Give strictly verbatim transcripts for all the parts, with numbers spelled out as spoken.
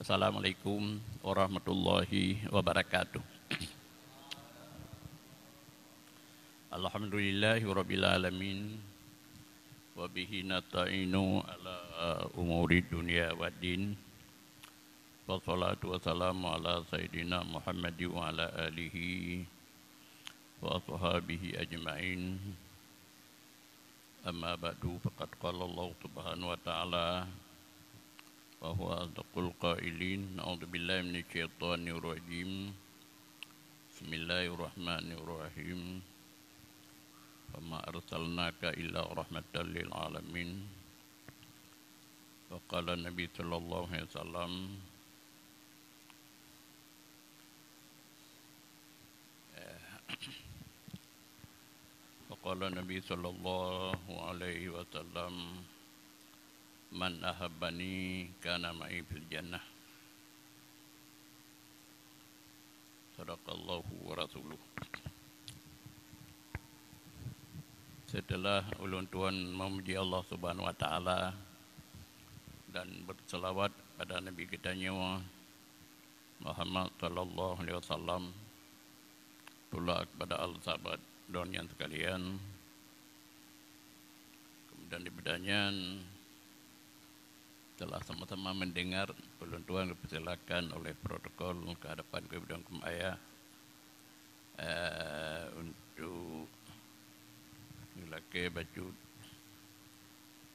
Assalamualaikum warahmatullahi wabarakatuh. Alhamdulillahirabbil alamin. Wa bihi nasta'inu ala umuri dunya waddin. Wassalatu wassalamu ala sayyidina Muhammad wa ala alihi wa ashabihi ajma'in. Amma ba'du, faqad qala Allah subhanahu wa ta'ala, wa huwa asdaqul qailin, a'udzu billahi minasyaitonir rajim. Bismillahirrahmanirrahim. Wa ma arsalnaka illa rahmatan lil alamin. Wa qala Nabi sallallahu alaihi wasallam, eh, wa qala Nabi sallallahu alaihi wasallam, "Man ahabbani kana ma'i fil jannah." Sadaqallahu wa rasuluh. Setelah ulôn tuan memuji Allah Subhanahu wa Ta'ala dan berselawat pada Nabi geutanyoe Muhammad sallallahu alaihi wasallam, pula kepada al sahabat dan yang sekalian, kemudian daripada nyan, telah sama-sama mendengar, ulôn tuan dipersilakan oleh protokol ke hadapan Keubeudeung Keumayah, eh, untuk geulakée bacut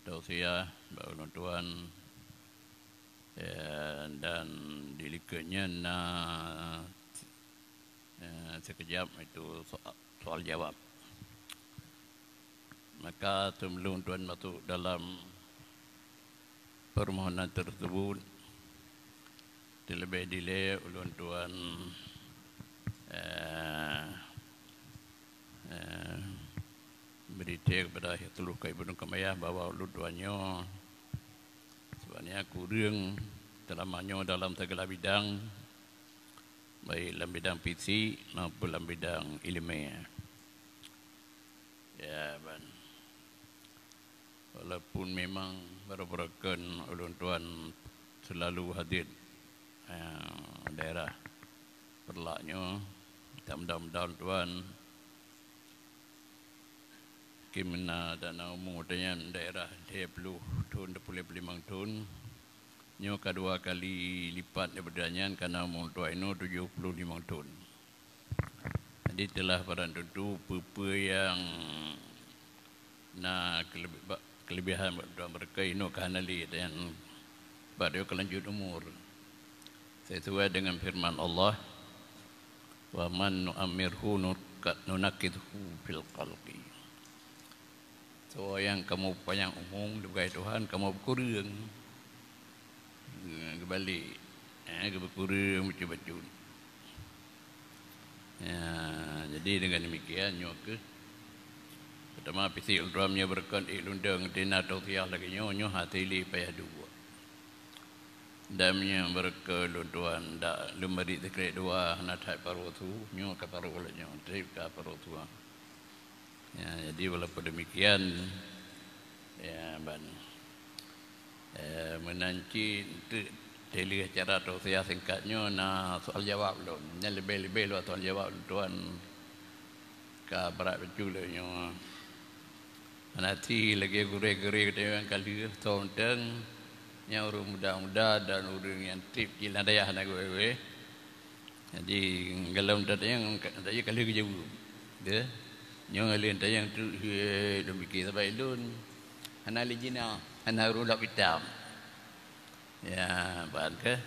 tausiah bak ulôn tuan, eh, dan di likot nyan na, eh, sekejap itu soal, soal jawab. Maka sebelum tuan masuk dalam permohonan tersebut, terlebih dilée ulôn tuan, eh, eh, berita kepada seluruh Keubeudeung Keumayah bahwa ulôn tuan nyoe sebenarnya kureueng selama nyoe dalam segala bidang, baik lam bidang fisik maupun lam bidang ileumé. Ya, ban. Walaupun memang baroe-baroe kheun ulôn tuan selalu hadir, eh, daerah Peureulak nyoe, mudah-mudahan ulôn tuan keumeuna dan umu tanyan daerah dua puluh thon, dua puluh limong thon. Nyoe ka dua kali lipat daripada nyan, karena umu ulôn tuan inoe tujoh puluh limong thon. Jadi, telah barang tentu peue-peue nyang na kelebi-, ba-, kelebihan bak droe, meureuka inoe ka hana lé dan bak droe ka lanjut umur. Sesuai dengan firman Allah, "Wa man nu'ammirhu nuka-, nunakkishu fil khalqi." Soe nyang kamoe panyang umu, dipeugah Tuhan, kamoe peukureueng. Geubalek, eh, geupeukureueng bacut-bacut. Ya, jadi dengan demikian, nyoe kheueh. Pertama, fisik ulôn tuan meunyoe beureukat ék lôn dong tina tausiah lagée nyoe, nyoe hase lé payah duek. Dan meunyoe beureukat ulôn tuan dak leumarit sikrék dua, hana that paroe su, nyoe ka paroe lagée nyoe, trép ka paroe su. Ya, jadi walaupun demikian, ya, ban, eh, meunan cit teuk dilée acara tausiah singkat nyoe na soal jawab lôn. Nyan leubeh-leubeh lôn soal jawab lôn tuan ka brat bacut lé nyoe. Hana sie lagée gurée-gurée geutanyoe nyang ka lheueh, soe mantong nyang ureuëng muda-muda dan ureuëng nyang trép cit lam dayah na geuwée-wée. Jadi, galom tatanyong, tatanyong ka lheueh geujaweueb. Ya. Nyoe lheueh tatanyong tu, he, lôn pike sabai lôn. Hana lé jina, hana ureuëng lok kitab. Ya, ban keuh?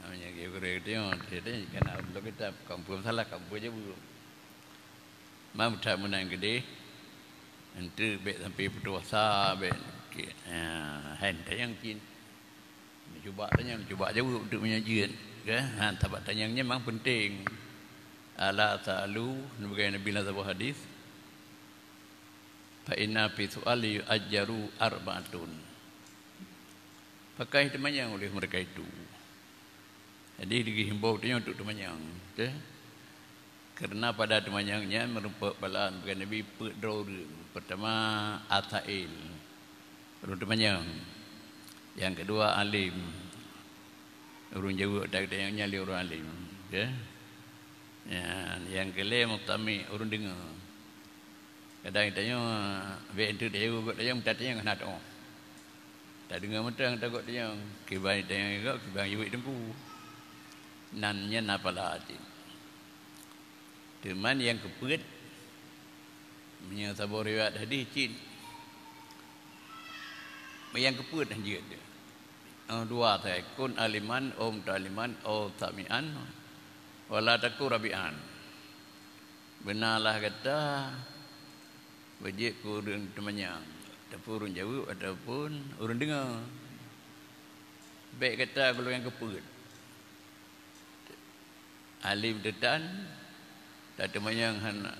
Namanya geugurée tatanyong, tatanyong, hana ureuëng lok kitab, kon peue masalah, kon peue jaweueb. Ma meutat meunan keudeh, eunteuk bék sampai putus asa, bék, ya, hai tatanyong cit. Neucuba tanyong, neucuba jaweueb untuk meunyoe jeuet, kan? Ha, sabab tanyong nyan memang penting. Ala ta'alu, neupeugah Nabi lam saboh hadis, "Fa inna fi su'ali yu'ajjaru arba'atun." Pakai teumanyong oleh mereka itu. Jadi, dihimbau tanyong untuk teumanyong, okey? Karena pada teumanyong nyan meurumpok bala peugah Nabi peuet droe ureuëng. Pertama, as-sa'il, ureuëng teumanyong. Nyang keudua, alim. Ureuëng jaweueb, ta-, ta-, nyang lé ureuëng além, ya. Ya, nyang keu lhée mustami', ureuëng deungoe. Kadang tanyoe, bék enteuk tajaweueb, tanyoe, tanyoe hana teu'oh. Tadeungoe mantong, takot tanyoe, kiban tanyoe, kiban jaweueb teungku. Nan nyan na pahala cit. Teuma nyang keupeuet, meunyoe saboh riwayat hadis cit, nyang keupeuet han jeuet. Oh, dua sagai, kun aliman, oh muta'alliman, oh sami'an, wala takun rabi'an. Beunalah gata beujeuet keu ureuëng teumanyong, ataupun ureuëng jaweueb, ataupun ureuëng deungoe. Bék gata gohlom nyang keupeuet. Além teutan, tateumanyong hana,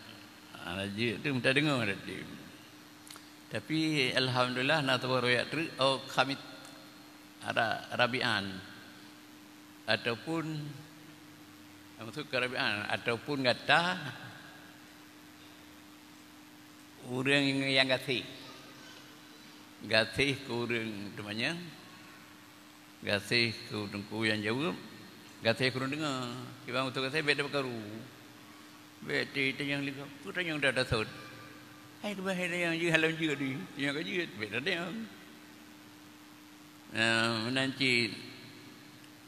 hana jeuet tu, tadeungoe hana tem. Tapi, alhamdulillah, na saboh riwayat treuk, oh, khamit, ra-, rabi'an. Ataupun, maksud keu rabi'an, ataupun gata ureuëng nyang gaséh. Gaséh keu ureuëng teumanyong, gaséh keu teungku nyang jaweueb, gaséh keu ureuëng deungoe. Kiban beutôi gaséh, bék tapeukaru. Bék ti-, tanyong lé gob, peue tanyong dah tasot. Hai keubah hai tanyong jeuet, hana lom jeuet di. Tanyong ka jeuet, bék tatanyong. Nah, meunan cit,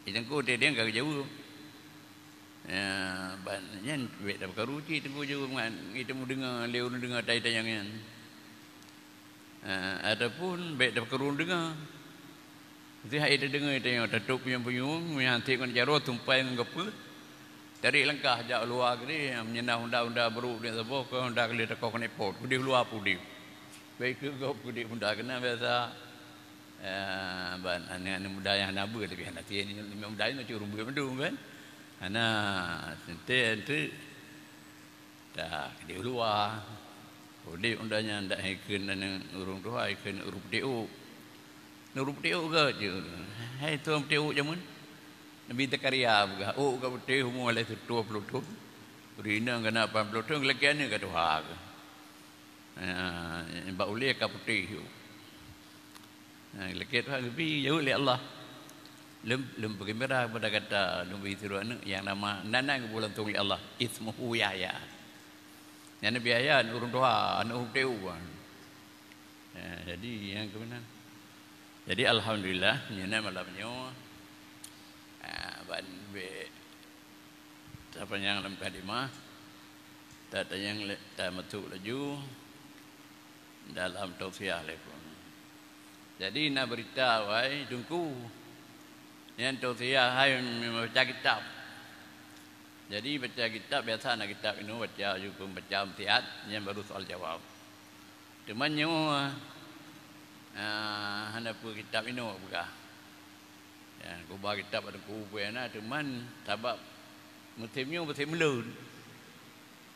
di teungku teudeung ka geujaweueb. Ya, ban nyan bék tapeukaru cit teungku jaweueb ngon, itu meudeungoe lé ureuëng deungoe tai tanyong nyan. Ha, ataupun bék tapeukaru deungoe. Meusti hai teudeungoe tanyong, tatôb punyueng-punyueng, meuhanté ngon jaroe tumpai ngon geupeue. Tarék langkah jak luwa keudeh, meunyoe na honda-honda brôk di saboh, keu honda keu lheueh takoh keuneuk pot, keudeh luwa pu udeb. Bék keu gob keudeh honda keunan biasa. Ya, ban aneuk-aneuk muda nyang hana beuet, tapi hana tieng nyoe, muda nyoe cit ureuëng beuet mandum kan. Hana, teuntée, teuntée. Dah, di luwa. Udeb undang nyan dak hai kheun aneuk ureuëng tuha, hai kheun ureuëng putéh ôk. Ureuëng putéh ôk gét jih. Hai tuan putéh ôk jameun. Nabi Zakaria peugah, ôk ka putéh umu lhée siteungoh ploh thon. Ureuëng inong ka na lapan ploh thon, geulakée aneuk ka tuha. Ha, bak ulée ka putéh ôk. Ha, lakée Tuhan geubri jaweueb lé Allah. Lôn, lôn peugeumbira keupada gata, lôn bri sidroe aneuk nyang nama, nan, nan geuboh langsong lé Allah, ismuhu Yahya. Nyan Nabi Yahya, aneuk ureuëng tuha, aneuk ureuëng putéh ôk. Ha, jadi, nyang keu meunan. Jadi, alhamdulillah, nyoe na malam nyoe, ha, ban bék tapanyang lam kalimah, tatanyang lé, tamasuk laju dalam tausiah lé ulôn. Jadi, na beurita awai teungku, nyan tausiah hai membaca kitab. Jadi, baca kitab biasa na kitab inoe baca, jukon baca meusiat, nyan baru soal jawab. Teuma nyoe, ah, hana peue kitab inoe peugah. Ya, geuba kitab bak teungku peue na, teuma sabab musim nyoe musim meulôn.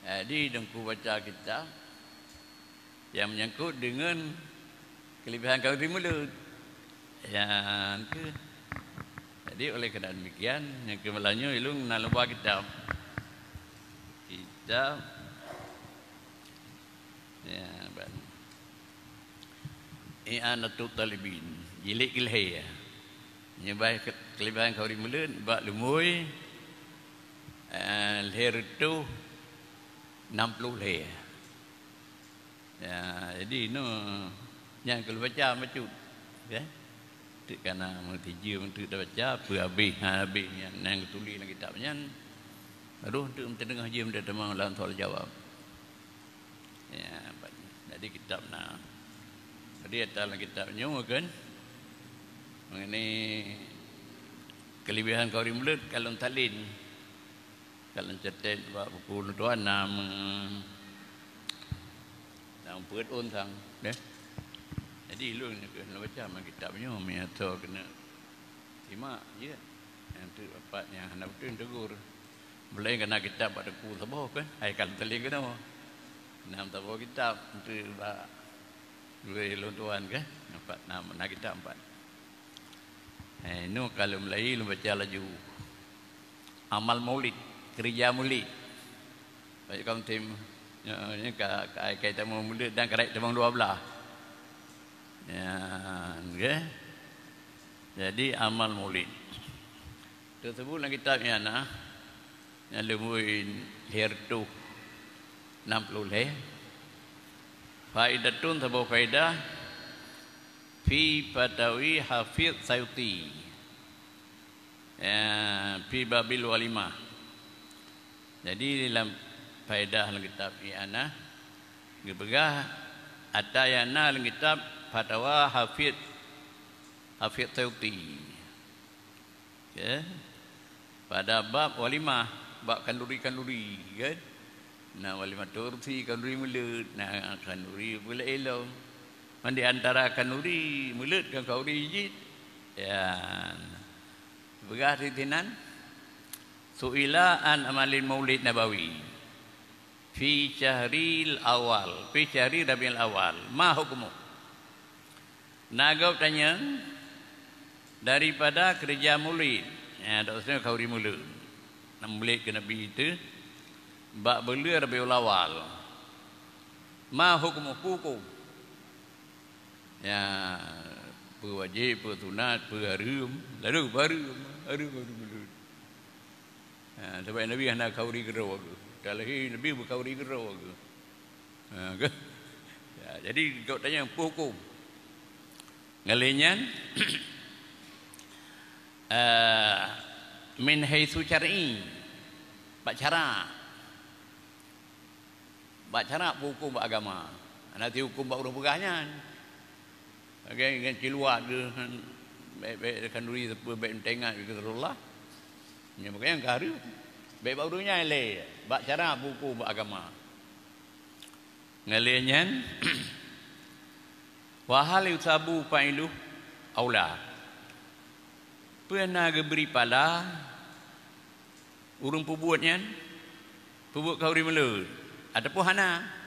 Jadi, teungku baca kitab nyang meunyangkot deungon keulebihan kauri meulôn. Nyan kheueh. Jadi, oleh karena demikian, nyang keu malam nyoe ulôn na lôn ba kitab. Kitab Ya, ban. I'anatut Talibin, jilid keu lhée. Nyoe bah ke-, keulebihan kauri meulôn bak lumbôi, eh, lhée reutôh nam ploh lhée. Ya, jadi nyoe nyang keu lôn baca bacut, ya. Teuk kana meutijeu, teuk tabaca, peue habéh, hana habéh nyan, nyang geutuléh lam kitab nyan. Roh teuk meuteungoh jeuem teuma lam soal jawab. Ya, jadi kitab na. Jadi, ata lam kitab nyoe kan, mengenai keulebihan kauri meulôn ka lôn salin. Ka lôn catet bak buku lôn tuan na me-, na meupeuet ôn sang, deh. Jadi, lôn keuh lôn baca lam kitab nyoe, meunyoe soe keuneuk simak, jeuet. Nyang teuk rapat nyang hana beutôi tegur. Meulaén ka na kitab bak teungku saboh kan, hai ka lôn salin keunoe. Na saboh kitab, enteuk bak gurée lôn tuan kan, empat, na, na kitab empat. Hai, nyoe ka lôn meulahi, lôn baca laju. Amal Maulid, keureuja Maulid. Baik kaum tim, nyoe, nyoe ka, ka, ka tamong Maulid dan ka rayeuk tamong dua belas. Ya, okey. Jadi, amal Maulid. Teuseubut lam kitab I'anah, nyang lumbôi lhèe reutôh nam ploh lhèe. Faidatun, saboh faedah, fi fatawi Hafidz Sayuti, ya, fi babil walimah. Jadi, lam faedah lam kitab I'anah, geupeugah, ata nyang na lam kitab Fatawa Hafidz, Hafidz Sayuti. Ya. Pada bab walimah, bab kanduri-kanduri, kan? Na walimah tursi, kanduri mulod, na kanduri peuleueh ilong. Man di antara kanduri mulod ngon kanduri jih, ya. Peugah di sinan, su'ila an amalil maulid nabawi fi syahril awal, fi syahri Rabiul Awal. Ma hukmuh? Na gob tanyong daripada keureuja mulod. Ya, dak usah khanduri mulod. Nam mulod keu Nabi itu bak buleuen Rabiul Awal. Ma hukmuh, hukôm? Ya, peue wajéb, peue sunat, peue hareuem, lalu peue hareuem, hareuem, hareuem, hareuem. Ha, sabab Nabi hana khanduri keudroe geuh. Talahé Nabi beukhanduri keudroe geuh. Ha, kan? Ya, jadi, gobnyan peue hukôm? Ngon lheueh nyan, eh, min haitsu syar'i, bak cara. Bak cara peue hukôm bak agama. Hana sihukôm bak ureueng peugah nyan. Lagèe ngon ciluat geuh, bèk, bèk khanduri sapeue, bèk meutengat keu Rasulullah. Nyan makajih ka hareuem. Bèk bak ureueng nyan lé, bak cara peue hukôm bak agama. Ngon lheueh nyan, wa hal yusabu fa'iluh aula. Peue na geubri pala ureueng peubuet nyan, peubuet khanduri mulod, ataupun hana?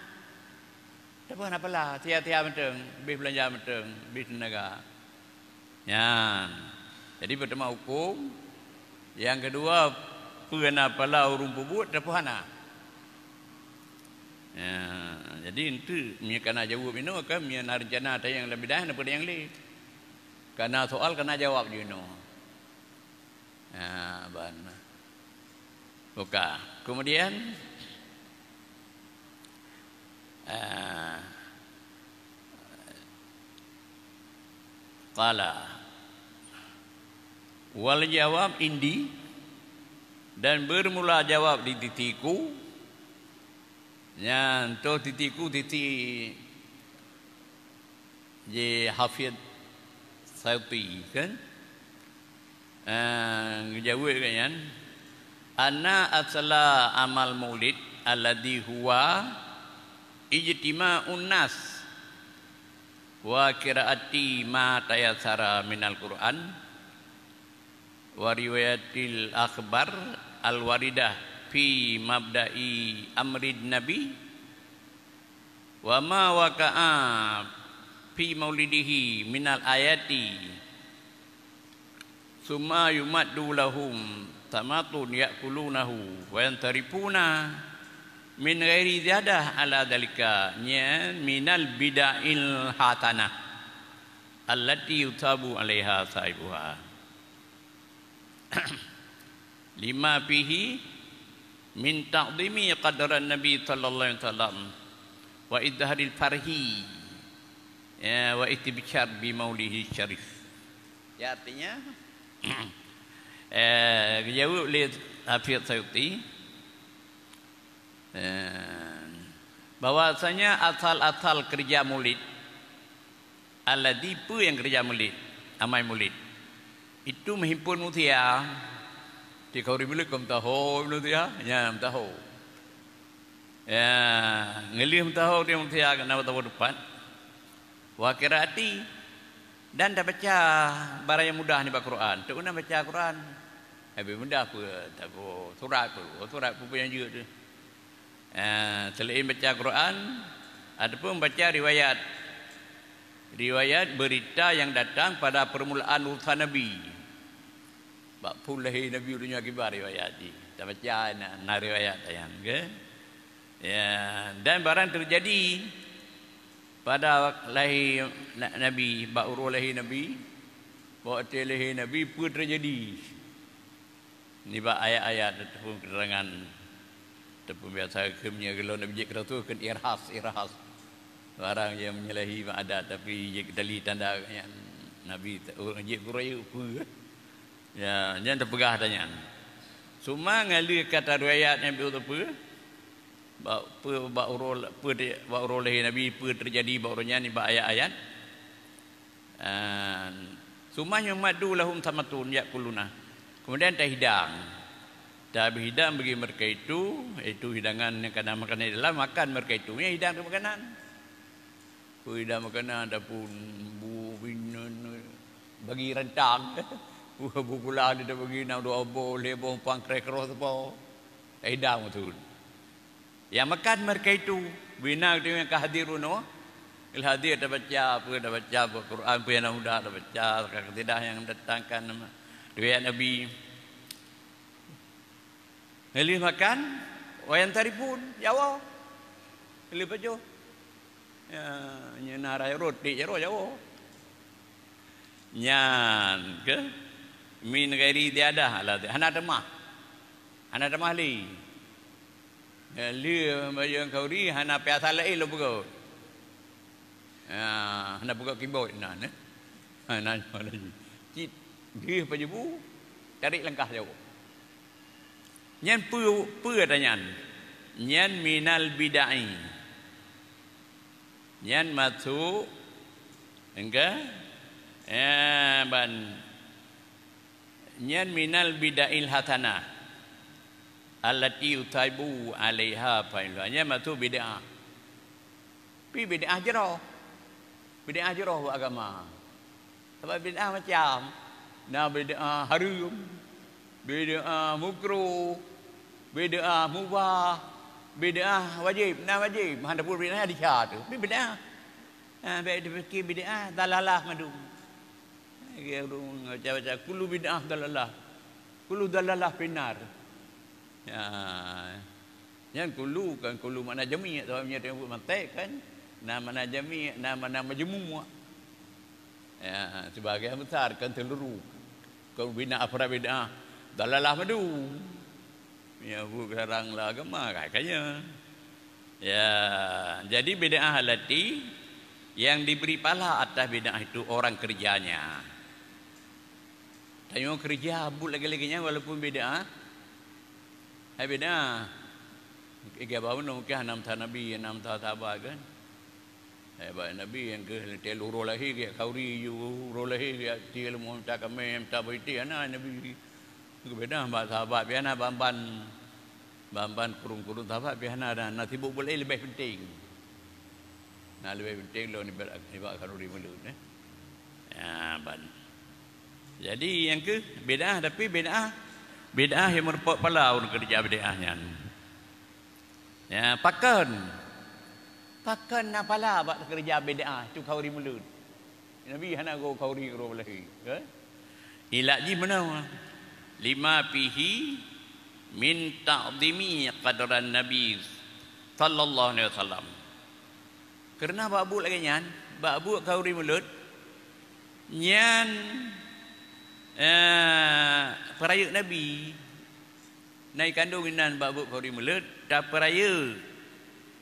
Ataupun hana pala, sia-sia mantong, bèh beulanja mantong, bèh teunaga. Nyan. Jadi, peurtama hukôm, nyang keudua, peue na pala ureueng peubuet ataupun hana? Ya, jadi, enteuk meunyoe kana jaweueb inoe, kan meunyoe na reuncana tanyong lam bidan, na peue nyang lé. Kana soal, kana jawab jinoe. Ha, ban. Buka. Kemudian, ah, qala, wal jawab indi, dan bermula jawab di sisiku, nyan toh sisiku, sisi jih Hafidz Sayuti, kan? Eh, geujaweueb lagèe nyan, anna asla amal maulid alladzi huwa ijtima'un nas wa qiraati ma tayassara minal Qur'an wa riwayatil akhbar al-waridah fi mabda'i amrin nabi wa ma waqa'a fi maulidihi minal ayati, summa yumaddu lahum tamatun ya'kulunahu wa yansarifuna min ghairi ziyadah ala dzalika, nyan minal bid'il hasanah allati yusabu 'alaiha sahibuha. Lima fihi min ta'zimi qadran Nabi sallallahu alaihi wasallam wa izharil farhi, ya, wa istibsyar bi maulihi syarif. Ya, artinya, eh, geujaweueb lé Hafidz Sayuti, eh, bahwasanya asal-asal keureuja mulod, alladzi, peue nyang keureuja mulod, amai mulod, itu meuhimpon manusia. Di khanduri mulod kon meutuho manusia, nyan meutuho. Ya, ngon lheueh meutuho di manusia keu na meutuho teumpat. Wa qiraati, dan tabaca barang nyang mudah nibak Quran. Teuk na baca Quran. Habéh mudah peue, taboh surat peue, surat peue nyang jeuet tu. Ah, selain baca Quran, ataupun baca riwayat. Riwayat berita yang datang pada permulaan urusan Nabi. Bak phon lahé Nabi, uroe nyoe kiban riwayat jih. Tabaca na, na riwayat nyan, ke? Ya, dan barang terjadi pada lahé na-, Nabi, bak uroe lahé Nabi, bak watèe lahé Nabi, peue terjadi. Nibak ayat-ayat ataupun keterangan ataupun biasa keu meunyoe geulon Nabi jeuet keu Rasul kheun irhas, irhas. Barang nyang menyalahi mak adat tapi jeuet keu tali tanda nyan Nabi ta-, ureuëng jeuet keu rayeuk peue. Ya, nyan teupeugah ata nyan. Suma ngalheueh kata riwayat nyang biôh teupeue, bak peue, bak uroe, peue te-, bak uroe lahé Nabi, peue teujadi bak uroe nyan nibak ayat-ayat. An, summa yumaddu lahum samatun ya'kuluna. Kemudian tahidang. Tabri hidang bagi mereka itu, yaitu hidangan yang kana makanan di dalam, makan mereka itu. Ya, hidang tu makanan. Peue hidang makanan, adapun bu, binen, bagi rantang. Bu, bu pula ada bagi enam dua boh, lhèe boh, pang krek roh sepo. Tahidang betul. Ya, makan mereka itu, bina geutanyoe nyang ka hadir unoe, geulheueh hadir tabaca, peue tabaca, buet Quran, peue nyang na muda tabaca, ka qasidah nyang mendatangkan nama riwayat Nabi. Geulheueh makan, wa yansarifun, jawoe. Geulheueh pajoh. Ya, nyan na raya rot, dik jaroe jawoe. Nyan keuh min ghairi ziyadah, ala zi-, hana tamah. Hana tamah lé. Lheueh bayeue khauri hana piasa laén lôn peugöt. Ha, hana peugöt kibot inan, eh. Hana nyoe laju. Cit deuh pajubu, tarék langkah jawoe. Nyan peue, peue ata nyan? Nyan minal bid'ah. Nyan masuk, engka? Eh, ban. Nyan minal bid'ahil hasanah allati yusaibu 'alaiha fa'iluha. Nyan masuk bid'ah. Pi bid'ah jroh. Bid'ah jroh bak agama. Sabab bid'ah macam, na bid'ah hareuem, bid'ah mukruh, bid'ah mubah, bid'ah wajéb, na wajéb. Meuhan tapeubuet bid'ah nyan desya teuh. Pi bid'ah. Ha, bèk tapikir bid'ah dalalah mandum. Lagèe ureueng baca-baca, "Kullu bid'ah dalalah. Kullu dalalah finnar." Ya. Nyan kullu, kan kullu makna jami', sabab nyan teunyebut mantek kan. Na makna jami', na makna majmu'. Ya, sebagian besar kan seluruh. Kon bid'ah, afrad bid'ah, dalalah madu. Ya, bu sekarang lah agama, kan, kan ya. Ya, jadi bid'ah allati yang diberi pahala atas bid'ah itu orang kerjanya. Tanyoe keureuja buet lagèe-lagèe nyan walaupun bid'ah. Hai bid'ah. Iga bak bunoe mungkin hana meusa Nabi, hana meusa sahabat kan. Hai bak Nabi nyang keuh leuté uroe lahé geujak khauri ju, uroe lahé geujak tie leumô mita kamé, mita beuitéh hana Nabi. Beda bak sahabat, pih hana ban-ban, ban-ban kureueng-kureueng sahabat, pih hana, na, na sibuk buet laén leubeh penting. Na leubeh penting lom nibak, nibak khanuri mulod, eh. Ya, ban. Jadi, nyang keuh bid'ah, tapi bid'ah, bid'ah nyang meurumpok pala ureueng keureuja bid'ah nyan. Ya, pakon? Pakon na pala bak teukeureuja bid'ah, tu khanuri mulod. Nabi hana go khanuri uroe lahé, kan? Ilat jih meunoe, lima fihi min ta'zimi qadran Nabi sallallahu alaihi wasallam. Kareuna bak buet lagèe nyan, bak buet khanuri mulod, nyan, eh, peurayeuk Nabi. Na ikandong inan bak buet khanuri mulod, tapeurayeuk,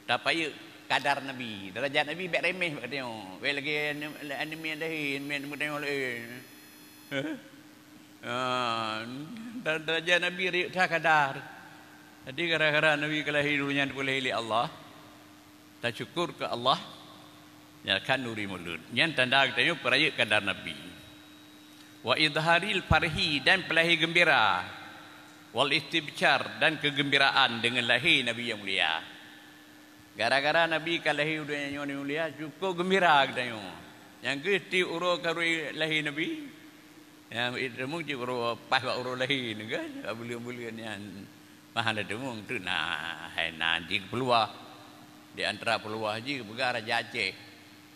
tapayeuk kadar Nabi. Darajat Nabi bèk remeh bak geutanyoe. Bèk lagèe ane-, aneuk miet lahé, aneuk miet meutanyoe laén. Heh? Ah, da-, darajat Nabi rayeuk that kadar. Jadi gara-gara Nabi ka lahé donya nyan, teupeu lahé lé Allah. Tasyukur keu Allah, nyan khanuri mulod. Nyan tanda geutanyoe peurayeuk kadar Nabi. Wa idharil farhi, dan peulahé geumbira. Wal istibsyar, dan keugeumbiraan deungon lahé Nabi nyang mulia. Gara-gara Nabi ka lahé u donya nyoe nyang mulia, cukup geumbira geutanyoe. Nyang keuh tiep uroe khanuri lahé Nabi, ya, itu mungkin uroe, pas bak uroe lahé nyan kan, bak buleuen-buleuen nyan. Bah hana teumong tu na, hai na jih geupeuluah. Di antara peuluah jih geupeugah Raja Aceh.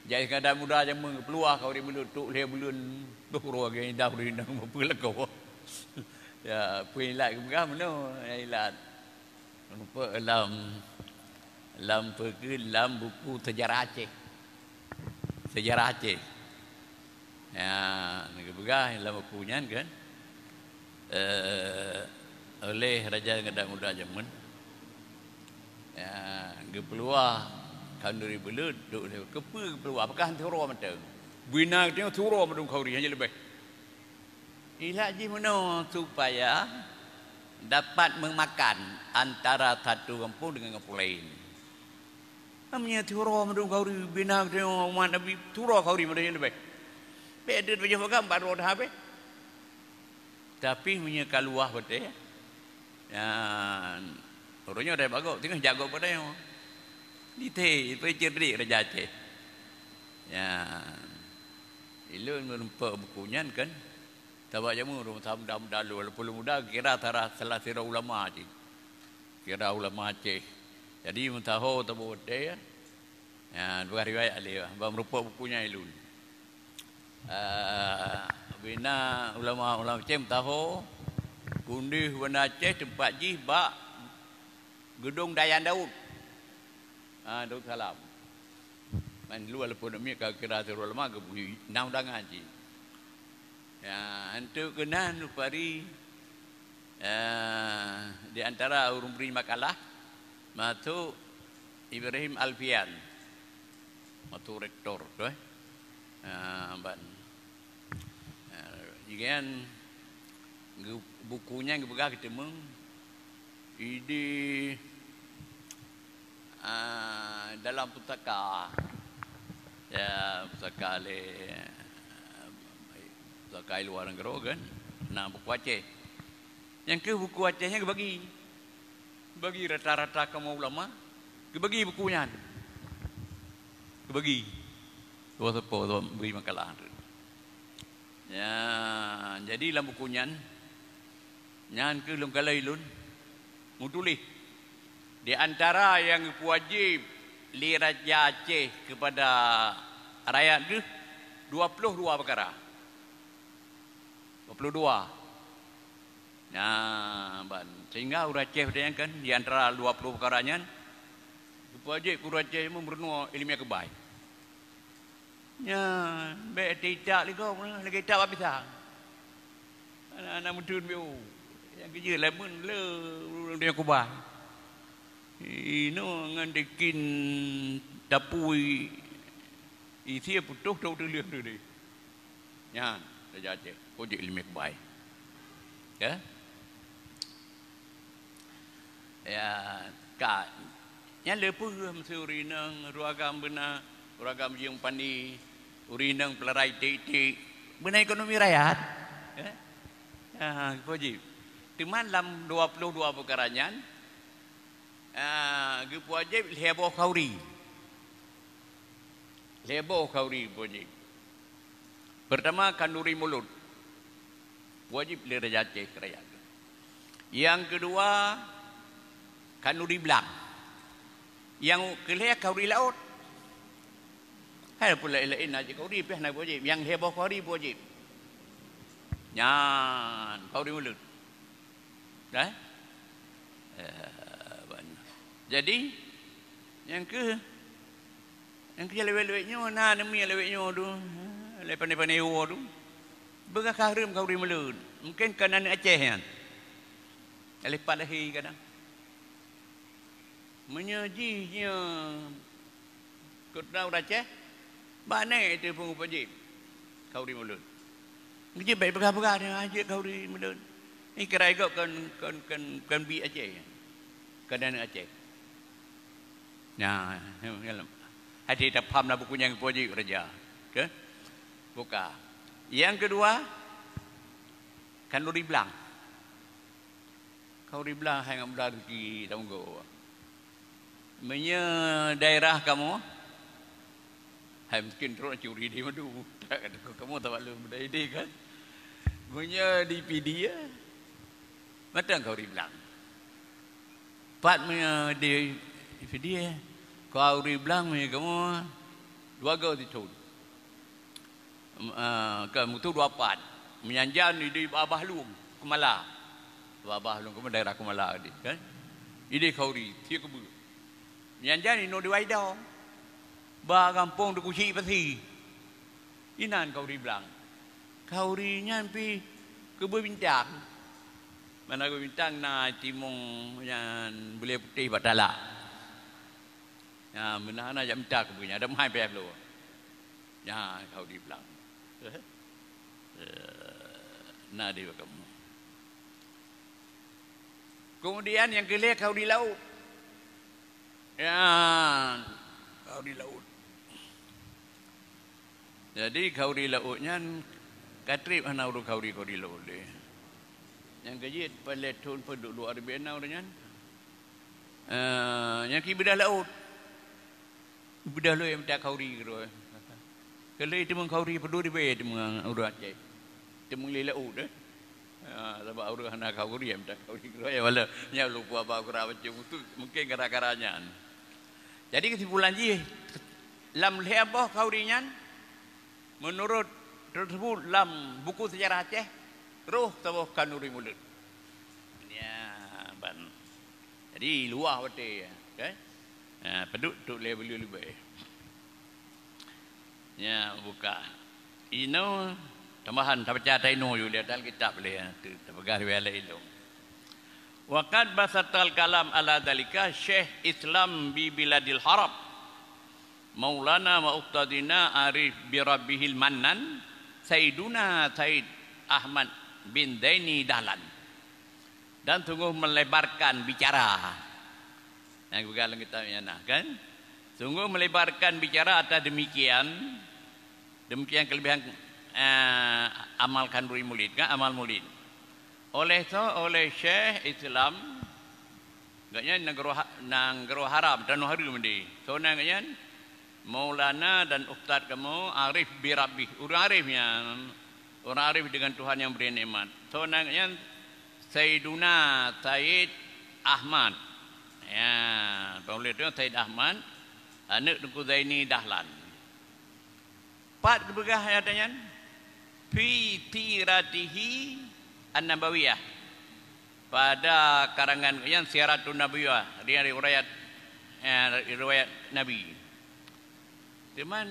Jai Iskandar Muda jameun geupeuluah khanuri mulod, trok lhèe buleuen, boh uroe lagèe nyan dah ureueng inong meupeu lakoe. Ya, peue ilat geupeugah meunoe, ya, ilat. Rupa lam, lam peue keuh, lam buku sejarah Aceh. Sejarah Aceh. Ya, geupeugah lam buku nyan kan. Eh, Oleh raja nyang muda jameun, ya, geupeuluah khanduri beuleuet, dok lé, keupeue geupeuluah? Apakah han teuroe mantong? Bina geutanyoe teuroe mandum khanduri, hana leubeh. Ilat jih meunoe supaya dapat meumakan antara satu gampông deungon gampông laén. Meunyoe teuroe mandum khanduri, bina geutanyoe umat Nabi, teuroe khanduri mandum, hana leubeh. Bèk deuet bajèe peugah bak droe dah habéh. Tapi meunyoe ka luwah watèe, nyan, uroe nyoe dai bagoe, teungoh jagoe pada nyoe. Dite, peucredik raja Aceh. Nyan. Ilôn meureumpok buku nyan kan. Sabab jameun ureueng muda-muda lôn, walaupun lôn muda, kira salah, salah sidroe ulama cit. Kira ulama Aceh. Jadi, meusaho saboh watèe, ya. Ya, dua riwayat lé, bah meureumpok buku nyan ilôn. Ah, bina ulama-ulama Aceh meusaho, kundeh Banda Aceh teumpat jih bak Geudong Dayang Daud. Ah, Daud Salam. Man lu walaupun miet ka kira sidroe ulama geubri na undangan cit. Ya, untuk keunan Lupari, eh, di antara ureueng bri makalah, masuk Ibrahim Alfian. Matu rektor tu, eh. Ha, ban. Ha, jigen geu-, buku nyan geupeugah keu teumeng, idéh, ah, dalam pusaka. Ya, pusaka lé, pusaka luwa nanggroe kan. Na buku Aceh. Nyang keuh buku Aceh nyan geubagi. Bagi rata-rata kamoe ulama, geubagi buku nyan. Geubagi. Dua seupôt, dua bri makalah. Ya, jadi lam buku nyan, nyan keuh lôn kalon ilôn meutuléh. Di antara nyang geupeuwajéb lé Raja Aceh keupada rakyat geuh, dua ploh dua peukara. Dua ploh dua. Nyan ban. Sehingga ureueng Aceh watèe nyan kan, di antara dua ploh peukara nyan, geupeuwajéb keu ureueng Aceh meurunoe ileumèe keubai. Nyan, bèk teuitak lé gob, lagèe itak bak pisang. Hana, hana meuteun biôh. Nyang keujeuet lamun le ureueng keubai. Inoe ngon dekin tapui, isi putôh, trok teuleueh teuh deh. Nyan, Raja Aceh, kujeuet ileumèe keubai. Ya? Ya, ka. Nyan le peue meusti ureueng inong, ureueng agam beuna, ureueng agam jiyong pandi, ureueng inong peularai iték-iték, beuna ekonomi rakyat. Ya? Ya, kujeuet. Teuma lam dua ploh dua peukara nyan, ah, geupeuwajéb lhèe boh khanduri. Lhèe boh khanduri geupeuwajéb. Peurtama, khanduri mulod. Wajéb lé Raja Aceh keu rakyat. Nyang keudua, khanduri blang. Nyang keulhèe, khanduri laôt. Hai pula laén-laén na cit khanduri, pih na wajéb. Nyang lhèe boh khanduri wajéb. Nyan, khanduri mulod. Dah? Eh, ban. Jadi, nyang keuh, nyang keuh lewat-lewat nyoe, na neumi lewat nyoe tu. Lewat pandai-pandai woe tu. Beugah ka hareuem khanduri mulod. Mungken kon aneuk Aceh nyan. Lewat pat lahé kadang. Meunyoe jih nyoe Keu droe Aceh, bak nèk teuh peue pajéb khanduri mulod. Geujeuet bèk peugah-peugah nyan, jeuet khanduri mulod. Nyan kira gob kon, kon, kon, kon biek Aceh. Kon aneuk Aceh. Nah, hati tapham lam buku nyang pajéb raja. Ke? Buka. Nyang keudua, khanduri blang. Khanduri blang hai ngon blang ruti tamonggo. Meunyoe daerah kamoe, hai mungken droe curi di madu. Kamoe tabalu budaya di kan. Meunyoe di Pidie, mantong khanduri blang. Pat meunyoe di Pidie, khanduri blang meunyoe kamoe dua go sithon. Em, eh, ka mutu dua pat. Meunyan jan idéh Babah Lueng, Keumala. Babah Lueng, Keumala, daerah Keumala idéh, kan? Idéh khanduri, sie keubeue. Meunyan jan inoe di Waido. Ba gampông Teuku Chik Pasi. Inan khanduri blang. Khanduri nyan pih keubeue bintang. Mana geuh bintang na timong nyan beulée putéh bak talak. Nyan meunan na jak mita keu beunyan, ada meuhai payah bloe. Nyan khauri blang. Eh, na di bak kamoe. Kemudian nyang keu lhée khauri laôt. Nyan khauri laôt. Jadi khauri laôt nyan ka treb hana ureuëng khauri-khauri laôt lé. Nyang keujeuet paléh thon peuduek luwa ribée na ureuëng nyan. Eh, nyang keu beudah laôt. Beudah lôn mita khauri keudroe. Keu lhée teumeueng khauri peuduek ribée teumeueng ureuëng Aceh. Teumeueng lé laôt, eh. Ha, sabab ureuëng hana khauri, mita khauri keudroe, ya, wala, nyan lupa ba kura macam tu, mungkin gara-gara nyan. Jadi kesimpulan jih, lam lhée boh khauri nyan, meunurot teusebut lam buku sejarah Aceh, roh saboh khanuri mulod. Nyan ban. Jadi luwah watée, kan? Ha, peuduek trok lé beuleue leubeh. Nyan buka. Inoe tambahan tabaca tainoe yue lé dalam kitab lé, tu tapeugah riwayat lé ilong. Wa qad basatal kalam ala dzalika Syekh Islam bi biladil Haram, Maulana wa Ustadzina Arif bi Rabbihil Mannan, Sayyiduna Said Ahmad bin Zaini Dahlan. Dan sungguh melebarkan bicara. Nyang geupeugah lam kitab nyan na, kan? Sungguh melebarkan bicara atas demikian, demikian kelebihan, eh, amal khanduri mulod, kan? Amal mulod. Oleh so, oleh Syekh Islam, gobnyan nanggroe ha-, nanggroe haram, tanoh hareuem di. So nan gobnyan, Maulana dan Ustaz kamoe arif bi Rabbih, ureuëng arif nyan, ureuëng arif dengan Tuhan yang beri nikmat. So nan nyan Sayyiduna Sayyid Ahmad. Ya, penulis tu Sayyid Ahmad, aneuk Teungku Zaini Dahlan. Pat geupeugah ayat nyan? Fi siratihi an-nabawiyah. Pada karangan nyan Siratun Nabawiyah, riwayat, eh, riwayat Nabi. Cuman,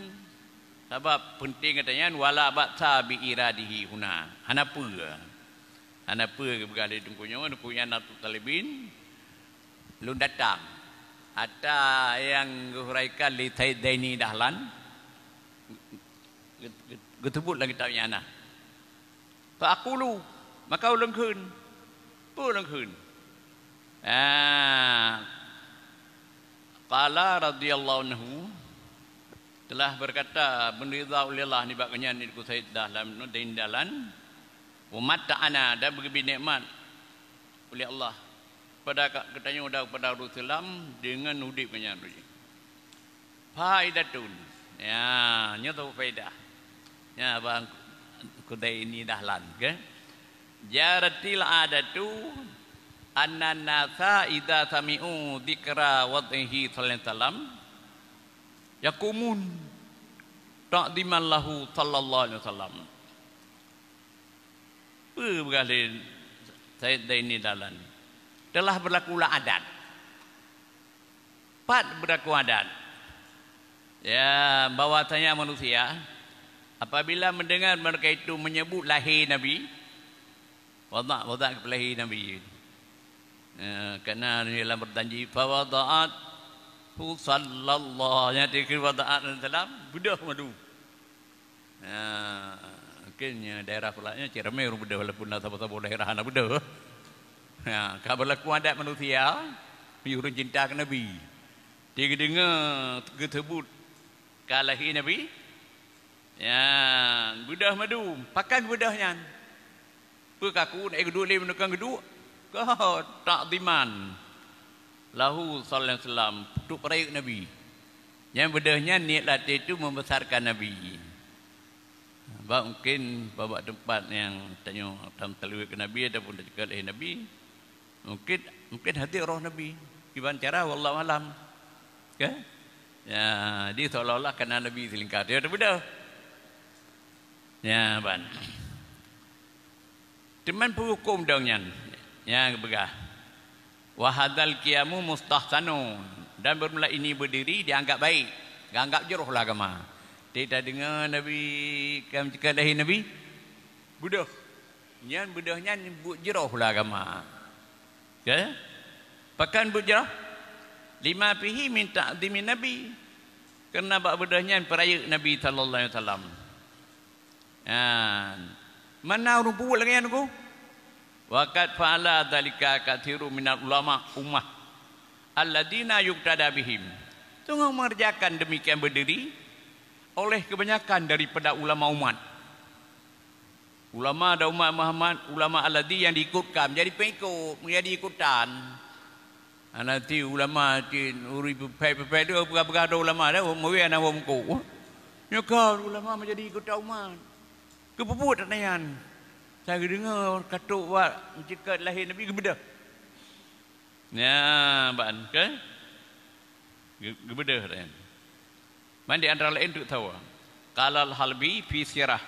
sabab penting kata nyan, wala ba'sa bi iradihi huna. Hana peue. Hana peue geupeugah lé Teungku nyoe, Teungku nyan Abu Talibin, lôn datang. Ata nyang geuhuraikan lé Said Zaini Dahlan, ge-, ge-, geusebut lam kitab nyan na. Fa aqulu, maka ulôn kheun. Peue ulôn kheun? Ah, qala radhiyallahu anhu, telah berkata, beuridha uleh Allah nibak gobnyan, Teungku Said Dahlan, Zaini Dahlan, wa matta'ana, dan geubri nikmat uleh Allah pada ka-, geutanyoe dan pada ureuëng Islam deungon udeb gobnyan. Faidatun. Ya, nyoe tu faedah. Ya, Bang Kudaini Dahlan, ke? Jaratil adatu annan nasa idza sami'u dzikra wadhihi sallallahu alaihi wasallam yaqumun ta'dziman lahu sallallahu alaihi wasallam. Peue peugah lé Said Zaini Dahlan? Telah berlakulah adat. Pat berlaku adat. Ya, bahwasanya manusia apabila mendengar mereka itu menyebut lahé Nabi, wadak-wadak keu lahé Nabi. Ya, karena dalam berjanji, "Fa wada'at hu sallallahu," nyang dikheun wada'at salam, beudôh madu. Ha, mungkin nyoe daerah Peulat nyoe cit ramé ureuëng beudôh, walaupun na saboh-saboh daerah hana beudôh. Ha, ka berlaku adat manusia, meunyoe ureuëng cinta keu Nabi. Di geudeungoe geuseubut ka lahé Nabi, ya, beudôh madu, pakan beudôh nyan. Peue kaku na geuduek lé meunukang geuduek? Ka ta'dziman lahu sallallahu alaihi wasallam, untuk peurayeuk Nabi. Nyang beudôh nyan niet lam até tu membesarkan Nabi. Bah mungkin bak teumpat nyang tanyoe tam taleuek keu Nabi ataupun taceukat lé Nabi, mungkin, mungkin hati roh Nabi. Kiban cara wallahu alam. Ke? Ya, di seolah-olah kana Nabi silingka. Dia tu beudôh. Ya, ban. Teuma peue hukôm dong nyan? Nyang geupeugah, "Wa hadzal qiyamu mustahsanun," dan bermula ini berdiri dianggap baik, dianggap jroh lah agama. Teuka deungoe Nabi ka meuceukat lahé Nabi, beudôh. Nyan beudôh nyan buet jroh lam agama. Ke? Pakon buet jroh? Lima fihi min ta'zimin Nabi. Karena bak beudôh nyan peurayeuk Nabi sallallahu alaihi wasallam. Nyan. Mana ureuëng peubuet lagée nyan, Teungku? Wa qad fa'ala dzalika katsirun minal ulama ummah alladzina yuqtada bihim. Sungguh mengerjakan demikian berdiri oleh kebanyakan daripada ulama umat. Ulama dan umat Muhammad, ulama alladzi yang diikutkan, jadi pengikut, menjadi ikutan. Hana ti ulama ti uri pepet-pepet tu peugah-peugah do ulama dah, meuwe ana wong muko. Nyoe ka ulama menjadi ikutan umat. Keupeubeuet nyan. Saya deungoe katok wak meunceukot lahé Nabi geubeudôh. Nya, ban ke? Geu-, geubeudôh nyan. Man di antara laén teuk sawa. Qalal Halbi fi sirah.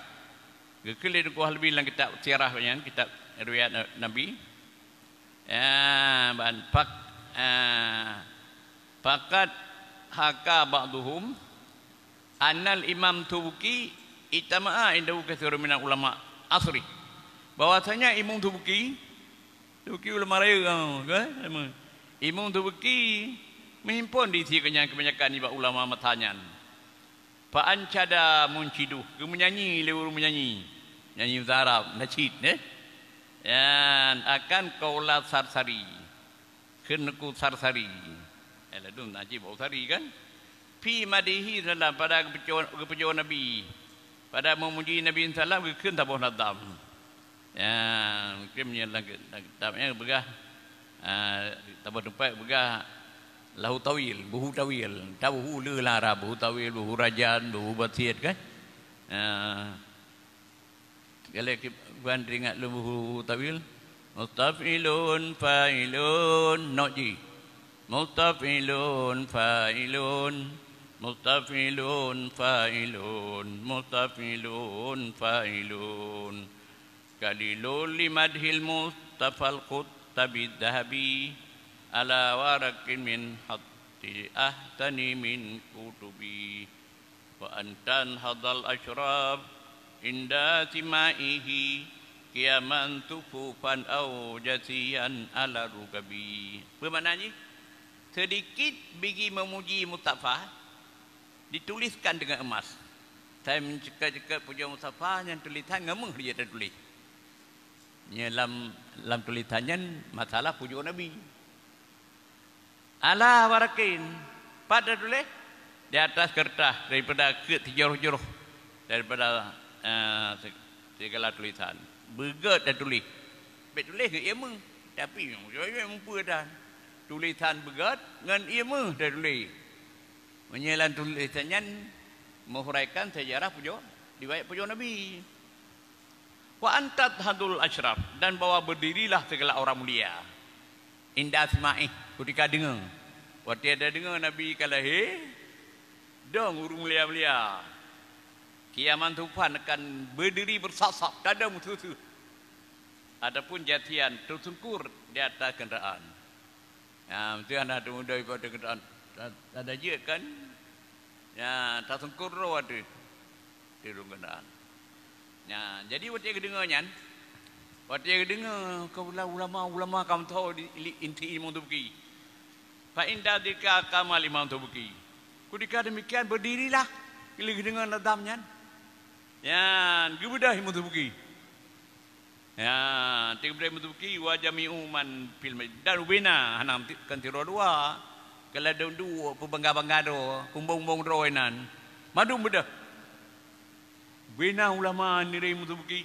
Geukheun lé Teungku Halbi lam kitab sirah nyan, kitab riwayat Na-, Nabi. Ya, ban fak-, ah, faqad haka ba'duhum annal Imam Subki ijtama'a indahu katsirun minal ulama asri. Bahwasanya Imam Subki, Subki ulama rayeuk, ha, kan? Imam Subki meuhimpon di si keunyan kebanyakan nibak ulama masa nyan. Fa ansyada munsyidun, geumeunyanyi lé ureuëng meunyanyi. Nyanyi bahasa Arab, nasyid, eh. Nyan akan qaula Sarsari. Kheun Teungku Sarsari. Eh, ladum nasyid bak Sarsari kan? Fi madhihi sallam, pada geupeujoe, geupeujoe Nabi. Pada meumuji Nabi sallam, geukheun saboh nazam. Ya, mungkin meunyoe lam, lam kitab nyan peugah, ah, saboh teumpat peugah lahu tawil, buhu tawil. Tahu le lara buhu tawil, buhu rajan, buhu basit kan? Ah, segala ki-, ban teuingat lôn buhu tawil. Mustaf'ilun fa'ilun, nok jih. Mustaf'ilun fa'ilun, mustaf'ilun fa'ilun, mustaf'ilun fa'ilun. Qalilun li madhil Mustafal Qurtubi Dzahabi, ala waraqin min hatti ahsani min kutubi. Wa antan hadal asyraf inda simaihi qiyaman sufufan au jasiyan ala rukabi. Peue makna jih? Sedikit bigi memuji Mustafa dituliskan dengan emas. Sai meuceukat-ceukat pujoe Mustafa nyang tulisan ngon méuh jeuet tatuléh. Nyan lam, lam tulisan nyan masalah pujoe Nabi. Ala waraqin, pat tatuléh? Di atas kertas daripada keuet sijroh-jroh daripada, eh, se-, segala tulisan. Beugét tatuléh. Bèk tuléh ngon ié méuh, tapi nyang mupeue dan tulisan beugét ngon ié méuh tatuléh. Meunyoe lam tulisan nyan meuhuraikan sejarah pujoe, riwayat pujoe Nabi. Wa antat hadul asyraf, dan bahwa berdirilah segala orang mulia. Inda simaih, kutika deungoe. Watèe tadeungoe Nabi ka lahé, dong ureuëng mulia-mulia. Qiyaman sufufan akan berdiri bersaf-saf, tadong meuseuh-seuh. Ataupun jasiyan, teusungkur di atas kenderaan. Ya, meusti hana teumuda ibadah kenderaan. Ta-, tada jeuet kan? Ya, tasungkur droe ateueh. Di ruang kenderaan. Nya, jadi watèe geudeungoe nyan, watèe geudeungoe keu ulama-ulama ka meutuho di, li, inti ilmu Subki. Fa inda dzika qama Imam Subki. Kutika demikian berdirilah, lé geudeungoe nazam nyan. Nyan, geubeudôh Imam Subki. Ya, tieb Imam Subki wa jami'u man fil majlis. Dan ubena hana kan sidroe dua. Kala dong duek peubangga-bangga droe, kumbong-kumbong droe nan. Mandum beudôh. Bina ulama nirée Imam Subki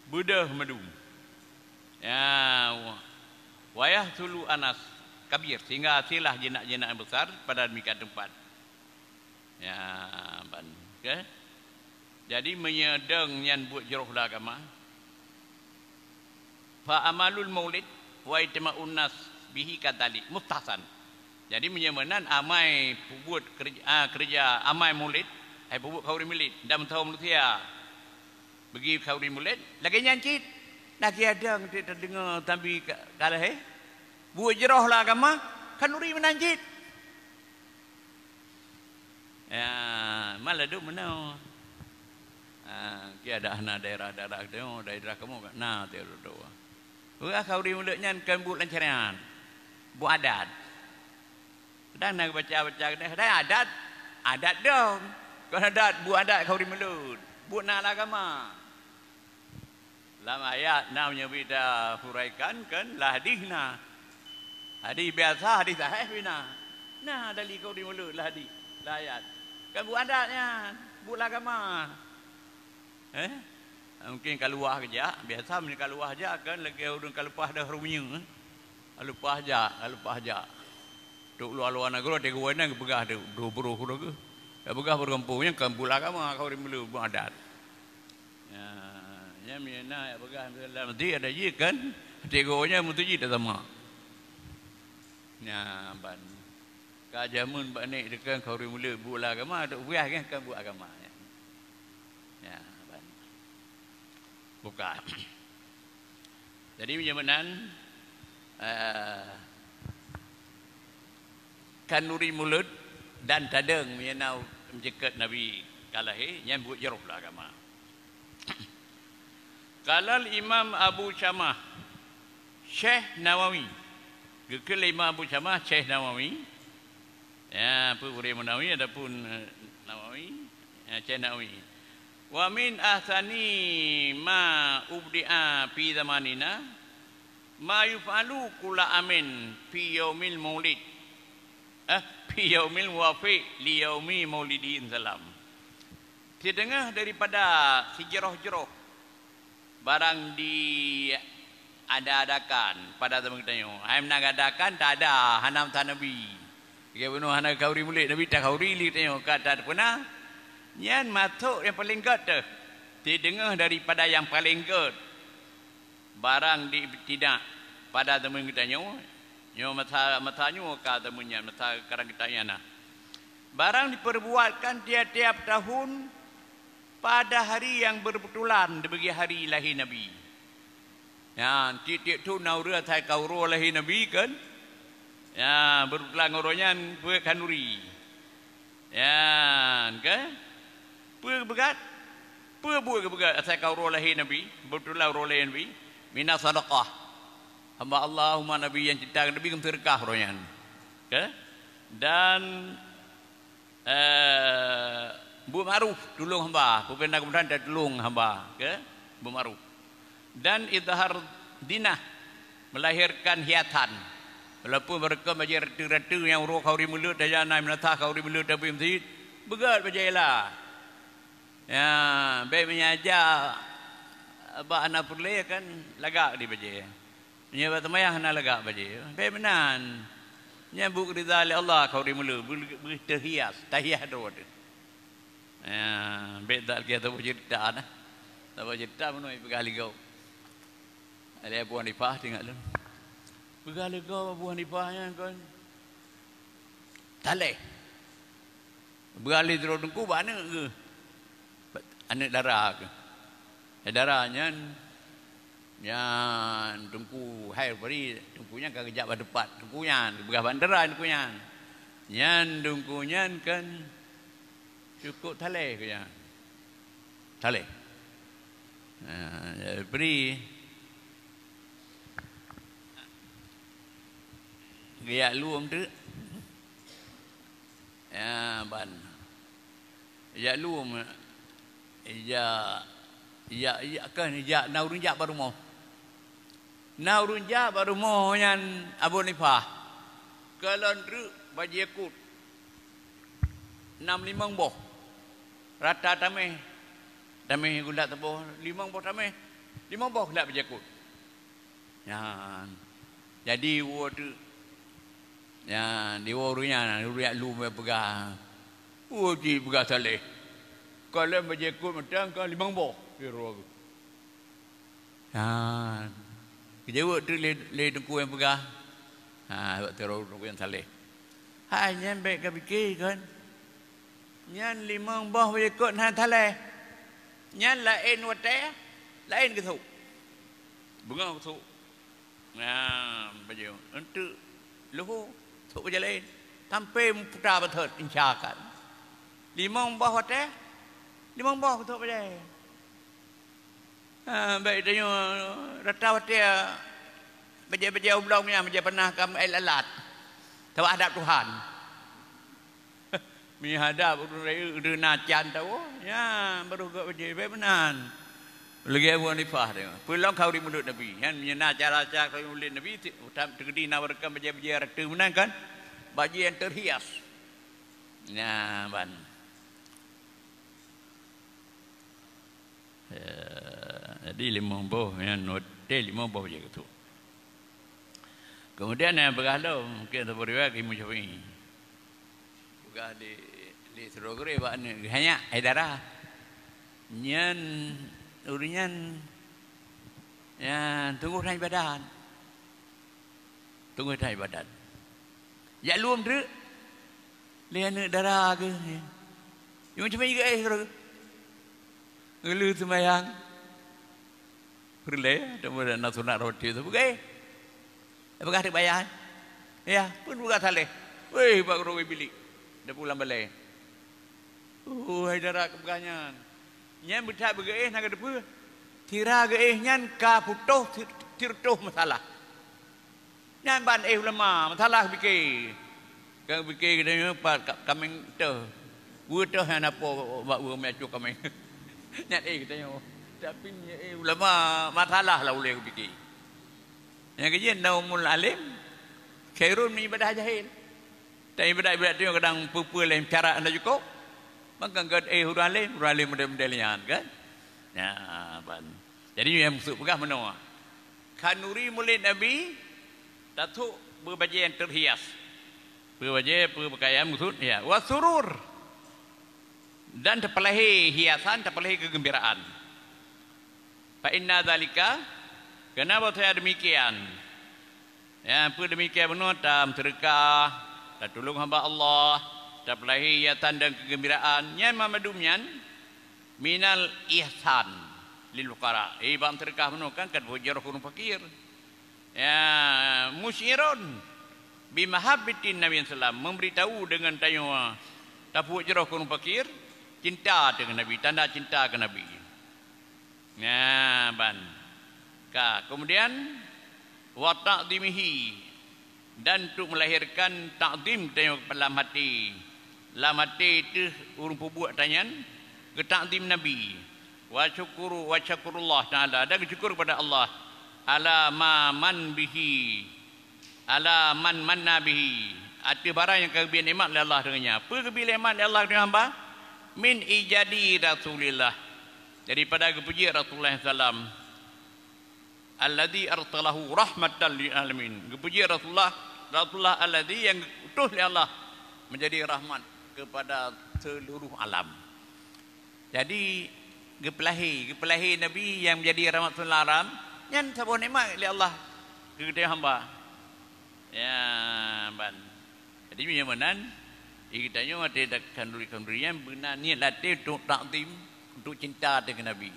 beudôh mandum. Ya, wa-, wayah sulu anas kabir, sehingga hasillah jinak-jinak yang besar pada demikian tempat. Ya, ban, ke? Jadi, meunyoe dong nyan buet jroh lam agama, fa amalul maulid wa ijtima'un nas bihi kadzalik, mustahsan. Jadi, meunyoe meunan amai peubuet keureuja, ah, keureuja amai maulid, hai peubuet khauri maulid, dan meutuho manusia bagi khauri maulid, lagée nyan cit, na kiadang teudeungoe tambi ka, ka lahé. Buet jroh lam agama, khanuri meunan cit. Ya, malah duek meunoe. Ah, ki ada hana daerah-daerah tu, daerah kamoe kan na tu tu. Ureueng khanduri mulod nyan kan buet lam syariat. Buet adat. Kadang na baca-baca kadang, kadang adat, adat dong. Kon adat, buet adat khanduri mulod. Buet na lam agama. Lam ayat na meunyoe bida huraikan kan lah hadis na. Hadis biasa, hadis sahih pih na. Na dalil khanduri mulod lah hadis, lah ayat. Kan buet adat nyan, buet lam agama. Eh? Mungkin ka luwah geujak, biasa meunyoe ka luwah jak kan lagèe ureueng ka leupah deuh rumieng, eh. Ka leupah jak, ka leupah jak. Trok luwa-luwa nanggroe, tiga nyan geupeugah deuh, deuh broh uroe geuh. Ya peugah bak gampông nyan kan buet lam agama, khanduri mulod buet adat. Ya, nyan meunyoe na ya peugah dalam hati ada jih kan, tiga nyan meuteujih tak sama. Nya ban. Ka jameun bak nek teuka khanduri mulod buet lam agama, tok biah kan, kan buet agama. Ya, ban. Buka. Jadi meunyoe meunan, eh, khanduri mulod dan tadong meunyoe na meuceuket Nabi ka lahé, nyan buet jroh lam agama. Qala Imam Abu Syamah, Syekh Nawawi. Geukheun lé Imam Abu Syamah, Syekh Nawawi. Ya, peue ureueng Nawawi, adapun, eh, Nawawi, ya, Syekh Nawawi. Wa min ahsani ma ubdi'a fi zamanina ma yuf'alu kulla amin fi yaumil maulid. Eh, fi yaumil muwafiq li yaumi maulidi salam. Siteungoh daripada sijroh-jroh barang diada-adakan pada zaman geutanyoe. Hai meunan adakan, tak ada, hana masa Nabi. Lagèe bunoe hana khanduri mulod, Nabi takhanduri lé geutanyoe, ka that peuna. Nyan masôk nyang paleng gèt teuh. Siteungoh daripada nyang paleng gèt. Barang diibtidak pada zaman geutanyoe, nyoe masa, masa nyoe ka zaman nyan, masa karang geutanyoe na. Barang diperbuatkan tiap-tiap tahun pada hari yang berbetulan dibagi hari lahé Nabi. Nyan, tiep-tiep thon na ureueng asai ka uroe lahé Nabi kan? Ya, berbetulan ngon uroe nyan buet khanduri. Nyan, kan? Peue geupeugah? Peue buet geupeugah asai ka uroe lahé Nabi, berbetulan uroe lahé Nabi? Mina sadaqah. Hamba Allah, umat Nabi nyang cinta keu Nabi, geuseudeukah uroe nyan. Kan? Dan eh, buet ma'ruf, tulông hamba, peue keunan keumudahan tatulông hamba, ke? Buet ma'ruf. Dan izhar zinah, melahirkan hiasan. Walaupun barokon bajèe rateuk-rateuk nyang uroe khanduri mulod, tajak na meunasah khanduri mulod, tapi meuseujid, beugèt bajèe ila. Ya, bèk meunyoe jak bak hana peureulèe kan lagak di bajèe. Meunyoe bak seumayang hana lagak bajèe, bèk meunan. Nyan buet ridha lé Allah khanduri mulod, beu-, beu-, teuhias, tahias droe teuh. Ya, bèk that lagèe saboh ceurita na. Saboh ceurita bunoe peugah lé gob. Lé Abu Hanifah teuingat lôn. Peugah lé gob Abu Hanifah nyan kon. Saleh. Beurali sidroe teungku bak aneuk geuh. Aneuk dara geuh. Nyang dara nyan, nyan teungku hai bari, teungku nyan ka geujak bak teumpat teungku nyan, geupeugah bak dara teungku nyan. Nyan teungku nyan kan cukôp saleh geuh nyan. Saleh. Ha, bri geujak lom teuk. Ya, ban. Jak lom, jak, jak, jak, kan jak na ureueng jak bak rumoh. Na ureueng jak bak rumoh nyan Abu Hanifah. Kalon treuk bajèe kot. Nam limong boh. Rata tamèh. Tamèh gulak saboh, limong boh tamèh. Limong boh gulak bajèe kot. Nyan. Jadi, woe teuk. Nyan, di woe ureueng nyan, ureueng jak lom peugah. Woe jih peugah saleh. Kalon bajèe kot mantong ka limong boh. Nyan. Geujaweueb teuk lé, lé teungku nyang peugah. Ha, bak teungku nyang saleh. Hai, nyan bèk kapike kon. Nyan limong boh bajèe kot hana saleh. Nyan laén watèe, laén geusôk. Beungoh geusôk. Nyan, bajèe. Eunteuk leuhô, sôk bajèe laén. Sampoe meuputa bak thot, insya kan. Limong boh watèe, limong boh geusôk bajèe. Ah, bèk tanyoe rata watèe bajèe-bajèe u blong nyan, bajèe peunah ka meu'èl alat. Sabab hadab Tuhan. Meuhadab ureueng rayeuk, ureueng na can tawoe, nyan barô gèt bajèe, bèk meunan. Lagèe Abu Hanifah teuh. Peue lom khauri mulod Nabi. Nyan meunyo na cara-cara khauri mulod Nabi, ti-, utam teukeudi na barô kan bajèe-bajèe rata meunan kan? Bajèe nyang terhias. Nyan ban. Ya, jadi limong boh, nyan watèe limong boh bajèe keutuk. Kemudian nyang peugah lom, mungken saboh riwayat Imam Syafi'i. Peugah lé, lé sidroe gurèe bak aneuk geuh, "Hai nyak, hai dara, nyan ureueng nyan, nyan teungoh na ibadat. Teungoh na ibadat. Jak lom treuk lé aneuk dara geuh." Imam Syafi'i geuéh sidroe geuh. Geulheueh seumayang. Peureulèe, teuma na sunat rawatib tu peugah, eh. Peugah teuk baya. Ya, peue peugah saléh. Weh, bak roi bilik. Dapu lam balèe. Oh, hai dara, keu peugah nyan. Nyan beuthat beugeuéh na geuteupeu. Sira geuéh nyan ka putôh si-, sireutôh masalah. Nyan ban éh ulama, masalah pike. Ka pike geutanyoe pat ka-, kaméng teuh. Weue teuh nyang na po bak weue meuacu kaméng. Nyan éh geutanyoe. Tapi nyan éh ulama, masalah lah ulèe geupike. Nyang keujeuet naumul alim khairun min ibadah jahil. Tapi ibadat-ibadat tanyoe kadang peue-peue lé syarat hana cukôp. Maka gèt éh ureueng alim, ureueng alim model-model nyan kan. Nyan ban. Jadi nyang maksud peugah meunoe. Khanuri mulod Nabi, tatuk beubajèe nyang terhias. Beubajèe, beupakaian, maksud, ya. Wa surur. Dan tapeulahé hiasan, tapeulahé keugeumbiraan. Fa inna dzalika, keunong bahwasanya demikian. Ya, peue demikian bunoe, tameuseudeukah, tatulông hamba Allah, tapeulahé hiasan dan keugeumbiraan. Nyan mandum nyan, minal ihsan lil fuqara. Eh, bak meuseudeukah bunoe kan, ka tapeuhujroh keu ureueng fakir. Ya, musyirun bi mahabbatin Nabi sallam, memberitahu dengan tanyoe tapeuhujroh keu ureueng fakir, cinta teuh keu Nabi, tanda cinta keu Nabi. Nah, ban. Ka, kemudian, wa ta'zimihi, dan untuk melahirkan takzim tanyoe lam hati. Lam hati teuh ureueng peubuet tanyan geutakzim Nabi. Wa syukuru, wa syukurullah ta'ala, dan geusyukur kepada Allah, ala ma man bihi, ala man manna bihi, ateueh barang nyang ka geubri nikmat lé Allah deungon nyan. Peue geubri nikmat lé Allah deungon hamba? Min ijadi Rasulillah, daripada geupeujeuet Rasulullah sallam. Alladzi arsalahu rahmatan lil alamin. Geupeujeuet Rasulullah, Rasulullah alladzi nyang geuutus lé Allah menjadi rahmat kepada seluruh alam. Jadi, geupeulahé, geupeulahé Nabi nyang menjadi rahmat lil alam, nyan saboh nikmat lé Allah keu geutanyoe hamba. Ya, ban. Jadi, meunyoe meunan, di geutanyoe watèe takhanduri-khanduri nyan beuna niet até untuk takzim, untuk cinta teuh keu Nabi.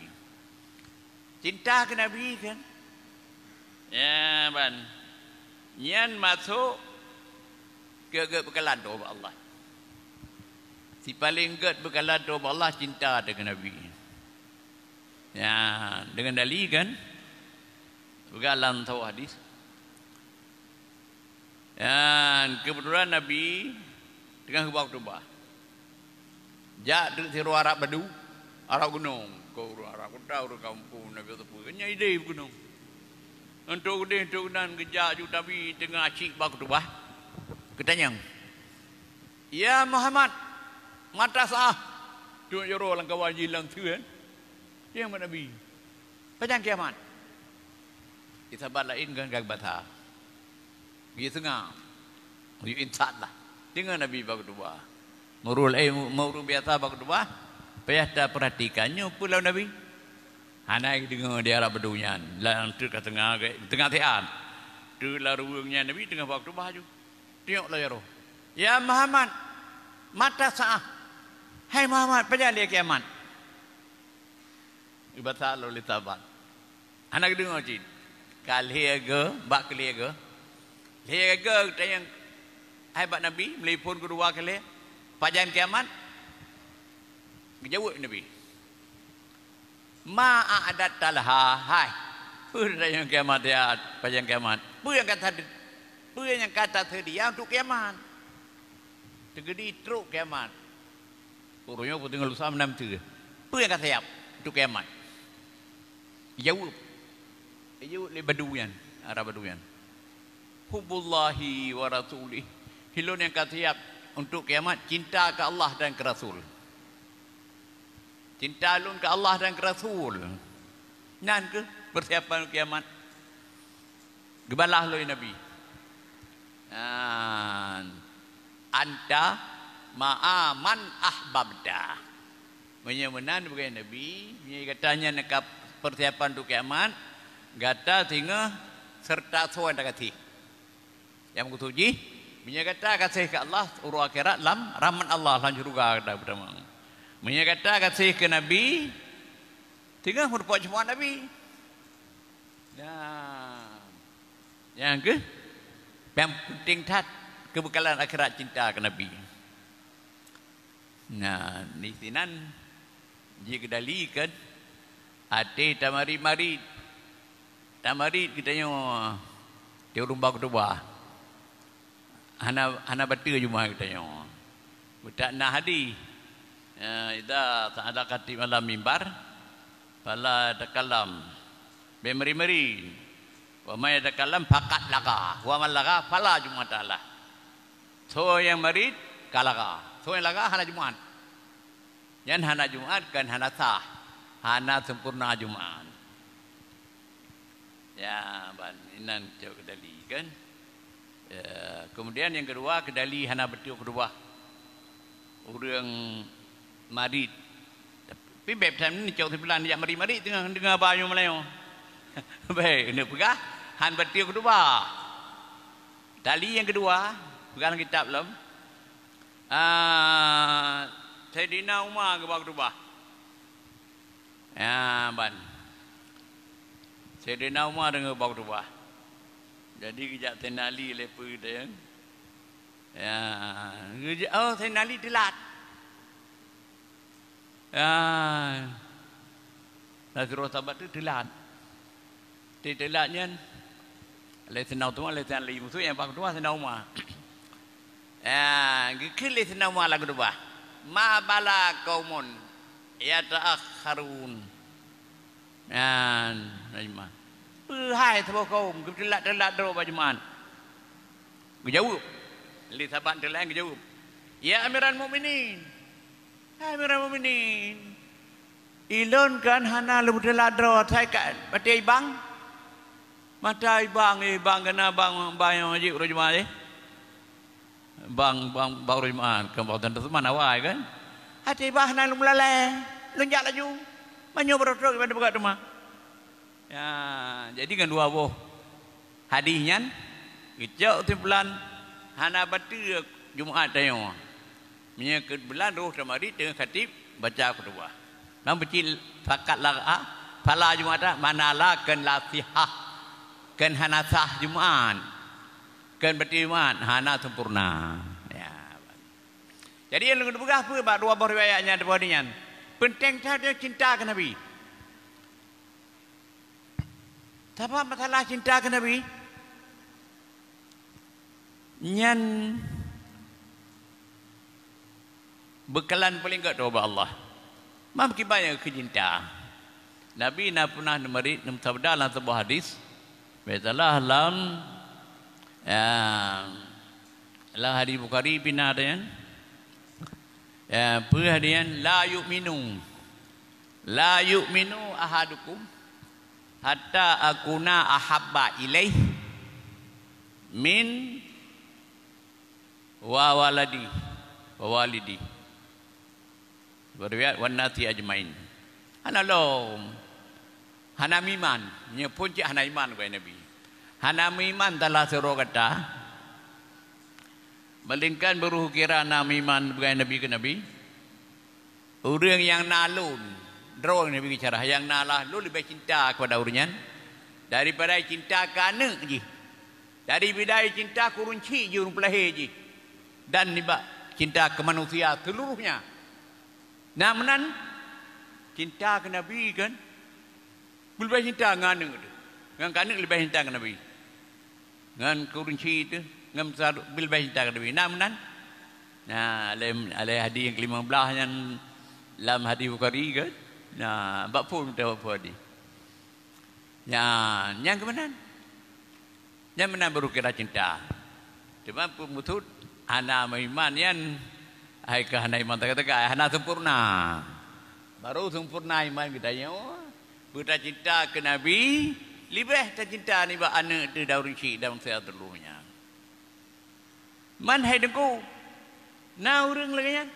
Cinta keu Nabi kan? Ya, ban. Nyan masôk keu gèt beukalon bak Allah. Sipaleng gèt beukalon bak Allah, cinta teuh keu Nabi. Ya, deungon dali kan? Peugah lam saboh hadis. Dan keubeutulan Nabi teungoh geuba khutubah. Jak treuk sidroe Arab badu, Arab gunong, kon ureueng Arab kota, ureueng kampông, Nabi teupeue. Nyan idéh gunong. Untuk udeh, untuk nan geujak ju Nabi teungoh asyik ba khutubah. Geutanyong, "Ya Muhammad, mata sa'ah?" Trok jaroe lam kawan jih lam teuen. Nyang Nabi, "Pajan kiamat?" Di sabat laén kan ka geubasa. Geuseungab. Geuintat lah. Deungoe Nabi ba khutubah. Meurul, eh, meurul biasa ba khutubah. Payah tapeuratikan nyoe peue lom Nabi. Hana geudeungoe di Arab badu nyan. Lam teuk ka teungoh, teungoh siat. Teuk lam ruweueng nyan Nabi teungoh ba khutubah ju. Tiok lom jaroe. "Ya Muhammad, mata sa'ah?" "Hai Muhammad, pajan lé kiamat?" Geubasa lom lé sahabat. Hana geudeungoe cit. Ka lhèe goe, bak keu lhèe goe. Lhèe goe geutanyong, hai bak Nabi, meulipon keudua keu lhèe, "Pajan kiamat?" Geujaweueb Nabi, Ma a'dadta laha, hai. Peue nyang kiamat ya, pajang kiamat. Peue nyang ka ta-, peue nyang ka taseudia untuk kiamat. Teugedi trok kiamat. Ureuëng nyoe peuteungoh lusa meunan teue. Peue nyang ka siap untuk kiamat? Jaweueb. Jaweueb lé badu nyan, arah badu nyan. Hubbullahi wa rasulih. Ilôn nyang ka siap untuk kiamat, cinta keu Allah dan keu Rasul. Cinta lôn keu Allah dan keu Rasul. Nyan keuh persiapan kiamat. Geubalah lé Nabi. Nyan. Anta ma'a man ahbabta. Meunyoe meunan, bukon Nabi, meunyoe gata nyan ka persiapan untuk kiamat, gata singoh serta soe nyang gata gaséh. Nyang meukeusut jih, meunyoe gata gaséh keu Allah, uroe akhirat lam rahmat Allah, lam syeuruga gata beutama. Meunyoe gata gaséh keu Nabi, singoh meurumpok cuma Nabi. Nah, nyang keuh, nyang penting that, keubeukalan akhirat cinta keu Nabi. Nah, di sinan jikeudali kan até tamarit-marit. Tamarit geutanyoe di ureuëng ba khutubah. Hana, hana bateue Jumaat geutanyoe. Beutak na hadis. Eh, idza sa'ala khatib ala mimbar, fala takallam. Bèk mari-mari. Wa may yatakallam faqad lagha. Wa man lagha fala jum'ata lah. Soe nyang marit, ka lagha. Soe nyang lagha, hana Jumaat. Nyan hana Jumaat, kan hana sah. Hana sempurna Jumaat. Ya, ban inan cok keudali, kan? Ya, kemudian nyang keudua, keudali hana beutôi khutubah. Ureuëng marit. Tapi bèk that neucok simpulan jak marit-marit teungoh deungoe ba nyoe meulayeue. Bèk, neupeugah, han beutôi khutubah. Tali nyang keudua, peugah lam kitab lom. Ah, Saidina Umar geuba khutubah. Ya, ban. Saidina Umar deungoe ba khutubah. Jadi geujak Saidina Ali lé peue teuh. Ya, geujak, oh, Saidina Ali teulat. Ya. Nah, sidroe sahabat teuh teulat. Teulat nyan, lé Saidina Utsman, lé Saidina Ali, musoh nyang paling tuha Saidina Umar. Ah, geukheun lé Saidina Umar lam khutubah, "Ma bala qaumun yata'akhkharun." Nyan, Saidina Umar. Peue hai saboh kaum geuteulat-teulat droe bak Jumaat? Geujaweueb. Lé sahabat teuh laén geujaweueb, "Ya Amiral Mukminin, hai Amiral Mukminin, ilôn kan hana lôn teulat droe, asai ka watèe ibang." Mata ibang, ibang keunan bang, bang nyang jeuet uroe Jumaat, eh. Bang, bang, bang uroe Jumaat, kan bang Tuan Teuseuman awai, kan. Watèe ibang hana lôn meulalè, lôn jak laju. Meunyoe beureutrok iban teupeugah teuma. Ya, jadi ngon dua boh hadis nyan, geucok kesimpulan hana bateue Jumaat tanyoe. Meunyoe keu bulan roh tamarit teungoh khatib baca khutubah. Lam peucit fakat la, fala Jum'ata, mana la kheun la sihah, kheun hana sah Jumaat, kheun bateue Jumaat hana sempurna. Ya. Jadi nyang lôn peugah peue bak dua boh riwayat nyan, dua boh nyan? Peunteng that cinta keu Nabi. Sabab masalah cinta keu Nabi nyan beukeulayan paleng gèt ubak Allah. Mam kiban nyang keu cinta. Nabi na peunah neumarit, neusabda lam saboh hadis, biasalah lam, ya, lam hadis Bukhari pih na nyan. Ya, peue hadis nyan? "La yu'minu, la yu'minu ahadukum hatta akuna ahabba ilaih min wa waladi, wa walidi." Riwayat, "Wan nasi ajmain." Hana lom. Hana meuiman. Nyoe phon cit hana iman keu Nabi. Hana meuiman salah sidroe gata. Melainkan barô kira na meuiman beugai Nabi keu Nabi. Ureuëng nyang na lôn, droe Nabi geucarah, nyang na lah lôn leubeh cinta keupada ureuëng nyan daripada cinta keu aneuëk jih. Daripada cinta keu ureuëng chik jih, ureuëng peulahé jih. Dan nibak cinta keu manusia seluruhnya. Na meunan, cinta keu Nabi kan, Beulebeh cinta ngon aneuk teuh. Ngon keu aneuk leubeh cinta keu Nabi. Ngon keu ureueng chik teuh, ngon besar leubeh cinta keu Nabi. Na meunan? Nah, lé, lé hadis nyang keulima blah nyan lam hadis Bukhari kan? Nah, bak phon teuh bak phon hadis. Nyan, nyang keu meunan. Nyan meunan baru kira cinta. Teuma peue maksud hana meuiman nyan, hai ka hana iman teuka-teuka, hana sempurna. Baru sempurna iman geutanyoe, beutacinta keu Nabi, leubeh tacinta nibak aneuk teuh dan ureueng chik dan bansa teuh nyan. Man hai Teungku, na ureueng lagèe nyan?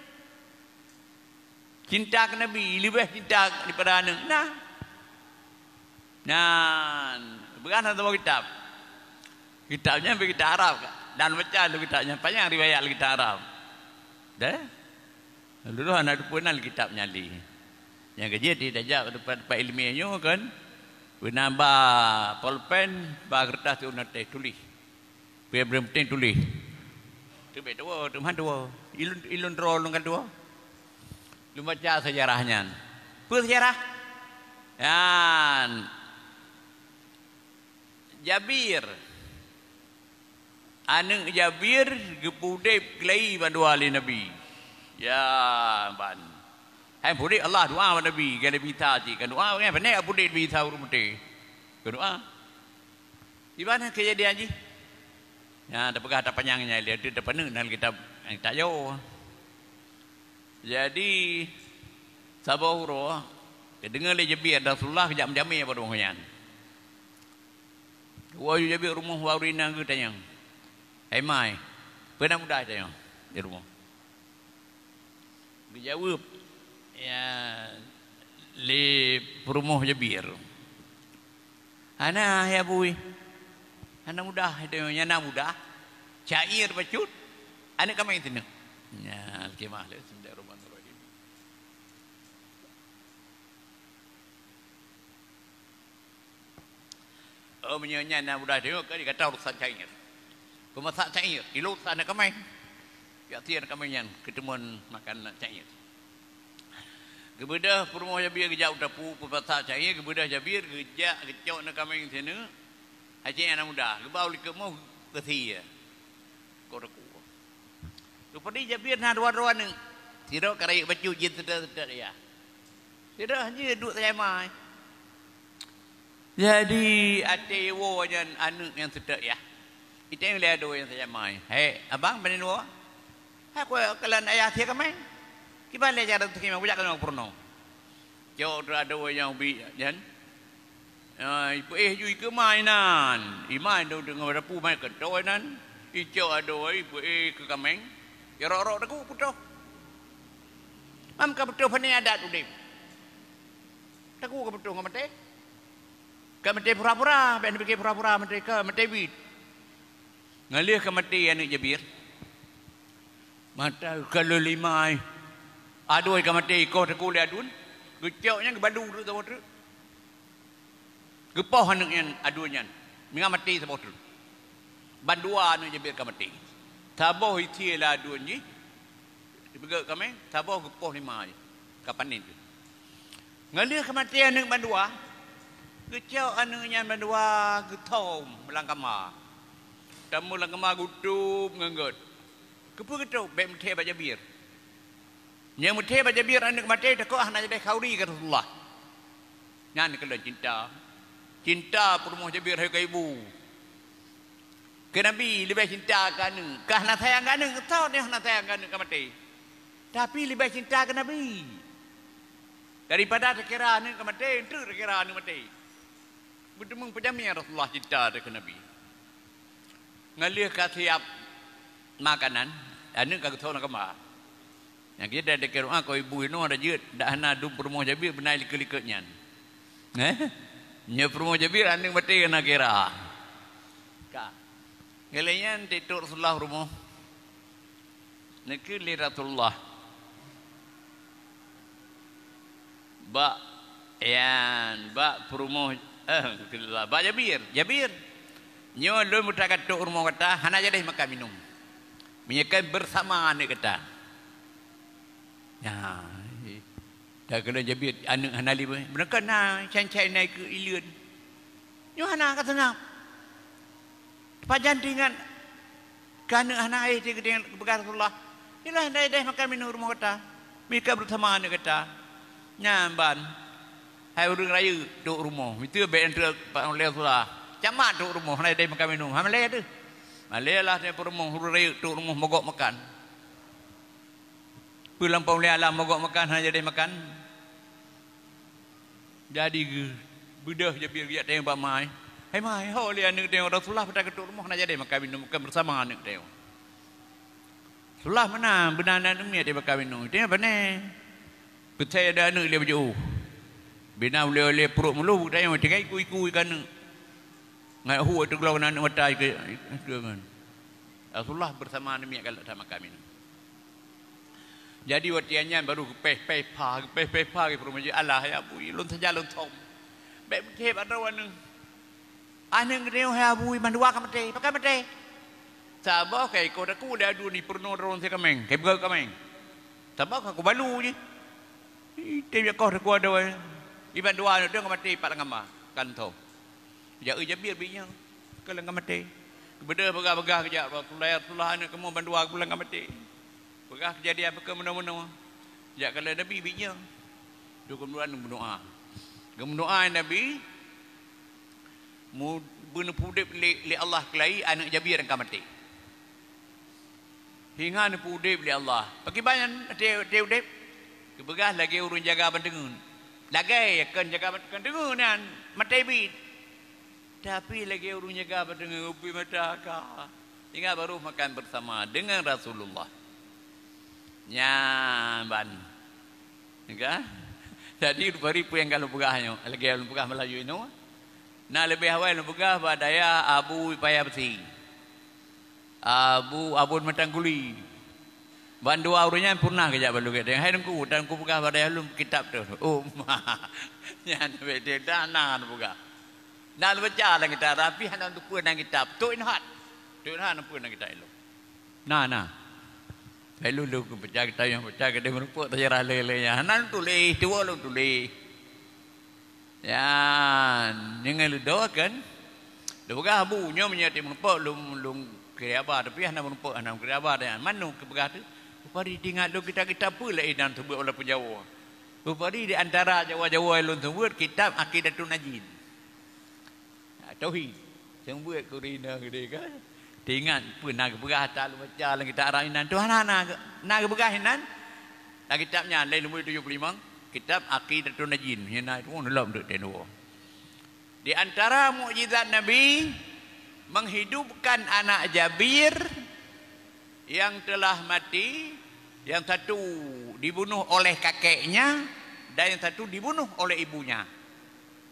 Cinta keu Nabi leubeh cinta daripada aneuk. Nah. Nyan, peugah na saboh kitab. Kitab nyan kitab Arab. Dan baca lé kitab nyan, panyang riwayat lé kitab Arab. Deh? Lulus aneuk teupeu na lé kitab nyan lé. Nyang keujeuet di tajak teumpat-teumpat ileumèe nyoe kan. Beuna ba polpen, ba keureutah siuneuk teh tuléh. Peue nyang peunteng tuléh. Teubiet tuwoe, teuma tuwoe. Ilôn, ilôn droe lôn kan tuwoe. Lôn baca seujarah nyan. Peue seujarah? Nyan. Jabir. Aneuk Jabir geupeuudép keulai bandua lé Nabi. Ya, ban. Hai peuudép Allah doa bak Nabi, keu Nabi Isa cit. Kan doa, kan, pane peuudép Nabi Isa ureueng maté. Kan doa. Di mana keujadian jih? Nyan tapeugah tapanyang nyan lé, teuk tapaneuk dalam kitab nyang tayoe. Jadi, saboh uroe, geudeungoe lé Jabir, Rasulullah geujak meujamé bak rumoh nyan. Woe Jabir rumoh, woe ureueng inong geutanyong, "Hai mai, peue na mudah tanyoe di rumoh?" Geujaweueb, ya, lé peurumoh Jabir, "Hana, hai Abu, hana mudah, nyan na mudah, syair bacut, aneuk kaméng sineuk." Ya, al-khimah lé, bismillahirrahmanirrahim. Oh, meunyoe nyan na mudah deungoe, ka jikata urusan syair. Peumasak syair, di luwa aneuk kaméng. Jak sie aneuk kaméng nyan, keu teumon makan syair. Geubeudôh peurumoh Jabir geujak u teupeu peumasak syair, geubeudôh Jabir geujak geucok aneuk kaméng sineuk. Hana mudah, geubau likot moh geusie. Kok teukue. Rupadi Jabir na dua droe aneuk. Sidroe ka rayeuk bacut jih seutôt-seutôt yah. Sidroe jih duek sajan mai. Jadi até woe nyan aneuk nyang seutôt yah. Itém lé adoe nyang sajan mai. "Hei, abang, pane woe?" "Hai, kue kalon ayah sie kaméng." "Kiban lé cara sie kaméng, bujak keunoe peurunoe." Cok teuk adoe nyang ubit nyan. Ah, ipeuéh ju ikeue mai nan. Imai dong deungon rapu mai keutoe nan. Icok adoe ipeuéh keu kaméng. Irok-rok teukue putôh. Mam ka putôh pane adat udeb. Teukue ka putôh ngon maté. Ka maté pura-pura, bèk neupike pura-pura maté, ka maté bit. Ngon lheueh ka maté aneuk Jabir, mata geukalon lé imai, adoe ka maté, ikoh teukue lé aduen, geucok nyan geubalu teuk saboh teuk. Geupoh aneuk nyan, aduen nyan, meunyo maté saboh teuk. Bandua aneuk Jabir ka maté. Saboh isie lé aduen jih, Dipeugét kaméng, saboh geupoh lé imai, ka panen teuh. Ngon lheueh ka maté aneuk bandua, geucok aneuk nyan bandua geuthom lam kama. Tamong lam kama geutôb ngon gét. Keupeue geutôb? Bèk meuthèe bak Jabir. Nyang meuthèe bak Jabir aneuk maté, takot hana jadeh khauri keu Rasulullah. Nyan keulôn cinta. Cinta peurumoh Jabir hai keu ibu. Keu Nabi leubeh cinta keu aneuk. Ka hana sayang keu aneuk, soe nyang hana sayang keu aneuk ka maté. Tapi leubeh cinta keu Nabi. Daripada takira aneuk ka maté, enteuk takira aneuk maté. Beuteumeung peujamé Rasulullah cinta teuh keu Nabi. Ngon lheueh ka siap makanan, aneuk ka geuthon lam kama. Nyang keuh dak dikira, ah, kok ibu inoe dak jeuet, dak hana dum peurumoh Jabir beunai likot-likot nyan. Eh? Nyoe peurumoh Jabir aneuk maté hana kira. Ka. Ngon lheueh nyan teuh Rasulullah rumoh. Neukheun lé Rasulullah bak, yan, bak peurumoh, eh, bak Jabir, "Jabir, nyoe lôn meuta ka trok rumoh gata, hana jadeh makan minum. Meunyoe kan bersama aneuk gata." Nyan. Dak keunan Jabir aneuk hana lé, beuneukan na cai-cai na ikeue ileuen. Nyoe hana ka seunab. Pajan teuingat keu aneuk hana ayah teuingat peugah Rasulullah, "Nyoe lah dai-dai makan minong rumoh gata, meuika beusama aneuk gata." Nyan ban, hai ureuëng rayeuk trok rumoh, miseue bék enteuk lé Rasulullah. Camat trok rumoh hana dai makan minong, ha malée deuh. Malée lah teuh peurumoh ureuëng rayeuk trok rumoh mogok makan. Peulampau lé alam mogok makan hana jadi makan. Jadi geu-, beudôh Jabir geujak tanyong bak ma, "Hai ma, ho lé aneuk tanyong Rasulullah peugah keu trok rumoh hana jadi makan minong, makan beusama aneuk tanyong." "Rasulullah meunan, beuna aneuk miet tanyong makan minong, tanyong pane?" "Peucaya ada aneuk lé beujiôh. Bina ulée-ulée pruet muloh tanyong tinggai iku-iku ikan aneuk. Ngai hu itu geulong aneuk mata ike." Rasulullah beusama aneuk miet galak that makan minong. Jadi watée nyan baru geupéh-péh pha, geupéh-péh pha, geupeurumoh jih, "Allah ya Abu, lôn saja lôn thom. Bék beutép adroe aneuk. Aneuk geutanyoe hai Abu mandua ka maté, pakon maté? Saboh ka iko takue lé adu ni peurunoe droe si kaméng, ka ibeugöt kaméng. Saboh ka kubalu jih. Ih, tém jak koh takue adoe. Iban dua aneuk droe ka maté pat lam kama, kan thom. Jak eu Jabir bit nyoe, ka lôn ka maté." Geubeudôh peugah-peugah geujak, "Rasulullah, ya Rasulullah, aneuk kamoe bandua ka lôn ka maté." Peugah keujadian peue keu meunoe-meunoe. Jak kalon Nabi bit nyoe. Dua keumudian geumeudoá. Geumeudoá Nabi, mu-, beuneupeuudép lé, lé Allah keulai aneuk Jabir nyang ka maté. Hingga neupeuudép lé Allah. Pakriban nyan watée, watée udép? Geupeugah lagée ureuëng jaga banteungeut. Lagée kon jaga banteungeut nyan maté bit. Tapi lagée ureuëng jaga banteungeut ubé mata ka. Ingat baru makan bersama dengan Rasulullah. Nyan ban. Ka? Jadi, rupari peue nyang ka lôn peugah nyoe, lagée lôn peugah Meulayu inoe. Na leubeh awai lôn peugah bak dayah Abu Paya Beusi, Abu Abon Meutangguli. Ban dua ureuëng nyan pernah geujak bak lôn, hai Teungku, dan kupeugah bak dayah lôn kitab tu. Oh, ma. Nyan beda na lôn peugah. Na lôn baca lam kitab, tapi hana lôn teupeue nan kitab. Tok Inhat. Tok Inhat na peue nan kitab ilong. Na, na. Hai lôn, lôn baca kitab nyang baca, kadang meureumpok sejarah lé-lé nyan. Hana lôn tuléh, tuwoe lôn tuléh. Nyan, nyang leudo kan. Lôn peugah Abu, nyoe meunyoe teumeureumpok lôn, lôn kiri haba, tapi hana meureumpok, hana kiri haba nyan. Mano keupeugah tu? Rupari teuingat lôn kitab-kitab peue laén nyang teubuet walaupun Jawoe. Rupari di antara Jawoe-Jawoe lôn teubuet kitab Aqidatun Najin. Ha, tauhid. Seumeubeuet keu ureuëng inong geude ka. Teuingat peue na geupeugah ata lôn baca lam kitab Arab inan tu hana na, na geupeugah inan. Lam kitab nyan lé lumbôi tujoh puluh limong, kitab Aqidatun Najin. Nyan na itu lom duk teunoe. Di antara mukjizat Nabi, menghidupkan anak Jabir yang telah mati, yang satu dibunuh oleh kakeknya dan yang satu dibunuh oleh ibunya.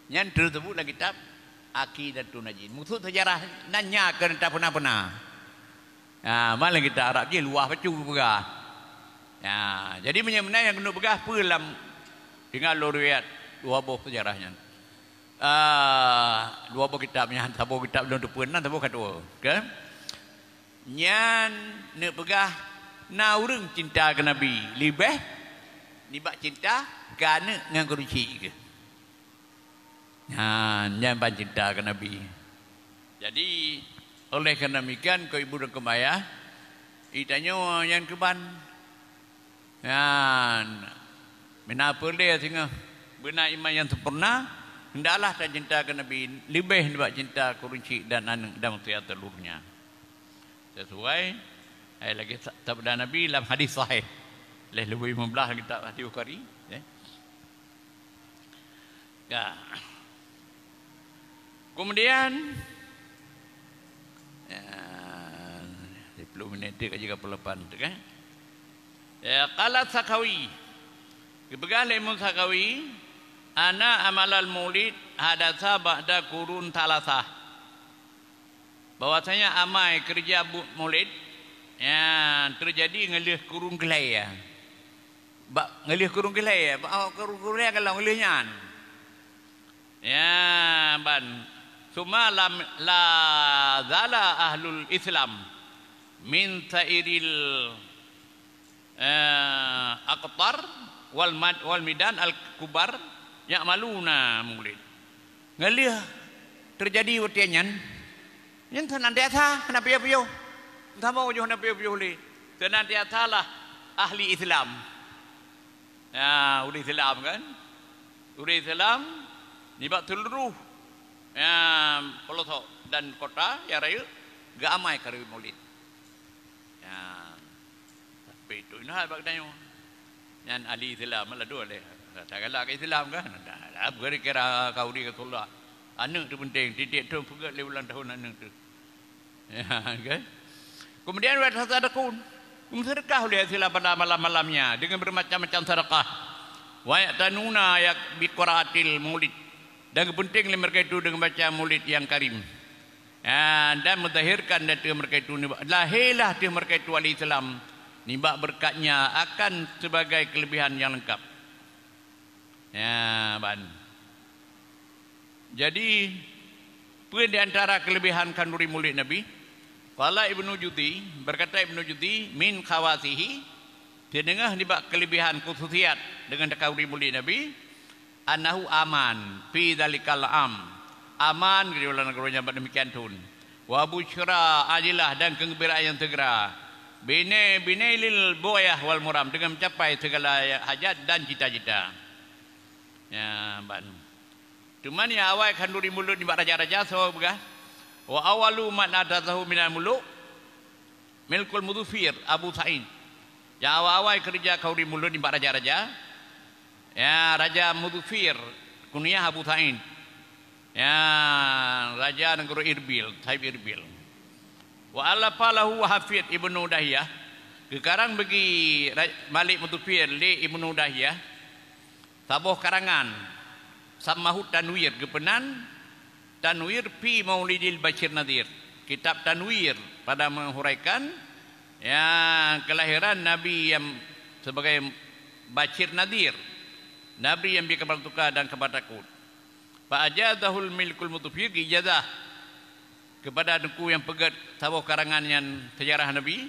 Nyan teusebut lam kitab Aqidatun Najin. Maksud sejarah nan nya keu tapeuna-peuna. Ha, malah kitab Arab jih luwah bacut peugah. Ha, jadi meunyoe meunan nyang keuneuk peugah peue lam, tinggai lôn riwayat dua boh sejarah nyan. Ah, dua boh kitab nyan, saboh kitab lôn teupeue nan, saboh ka tuwoe. Kan? Nyan neupeugah na ureuëng cinta keu Nabi leubeh nibak cinta keu aneuk ngon keu ruci geuh. Nyan, nyan ban cinta keu Nabi. Jadi, oleh karena demikian, keu ibu dan keu ayah, geutanyoe nyan keuban. Nyan, meunan peue lé singoh beuna iman nyang sempurna, hendaklah tacinta keu Nabi leubeh nibak cinta keu ureuëng chik dan aneuk dan manusia seluruhnya. Sesuai, eh, lagée sa-, sabda Nabi lam hadis sahih. Leh leubu lima belas kitab hadis Bukhari, eh. Ya. Kemudian, ya, sepuluh minit tu ka jeuet ka pukul lapan tu kan. Ya, qala Sakhawi. Geupeugah lé Imam Sakhawi, "Anna amalal maulid hadatsa ba'da qurun tsalasah." Bahwasanya amai keureuja bu-, maulid, ya, teujadi ngon lheueh kurun keulhèe, ya. Bak ngon lheueh kurun keulhèe, ya, bak kurun keulhèe ka lheueh nyan. Ya, ban. Summa lam, la zala ahlul Islam min sairil, eh, aqtar wal mad-, wal midan al-kubar ya'maluna maulid. Ngon lheueh teujadi watée nyan, nyan seunantiasa hana piôh-piôh. Saboh jih hana piôh-piôh lé. Seunantiasalah ahli Islam. Ya, ureuëng Islam kan? Ureuëng Islam nibak seuluruh, ya, peulosok dan kota nyang rayeuk geuamai khanduri maulid. Ya. Tapi itu ingat bak tanyoe. Nyan ahli Islam lah dua leh. Rata galak Islam kan? Dah, dah, kira khanduri Rasulullah. Aneuëk tu penting, titik tu peugét lé ulang tahun aneuëk tu. Ya, kan? Kemudian, wa yatasaddaqun, meusedekah uleh sila pada malam-malamnya dengan bermacam-macam sedekah. Wa ya'tanuna ya bi qira'atil maulid, dan geupeunténg lé mereka itu dengan baca maulid yang karim. Ya, dan menzahirkan dari mereka itu nibak, lahirlah dari mereka itu ahli Islam nibak berkatnya akan sebagai kelebihan yang lengkap. Ya, ban. Jadi, peue di antara kelebihan khanduri maulid Nabi? Qala Ibnu Jauzi, berkata Ibnu Jauzi, min khawasihi, sideungoh nibak kelebihan khususiat dengan khanduri maulid Nabi, annahu aman fi dzalikal am. Aman, geujaweueb lam nanggroe nyan bak demikian thon. Wa busyra ajilah, dan keugembiraan yang segera. Bine, bine lil bughayah wal muram, dengan mencapai segala hajat dan cita-cita. Ya, ban. Teuma nyang awai khanduri mulod nibak raja-raja, soe peugah? Wa awwalu man ahdatsahu minal muluk Milkul Mudhafir Abu Sa'id. Nyang awai-awai keureuja khanduri mulod nibak raja-raja. Ya, Raja Mudhafir, kunyah Abu Sa'id. Ya, raja nanggroe Irbil, Taif Irbil. Wa allafa lahu Hafid Ibnu Dahiyah, geukarang bagi Ra-, Malik Mudhafir lé Ibnu Dahiyah saboh karangan, sammahu Tanwir, geupeunan Tanwir fi Maulidil Basyir Nadhir. Kitab Tanwir pada menguraikan, ya, kelahiran Nabi yang sebagai Basyir Nadhir, Nabi yang bri kabar teuka dan kabar takot. Fa ajazahul Milkul Mudhafir, geujazah keupada teungku nyang peugét saboh karangan nyan seujarah Nabi,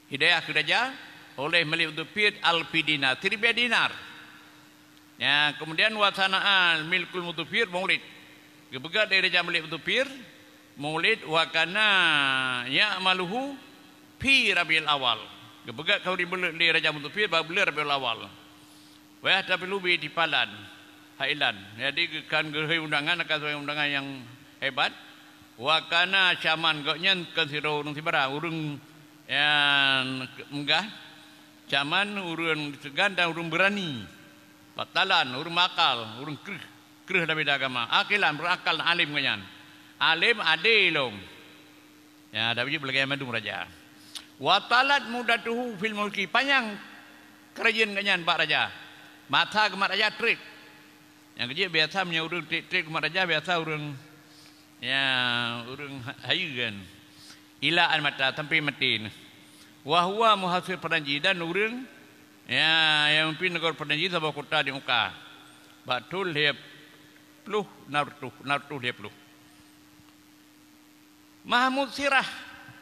hidayah keu raja, oleh Malik Mudhafir alfi dinar, siribée dinar. Ya, kemudian wa sana'a Milkul Mudhafir maulid. Geupeugét lé Raja Malik Mudhafir maulid, wa kana ya'maluhu fi Rabiul Awal. Geupeugét khanduri mulod lé Raja Mudhafir bak buleuen Rabiul Awal. Wa yahtafilu bi ihtifalan hailan. Jadi, geukan geuhôi undangan, akan sebagai undangan nyang hebat. Wa kana syaman, gobnyan kon sidroe ureuëng sibara, ureuëng nyang meugah. Syaman, ureuëng seugan dan ureuëng beurani. Batalan, ureuëng meuakal, ureuëng kreueh, kreueh lam bidang agama. Aqilan, ureuëng akal dan além gobnyan. Além, adé lom. Ya, Daud jeuet beulagée mandum raja. Wa talat muddatuhu fil mulki, panyang keurajeuen gobnyan bak raja. Masa geumat raja treb. Nyang keujeuet biasa meunyoe ureuëng treb-treb geumat raja, biasa ureuëng, ya, ureuëng ha-, hayeue kan. Ila an mata, sampai maté. Wa huwa muhasir peujanji, dan ureuëng, ya, nyang meupimpin nanggroe peujanji saboh kota di muka. Bak thon lhée ploh, nam reutôh, nam reutôh lhée ploh. Mahmud Sirah,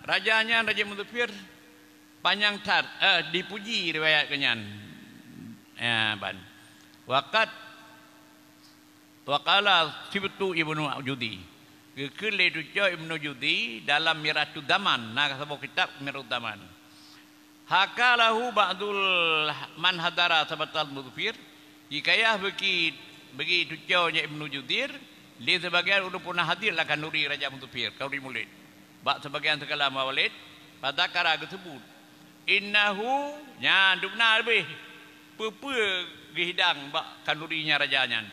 raja nyan, Raja Mudhafir, panyang that, eh, dipuji riwayat geuh nyan. Ya, ban. Waqat, wa qala Sibtu Ibnu Jauzi. Geukheun lé Tuco Ibnu Jauzi dalam Miratu Zaman, na saboh kitab Miratu Zaman. Haka lahu ba'dul man hadara sabatal Mudhafir, hikayah bagi, bagi Tuco nyan Ibnu Jauzi, lé sebagian ureuëng puna hadir lam khanduri Raja Mudhafir, khanduri mulod. Bak sebagian sigala mawalid, fadzakara, geuseubut. Innahu, nyan dubna leubeh, peue-peue geuhidang bak khanduri nyan raja nyan.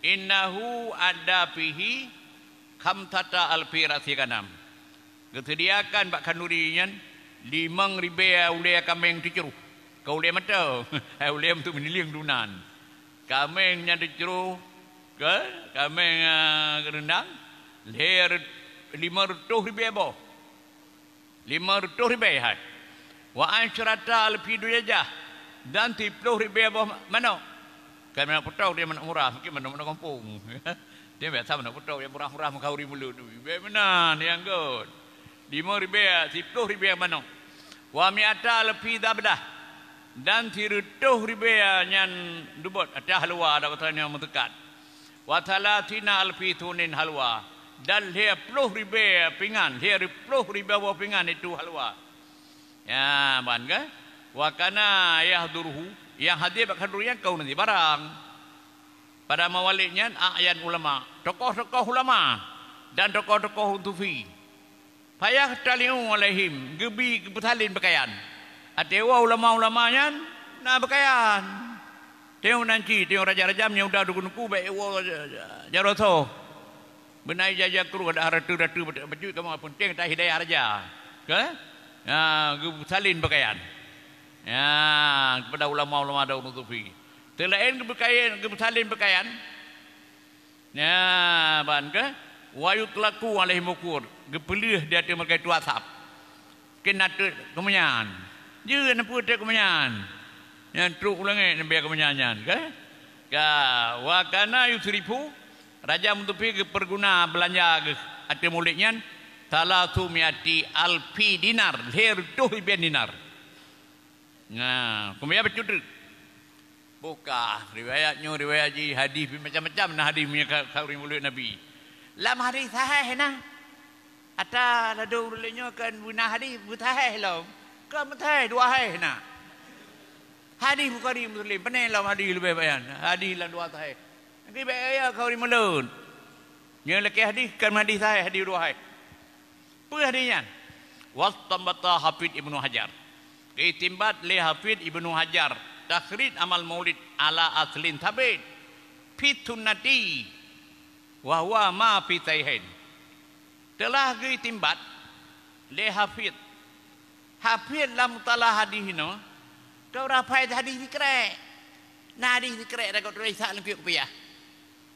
Innahu adda fihi khamsata alfi ra'si ghanam. Geuseudiakan bak khanduri nyan limong ribée ulée kaméng teucroh. Kon ulée mata, hai ulée untuk meunilieng dunan. Kaméng nyan teucroh, ke, kaméng, ah, reundang, lhée re-, limong reutôh ribée boh. Limong reutôh ribée hai. Wa asyrata alfi dujajah, dan siploh ribée boh manok. Kan manok putôk dia manok murah, mungkin manok-manok gampông. Dia biasa manok putôk yang murah-murah meukauri mulut tu. Ribée meunan nyang göt. Limong ribée, siploh ribée manok. Wa mi'ata alfi dablah. Dan sireutôh ribèe nyan dubot, ateuh halwa, dak kata nyan meuteukat. Wa thalathina alfi sunin halwa, dan lhèe plôh ribèe pingan, lhèe plôh ribèe boh pingan itu halwa. Ya, ban ka? Wa kana yahduruhu, nyang hadir bak khanduri nyan kaum nasi barang. Pada mawalid nyan a'yan ulama, tokoh-tokoh ulama dan tokoh-tokoh sufi. Fayahtali'u alaihim, geubi geupeusalin peukayan. Até woe ulama-ulama nyan na peukayan. Teungoh nan cit, teungoh raja-raja meunyoe udah dukun-dukun bèk woe jaroe soe. Beunai jaja kruh ada ratu-ratu bacut kamoe peunteng ta hidayah raja. Ke? Ya, geupeusalin peukayan. Ya, kepada ulama-ulama dan ureueng sufi. Teulaén geupeukayan, geupeusalin peukayan. Nya, ban ka, wa yutlaqu alaihim bukur, geupeuleueh di ateueh mereka itu asap. Keunan teuk keumeunyan. Jeuet na peue teuk keumeunyan. Nyan trok u langét neubèe keumeunyan nyan, ka? Ka, wa kana yusrifu, raja meutupi geupeuguna beulanja geuh ateueh mulod nyan, salasumiyati alfi dinar, lhèe reutôh ribèe dinar. Nah, keumudian bacut teuk. Buka, riwayat nyoe, riwayat jih, hadih pih macam-macam na hadih meunyoe ka, ka ureueng mulod Nabi. Lam hadih sahih na. Ata ladôm ureueng nyoe kan beuna hadih beusahih lom. Kan beusahih dua hai na. Hadih Bukhari Muslim, pane lom hadih leubeh bayan. Hadih lam dua sahih. Lagi baik ya ka ureueng mulod. Nyoe lakèe hadih kan hadih sahih, hadih dua hai. Peue hadih nyan? Wastanbata Hafidh Ibnu Hajar. Geuistinbat lé Hafidh Ibnu Hajar, Takhrij Amal Maulid ala aslin sabit fi sunnati wa huwa ma fi sahihain. Telah geuistinbat lé Hafidh. Hafidh lam mutala hadih nyoe, ka ureueng hafai hadih sikrek. Na hadih sikrek dak tuléh sak leungkeuek kupiah.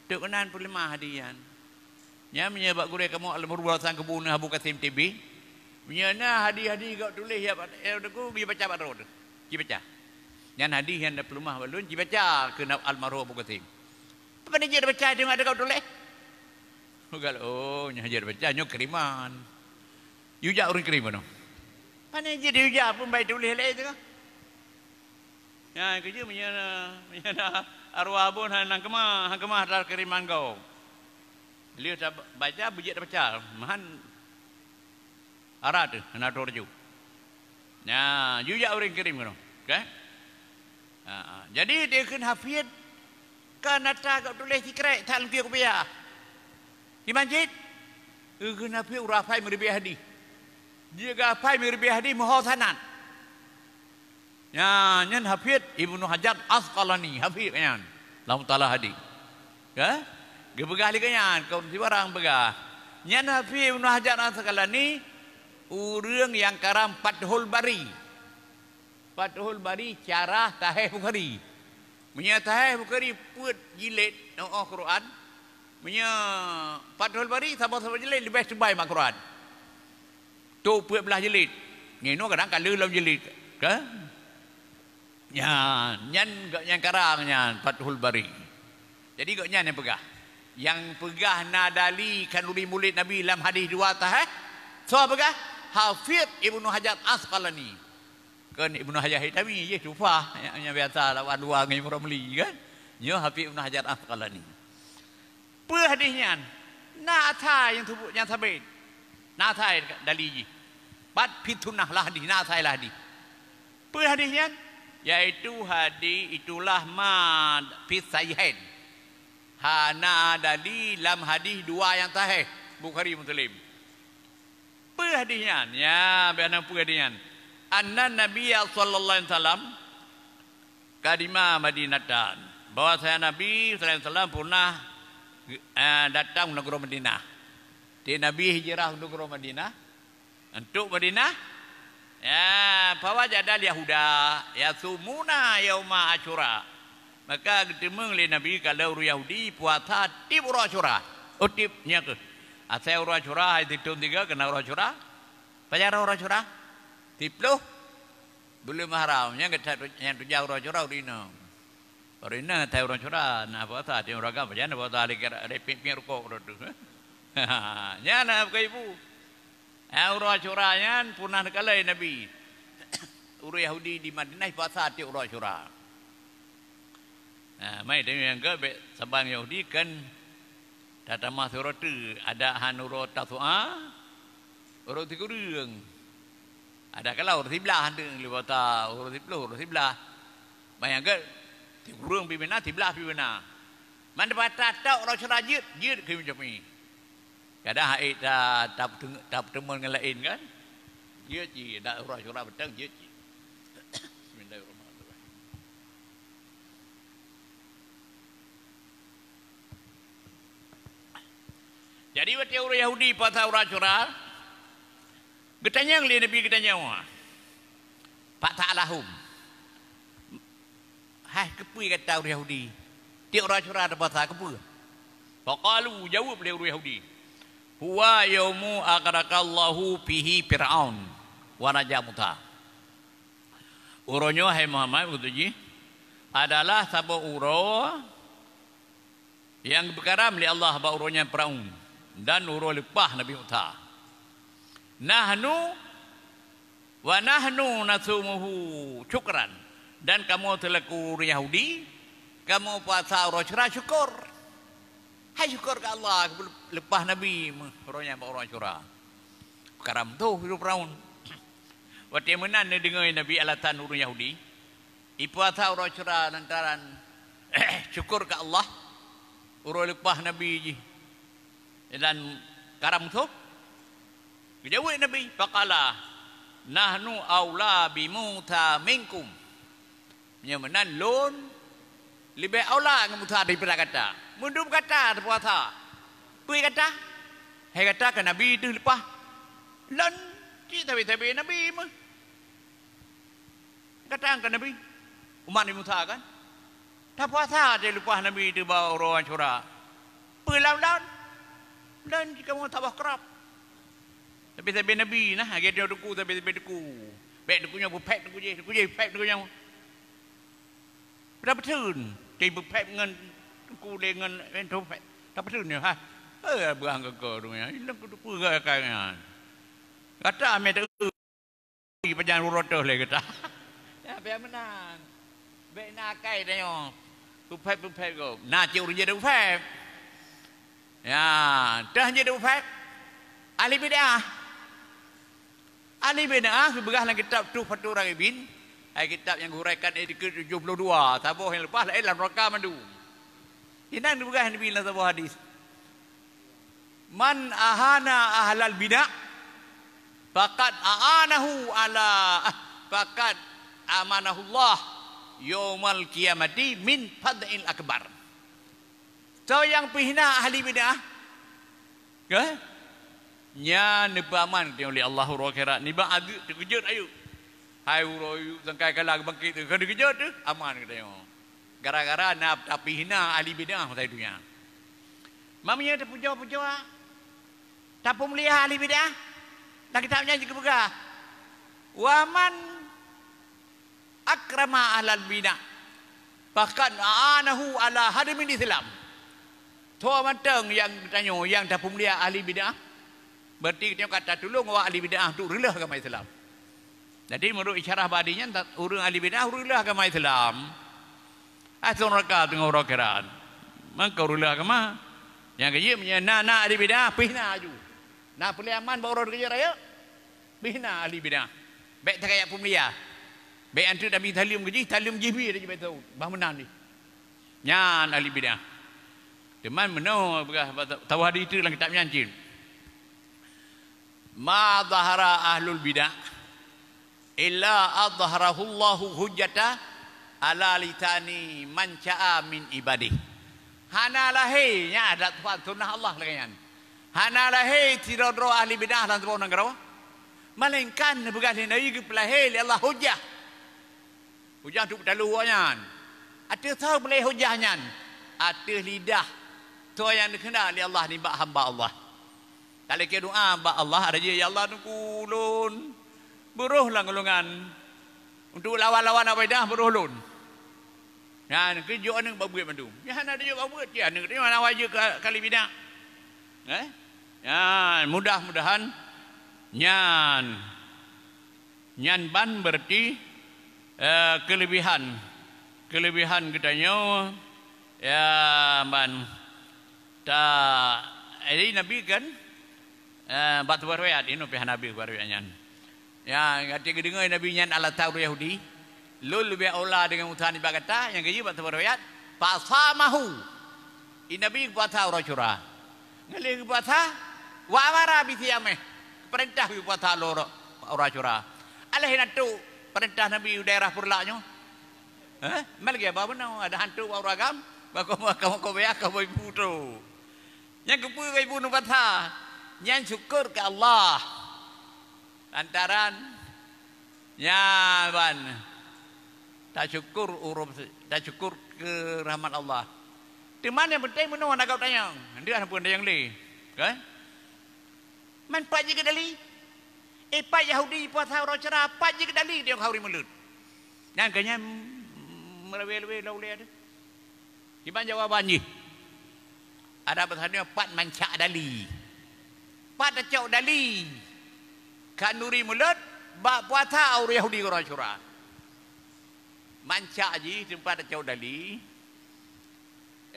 Teuk keunan peuleumah hadih nyan. Nyan meunyoe bak gurèe kamoe almarhum Hasan Keubu na Abu Kasim T B. Meunyoe na hadih-hadih geutuléh ya, ya, teungku, jibaca bak droe teuh. Jibaca. Nyan hadih nyang na peuleumah bak lôn, jibaca keu na almarhum Abu Kasim. Pane jeuet baca teungoh ada geutuléh. Ugal, oh, nyan jeuet baca, nyoe kiriman. Yue jak ureueng kirim keunoe. Pane jeuet yue jak pun bai tuléh lé teuh. Nyan keujeuet meunyoe na, meunyoe na arwah abon hana keumah, hana keumah that kiriman gob. Lheueh tabaca, beujeuet tabaca, meuhan ara teuh, hana troh laju. Nyan, yue jak ureueng kirim keunoe, ka? Ha, ha. Jadi, dikheun Hafidh, kan ata geutuléh sikrek that leungkeuek kupiah. Di masjid, dikheun Hafidh ureueng hafai meuribèe hadih. Jeuet geuhafai meuribèe hadih meuho sanad. Nyan, nyan Hafidh Ibnu Hajar Asqalani, Hafidh nyan. Lam mutala hadih. Ya? Geupeugah lé geuh nyan, kon sibarang peugah. Nyan Hafidh Ibnu Hajar Asqalani, ureueng nyang karang Fathul Bari. Fathul Bari syarah Sahih Bukhari. Meunyoe Sahih Bukhari peuet jilid, oh, Quran. Meunyoe Fathul Bari saboh-saboh jilid leubeh teubai mat Quran. Trok peuet blaih jilid. Nyoe kadang ka le lom jilid, ka? Nyan, nyan gobnyan karang nyan Fathul Bari. Jadi gobnyan nyang peugah. Nyang peugah na dali khanduri mulod Nabi lam hadih dua sahih. Soe peugah? Hafidh Ibnu Hajar Asqalani. Kon Ibnu Hajar Haitami, jih Tuhfah. Nyang, nyang biasa lawan dua ngon Imam Ramli, kan? Nyoe Hafidh Ibnu Hajar Asqalani. Peue hadih nyan? Na asai nyang teubu-, nyang sabit. Na asai dali jih. Pat fi sunnah lah hadih, na asai lah hadih. Peue hadih nyan? Yaitu hadih itulah ma fi sahihain. Hana dali lam hadih dua nyang sahih, Bukhari Muslim. Peue hadih nyan? Ya, bèk na peue hadih nyan. Anna Nabiyya sallallahu alaihi wasallam kadima Madinatan. Bahwasanya Nabi sallallahu alaihi wasallam pernah, eh, datang u nanggroe Madinah. Di Nabi hijrah u nanggroe Madinah. Untuk Madinah, ya, fawajadal Yahuda yasumuna yauma Asyura. Maka geuteumeung lé Nabi kalon ureueng Yahudi puasa tiep uroe Asyura. Oh, tiep, nyan keuh. Asai uroe Asyura, hai sithôn tiga keunan uroe Asyura. Pajan uroe Asyura? Siploh buleuen Muharram. Nyan geuta-, nyang tujoh uroe Asyura ureueng inong. Ureueng inong asai uroe Asyura, na puasa, tiep uroe agam, pajan puasa lé kira, lé piep-piep rukok uroe tu. Nyan na bukan ibu. Eh, uroe Asyura nyan pernah neukalon Nabi. Ureuëng Yahudi di Madinah puasa tieb uroe Asyura. Nah, mai teunyang ke bek saban Yahudi kan tatamah suroe teuk, ada han uroe Tasu'a, uroe sikureueng. Ada kala uroe siblaih han teuk lé puasa, uroe siploh, uroe siblaih. Bayangkan sikureueng pih beuna, siblaih pih beuna. Man dipata tok uroe Asyura jeuet, jeuet keu meujami. Kadang hai ta, ta, tapeuteumon ngon laén kan? Jeuet cit, dak uroe Asyura beutang jeuet cit. Bismillahirrahmanirrahim. Jadi watée ureuëng Yahudi puasa uroe Asyura, geutanyong lé Nabi, geutanyong, "Fa sa'alahum." Hai keupeue gata ureuëng Yahudi tieb uroe Asyura tapuasa keupeue? Faqalu, jaweueb lé ureuëng Yahudi, "Huwa yaumu aghraqallahu fihi Fir'aun wa naja Musa." Uroe nyoe hai Muhammad, beutôi jih, adalah saboh uroe nyang geupeukaram lé Allah bak uroe nyan Firaun dan uroe leupah Nabi Musa. Nahnu wa nahnu nasumuhu syukran. Dan kamoe seulaku ureuëng Yahudi, kamoe puasa uroe Asyura syukur. Hai syukur keu Allah leupah Nabi uroe nyan bak uroe Asyura. Peukaram tuh hidup Firaun. Watée meunan neudeungoe Nabi alasan ureuëng Yahudi, ipuasa uroe Asyura lantaran syukur keu Allah uroe leupah Nabi jih dan karam musoh. Geujaweueb Nabi, faqala, "Nahnu aula bi Musa minkum." Meunyoe meunan lôn leubeh aula ngon Musa daripada gata. Meunduek gata tapuasa, peue gata? Hai gata ka nabi deuh leupah. Lôn cit sabe-sabe nabi meuh. Gata ka nabi, umat Nabi Musa kan? Tapuasa teuh leupah Nabi teuh bak uroe Asyura. Peue lom lôn? Lôn cit kamoe saboh krab. Sabe-sabe nabi nah, lagée nyoe teungku sabe-sabe teungku. Bék teungku nyoe peupéb teungku jéh, teungku jéh peupéb teungku nyoe. Tapeutheun, cit peupéb ngon teungku lé ngon, eh, peupéb. Tapeutheun nyoe ha. Eh, beuang keu kau tu nyan. Ilong keu teupeu gaya nyan. Gata mé teu pajan uroe toh lé gata. Ya, biar meunan. Bék na akai tanyoe. Peupéb-peupéb gob. Na cit ureuëng jeuet peupéb. Ya, teuh jeuet peupéb. Ahli bid'ah. Ahli bid'ah geupeugah lam kitab Tuhfatur Raghibin, hai kitab nyang geuhuraikan di keue tujoh ploh dua, saboh nyang leupah laén lam raka mandum. Inan geupeugah Nabi lam saboh hadis, "Man ahana ahlal bid'ah, faqad a'anahu ala, ah, faqad amanahullah yaumal qiyamati min faz'il akbar." Soe nyang peuhina ahli bid'ah, ke? Nyan neupeuaman geutanyoe lé Allah uroe akhirat nibak azeub teukeujot ayeueb. Hai uroe ayeueb sangkai kala geubangkét teuh, ka teukeujot teuh, aman geutanyoe. Gara-gara na tapeuhina ahli bid'ah masa itu nyan. Meunyoe tapujoe-pujoe, tapeumulia ahli bid'ah, lam kitab nyan geupeugah, "Wa man akrama ahlal bid'ah, faqad a'anahu ala hadmil Islam." Soe mantong nyang geutanyoe nyang tapeumulia ahli bid'ah, berarti geutanyoe ka tatulông awak ahli bid'ah untuk reuloh agama Islam. Jadi, meunurot isyarah bak hadis nyan, ta-, ureuëng ahli bid'ah reuloh agama Islam. Asoe neuraka teungoh uroe akhirat. Maka reuloh agama. Nyang keujeuet meunyoe na, na ahli bid'ah, pih na aju. Na peuleueh aman bak uroe keujeuet rayeuk. Pih na ahli bid'ah. Bék takayak peumulia. Bék anteuk Nabi saleuem keu jih, saleuem jih bi laju bék teuôt. Bah meunan jih. Nyan ahli bid'ah. Teuma meunoe peugah, tawa di itu lam kitab nyan cit. "Ma zahara ahlul bid'ah illa azharahullahu hujjata ala lisani man sya'a min ibadih." Hana lahé, nyan adat Tuhan, sunnah Allah lagée nyan. Hana lahé sidroe-droe ahli bid'ah lam saboh nanggroe, malaingkan neupeugah lé Nabi geupeulahé lé Allah hujjah. Hujah untuk beutalu awaknyan. Ateueh soe peulahé hujah nyan? Ateueh lidah soe nyang neukheundak lé Allah nibak hamba Allah. Talakée doá bak Allah, ada jih, "Ya Allah, Teungku lôn, beuroh lam golongan untuk lawan-lawan awak bid'ah, beuroh lôn." Nyan keu jok aneuëk bak buet mandum. Nyan hana jok bak buet, cit aneuëk teuh mana wajéb ka, ka lé bid'ah. Eh? Nyan, mudah-mudahan nyan Nyan ban berarti Eh, keulebihan, keulebihan geutanyoe, ya, ban ta, jadi Nabi kan, eh, bak saboh riwayat, inoe pih Nabi bak riwayat nyan. Ya, até geudeungoe Nabi nyan alasan ureuëng Yahudi, lôn leubeh aula deungon Musa nibak gata, nyang keujeuet bak saboh riwayat, fasamahu. I Nabi geupuasa uroe Asyura. Ngon lheueh geupuasa, wa amara bi siyamih. Peurintah geupuasa lôn uroe Asyura. Alah hana trok peurintah Nabi u daerah Peureulak nyoe. Hah? Mal lagée ba meunoe, ada hantu bak ureuëng agam, bak kamoe, kamoe, kamoe, ya, kamoe ibu tu. Nyang keupeue ibu neupuasa? Nyan syukur keu Allah. Lantaran nyan ban tasyukur ureuëng, tasyukur keu rahmat Allah. Teuma nyang penting meunoe na geutanyoe, ndeuk hana peue nyang lé, kan? Man pat jih keudali? Eh, pat Yahudi puasa uroe Asyura, pat jih keudali di Yahudi mulod. Nyang keu nyan meureuwée-reuwée lom ulée teuh. Kiban jawaban jih? Ada pesan dia, pat mancak dali. Pat tacok dali khanduri mulod bak puasa ureuëng Yahudi uroe Asyura. Mancak jih teumpat tacok dali.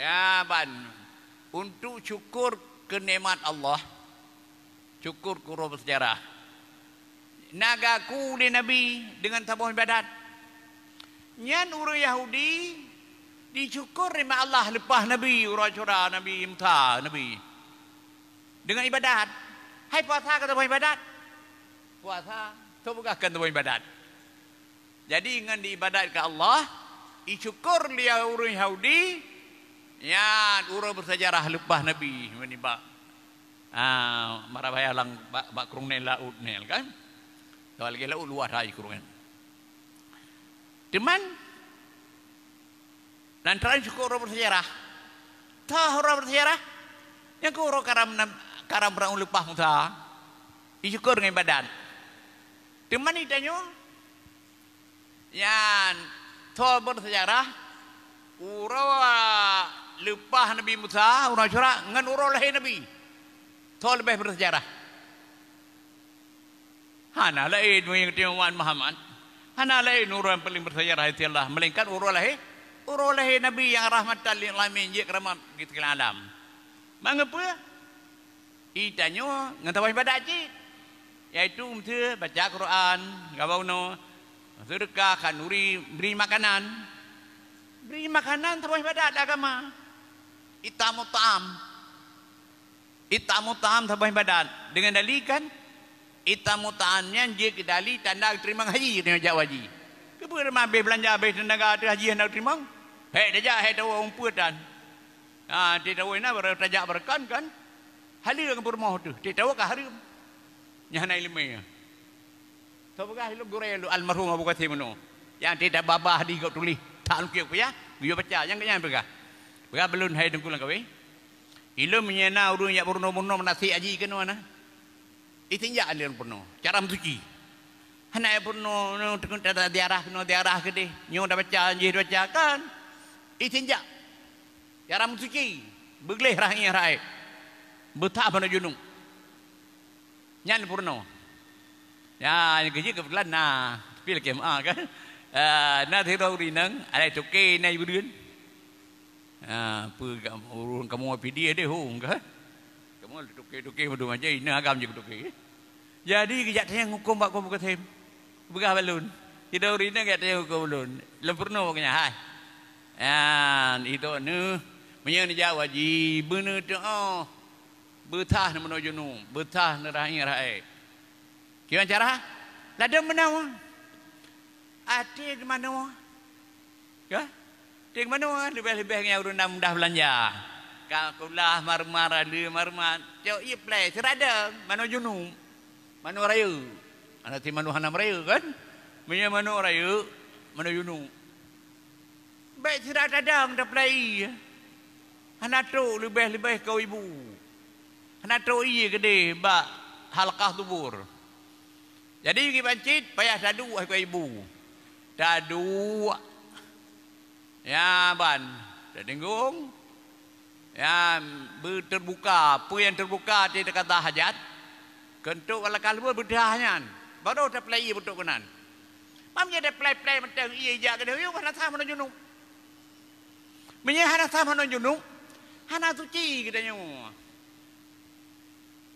Ya, ban, untuk syukur keu nikmat Allah, syukur keu uroe beusejarah. Na geuaku lé Nabi deungon saboh ibadat. Nyan ureuëng Yahudi disyukur nikmat Allah leupah Nabi, uroe Asyura, Nabi Musa, Nabi. Deungon ibadat. Hai puasa ka saboh ibadat? Puasa, soe peugah kon saboh ibadat? Jadi ngon diibadat keu Allah, isyukur lé ureuëng Yahudi, nyan uroe beusejarah leupah Nabi meunibak, ah, marabaya lam bak, bak krueng Nail, laôt Nail kan. Soal lagée laôt luwah hai krueng nyan. Teuma, lantaran syukur uroe beusejarah. Toh uroe beusejarah? Nyang keu uroe karam nam-, karam Firaun leupah Musa. Isyukur ngon ibadat. Teuma tanyoe, nyan toh beusejarah, uroe leupah Nabi Musa, uroe Asyura, ngon uroe lahé Nabi. Toh leubeh beusejarah. Hana laén meunyoe teuh umat Muhammad. Hana laén uroe nyang paleng beusejarah di sisi Allah, melainkan uroe lahé, uroe lahé Nabi nyang rahmatan lil alamin, jeuet keu rahmat keu sekalian alam. Mangat peue? Geutanyoe ngon saboh ibadat cit, yaitu miseue baca Quran, gabau noe, seudeukah, khanduri, bri makanan. Bri makanan saboh ibadat agama. It'amut ta'am. It'amut ta'am saboh ibadat. Deungon dali kan? It'amut ta'am nyan jeuet keu dali tanda teurimong haji, teurimong jak haji. Keupeue teuma habéh beulanja, habéh teunaga teuh haji hana teurimong? Hék tajak, hék tawoe umpeuet tan. Ha, teuh tawoe na baru tajak beureukan kan? Haleue ngon peurumoh teuh, teuh tawoe ka hareuem. Nyan hana iéleumé. Soe peugah ilôn gurée lôn almarhum Abu Qasim meunoe. Nyang teuh tabah-bah di gob tuléh, that lungkiek kupiah, geuyue baca, nyang keu nyan peugah. Peugah balon hai Teungku Langkawi. Ilôn meunyoe na ureuëng jak peurunoe-peurunoe meunasek haji keunoe na. Itinjak lé ureuëng peurunoe, cara meusuci. Hana jak peurunoe, nyoe teukeuh tada ziarah keunoe ziarah keudeh. Nyoe dah baca, jih dah baca kan. Itinjak. Cara meusuci. Beugleh rahé-rahé. Beutah manoe junub. Nyan peurunoe. Ya, nyang keujeuet keubeutulan na, tapi lakée meu'ah kan. Ah, na sidroe ureuëng inong, ada toke na ibudeuen. Ah, peue ka, ureuëng kamoe P D deh hong kan. Kamoe toke-toke meudum aja, inong agam jih toke. Jadi geujak tanyong huköm bak Abu Qasim. Peugah balon. Sidroe ureuëng inong geujak tanyong huköm balon. Lôn peurunoe gobnyan, hai. Nyan, itu neuh, meunyoe neujak haji, beuneuh teuh. Beutah neumeunoe junub, beutah neurahé-rahé. Kiban cara? Ladôm meunoe. Até geumanoe. Ka? Até geumanoe, leubeh-leubeh ngon ureuëng na mudah beulanja. Ka kulah marmar, ale marmar. Cok ie plai, sira dong, manoe junub. Manoe rayeuk. Hana ti manoe hana meurayeuk, kan? Meunyoe manoe rayeuk, manoe junub. Bék sira tadong taplai ie. Hana trok leubeh-leubeh keu ibu. Hana trok ie keudeh bak halqah dubur. Jadi kiban cit payah taduek hai keu ibu. Taduek. Ya ban, tatinggong. Ya, beuteubuka, peue nyang teubuka di teuka hajat. Keu entok lakah lubur beuteuhah nyan. Baru taplai ie beutôi keunan. Mam nyoe plai-plai mantong, ie jak keudeh, yue hana sah meunan junub. Meunyoe hana sah meunan junub, hana suci geutanyoe.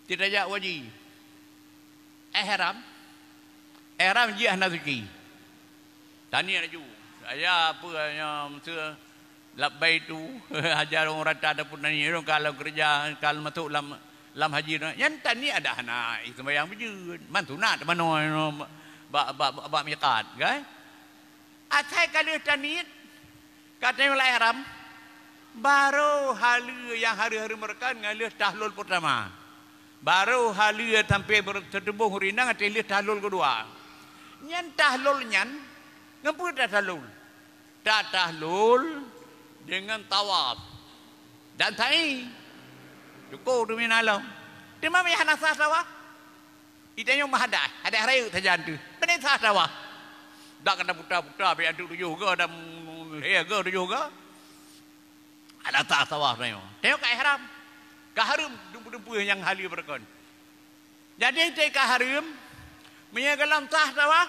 Tidak jak haji. Ihram. Ihram jih hana suci. Taniet laju. Saya apa, ya, maksud, labbaitu, haji ureueng rata ataupun taniet, kalau kerja, kalau masuk lam, lam haji, nyan taniet dak hana, eh, sembahyang beujeuet. Man sunat manoe, bak, bak, bak, bak miqat, kan? Asai ka lheueh taniet, ka tanyoe lam ihram, barô haleue nyang hareuem-hareuem beureukan ngon lheueh tahlul peurtama. Barô haleue sampoe ber-, teutuboh ureueng inong ateueh lheueh tahlul keudua. Nyan tahlul nyan, ngon peue tatahlul? Tatahlul deungon tawaf dan sa'i. Cukôp tu mina lom. Teuma meunyo hana sah tawaf, geutanyoe meuhadai, hadai rayeuk sajan teuh. Beuneusah tawaf. Dak ka taputa-puta, bèk antuk tujoh goe, dan lhèe goe tujoh goe. Hana sah tawaf tanyoe. Tanyoe ka ihram. Ka hareuem dumpeue-dumpeue nyang haleue beureukan. Jadi, teuka hareuem, meunyoe gohlom sah tawaf,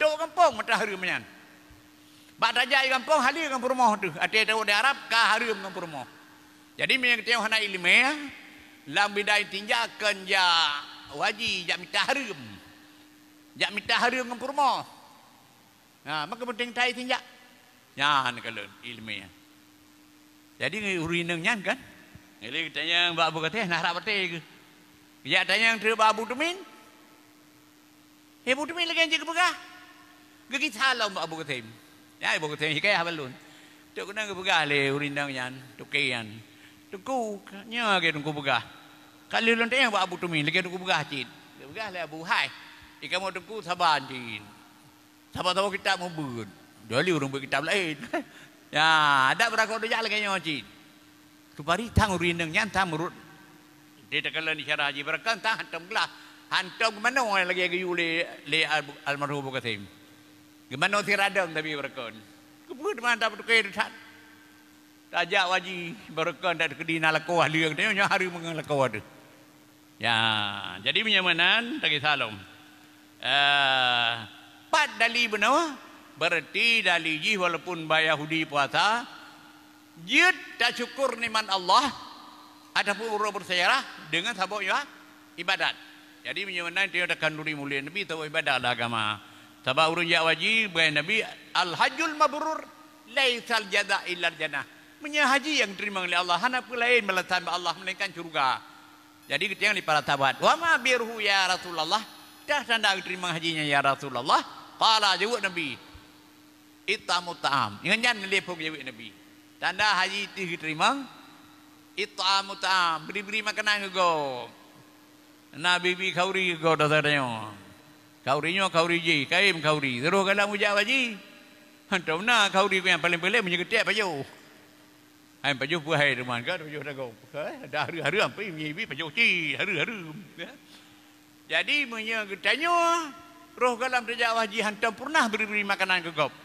trôk gampông meuta hareuem nyan. Bak tajak gampông, haleue ngon peurumoh teuh. Até trôk di Arab, ka hareuem ngon peurumoh. Jadi, meunyoe geutanyoe hana iéleumé, lam bidang istinja kon jak haji, jak mita hareuem. Jak mita hareuem ngon peurumoh. Ha, maka peunteng that istinja. Nyan kalon iéleumé. Jadi, ureueng inong nyan kan, lé geutanyong bak Abu Qathim, na rab até geuh. Jak tanyong teuk bak Abu Tumin. Hé, Abu Tumin lagèe jih geupeugah. Geugisa lom bak Abu Qathim. Ya, Abu Qathim hikayah bak lôn. Trôk keunan geupeugah lé ureueng inong nyan, toke nyan, "Teungku, nyoe lagèe Teungku peugah." Ka lheueh lôn tanyong bak Abu Tumin, lagèe Teungku peugah cit. Geupeugah lé Abu, "Hai, i kamoe Teungku saban cit." Saboh-saboh kitab meubeuet. Jadi ureueng beuet kitab laén. Ya, adak beurangkat dua jak lagèe nyoe cit. Supari tang ureueng inong nyan tang meurut. Di takalon isyarah haji beureukan tang hantom glah. Hantom geumanoe lagèe geuyue lé, lé al-, almarhum Abu Qasim. Geumanoe siradong tapi beureukan. Keupeue teuma tapeutuké that? Tajak haji beureukan dak teukeudi na lakoe leueng, tanyoe nyoe hareuem ngon lakoe teuh. Ya, jadi meunyoe meunan, tagisa lom. Eh, pat dali bunoe, berarti dali jih walaupun bak Yahudi puasa, jeuet tasyukur nikmat Allah ataupun uroe bersejarah deungon saboh iba-, ibadat. Jadi meunyoe meunan, tanyoe takhanduri mulod Nabi, saboh ibadat lam agama. Sabab ureueng jak haji, beugai Nabi, "Al-hajjul mabrur laisal jaza illal jannah." Meunyoe haji nyang teurimong lé Allah, hana peue laén balasan bak Allah melainkan syeuruga. Jadi geutanyong lé para sahabat, "Wa ma birruhu ya Rasulullah?" Teuh tanda geuteurimong haji nyan ya Rasulullah? Qala, jaweueb Nabi, "It'amu ta'am." Ngon nyan lé phon jaweueb Nabi. Tanda haji teuh geuteurimong, "It'amu ta'am," bri-bri makanan keu gob. Na bri-bri khauri keu gob, teuh tanyoe. Khauri nyoe, khauri jih, kayém khauri. Roh galak meujak haji. Hantom na khauri nyan, paléng-paléng meunyoe geutiek pajoh. Hai pajoh peue hai teuma, ka pajoh dagoe. Hai, dah hareuem-hareuem, pi mi bi pajoh ci, hareuem-hareuem. Ya. Jadi meunyoe geutanyoe roh gohlom tajak haji hantom peureunah bri-bri makanan keu gob.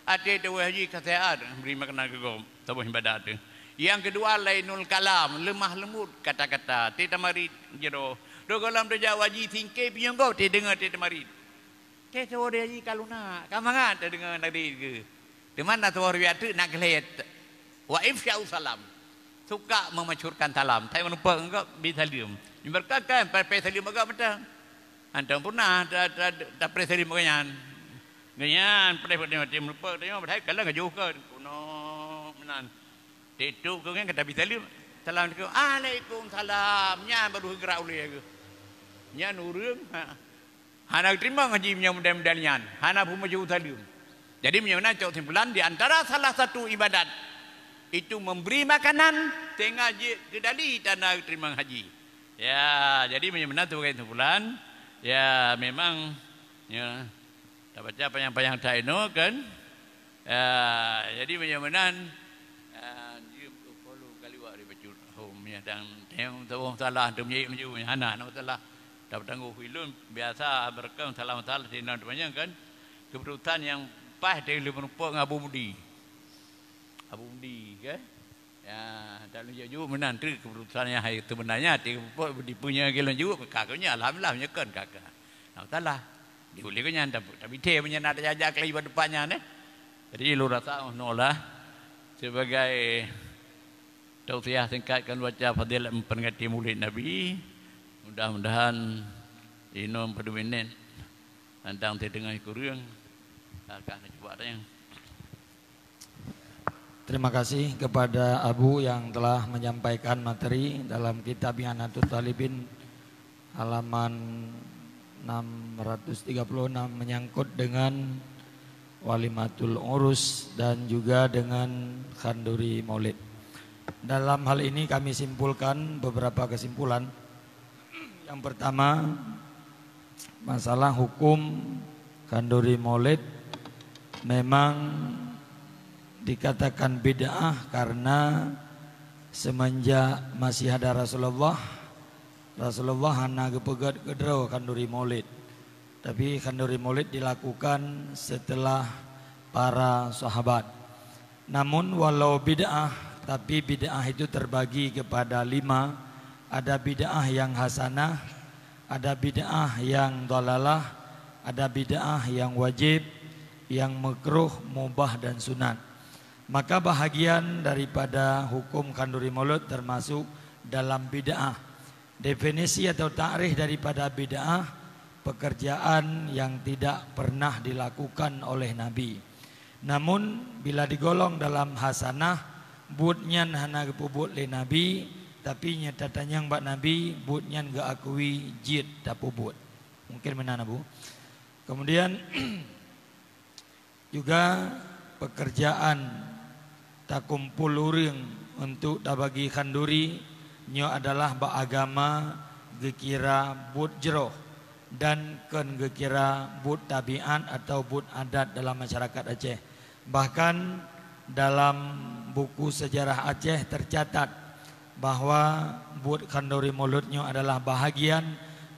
Até teuh haji ka seuhat bri makanan keu gob, saboh ibadat teuh. Nyang keudua, lainul kalam, leumah leumbot kata-kata. Até tamarit jaroe. Roh gohlom tajak haji singké pinyueng gob, até deungoe até tamarit. Teuh saboh haji ka lunak, ka mangat tadeungoe narit geuh. Teuma na saboh riwayat teuk na gleh. Wa ifsya'us salam. Suka memasyhurkan salam. Tapi meureumpok ngon gob, bri saleuem. Meureumpok kan, pajoh saleuem bak gob mantong. Hantom peureunah ta-, ta-, tapajoh saleuem bak gobnyan. Gobnyan pajoh bak gobnyan, meureumpok tanyoe, padahai kalon ka jiôh kon. Keunoe meunan. Titôp keu gobnyan ka tabri saleuem. Assalamualaikum. Waalaikumsalam. Nyan baru gerak ulèe geuh. Nyan ureueng, ha. Hana geuteurimong haji meunyoe model-model nyan, hana peue meusyhur saleuem. Jadi meunyoe meunan cok kesimpulan, di antara salah satu ibadat itu memberi makanan, teungoh jeuet keu dali tanda geuteurimong haji. Ya, jadi meunyoe meunan sibagai kesimpulan, ya memang, ya, tabaca panyang-panyang that inoe kan. Ah, jadi meunyoe meunan, ah, jeuem keu polu kaliwat di bacut. Hom, ya, dan teuh saboh salah tu meunyoe meunyoe hana, hana masalah. Tapi tanggong ulôn biasa beureukan salah-salah sinan teumanyong kan. Keputusan nyang paih dari lôn meureumpok ngon Abu Mudi. Abu Mudi, kan? Ya, dan lôn jaweueb meunan tu keputusan nyang hai sebenarnya, tapi meureumpok dipunya lagèe lôn jaweueb, ka keu nyan, alhamdulillah, nyoe kan ka, ka. Hana masalah. Di ulée nyan, tapi, tapi thé meunyan ada jajak lagi bak teumpat nyan, eh. Jadi, lôn rasa, oh, nolah sebagai tausiah singkat keu baca fadilat memperingati Maulid Nabi. Mudah-mudahan inong peuduminet tantang teudeungoe kureueng. Akan cuba tanya. Terima kasih kepada Abu yang telah menyampaikan materi dalam kitab I'anatut Talibin halaman enam ratus tiga puluh enam menyangkut dengan walimatul urus dan juga dengan khanduri maulid. Dalam hal ini kami simpulkan beberapa kesimpulan. Yang pertama, masalah hukum khanduri maulid memang dikatakan bid'ah karena semenjak masih ada Rasulullah, Rasulullah hana geupeugét keudroe khanduri maulid. Tapi khanduri maulid dilakukan setelah para sahabat. Namun walau bid'ah, tapi bid'ah itu terbagi kepada lima. Ada bid'ah yang hasanah, ada bid'ah yang dhalalah, ada bid'ah yang wajib, yang makruh, mubah dan sunat. Maka bahagian daripada hukum khanduri maulid termasuk dalam bid'ah. Definisi atau takrif daripada bid'ah, pekerjaan yang tidak pernah dilakukan oleh Nabi. Namun, bila digolong dalam hasanah, buet nyan hana geupeubuet lé Nabi, tapi nyang tatanyong bak Nabi, buet nyan geuakui jeuet tapeubuet. Mungkin meunan, Abu. Kemudian, juga pekerjaan takumpul ureuëng untuk tabagi khanduri, nyoe adalah bak agama geukira buet jroh dan kon geukira buet tabiat atau buet adat dalam masyarakat Aceh. Bahkan dalam buku sejarah Aceh tercatat bahwa buet khanduri maulud nyoe adalah bahagian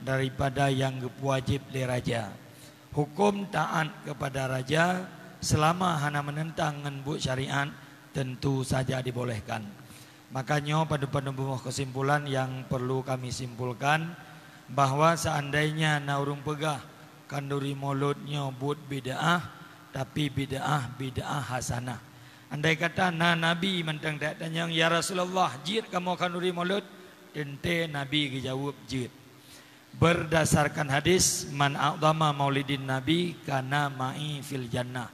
daripada nyang geupeuwajéb lé raja. Hukum taat kepada raja selama hana menentang ngon buet syariat tentu saja dibolehkan. Maka nyoe padub-padub bumoh kesimpulan yang perlu kami simpulkan, bahwa seandainya na ureuëng peugah khanduri maulud nyoe buet bid'ah, tapi bid'ah, bid'ah hasanah. Andai kata na nabi mantong tanyong, "Ya Rasulullah, jeuet kamoe khanduri maulud?" Teuntée Nabi geujaweueb, "Jeuet." Berdasarkan hadis, "Man a'zama maulidin Nabi kana ma'i fil jannah."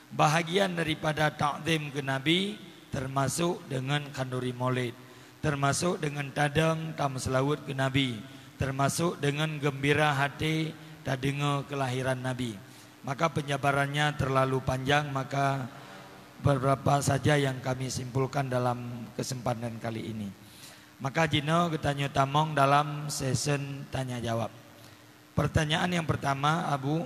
Bahagian daripada takzim keu Nabi termasuk deungon khanduri maulid, termasuk deungon tadong tameuseulaweuet keu Nabi, termasuk deungon geumbira até tadeungoe keulahiran Nabi. Maka penjabarannya terlalu panjang, maka beberapa saja yang kami simpulkan dalam kesempatan kali ini. Maka jinoe geutanyoe tamong dalam sesi tanya jawab. Pertanyaan yang pertama, Abu,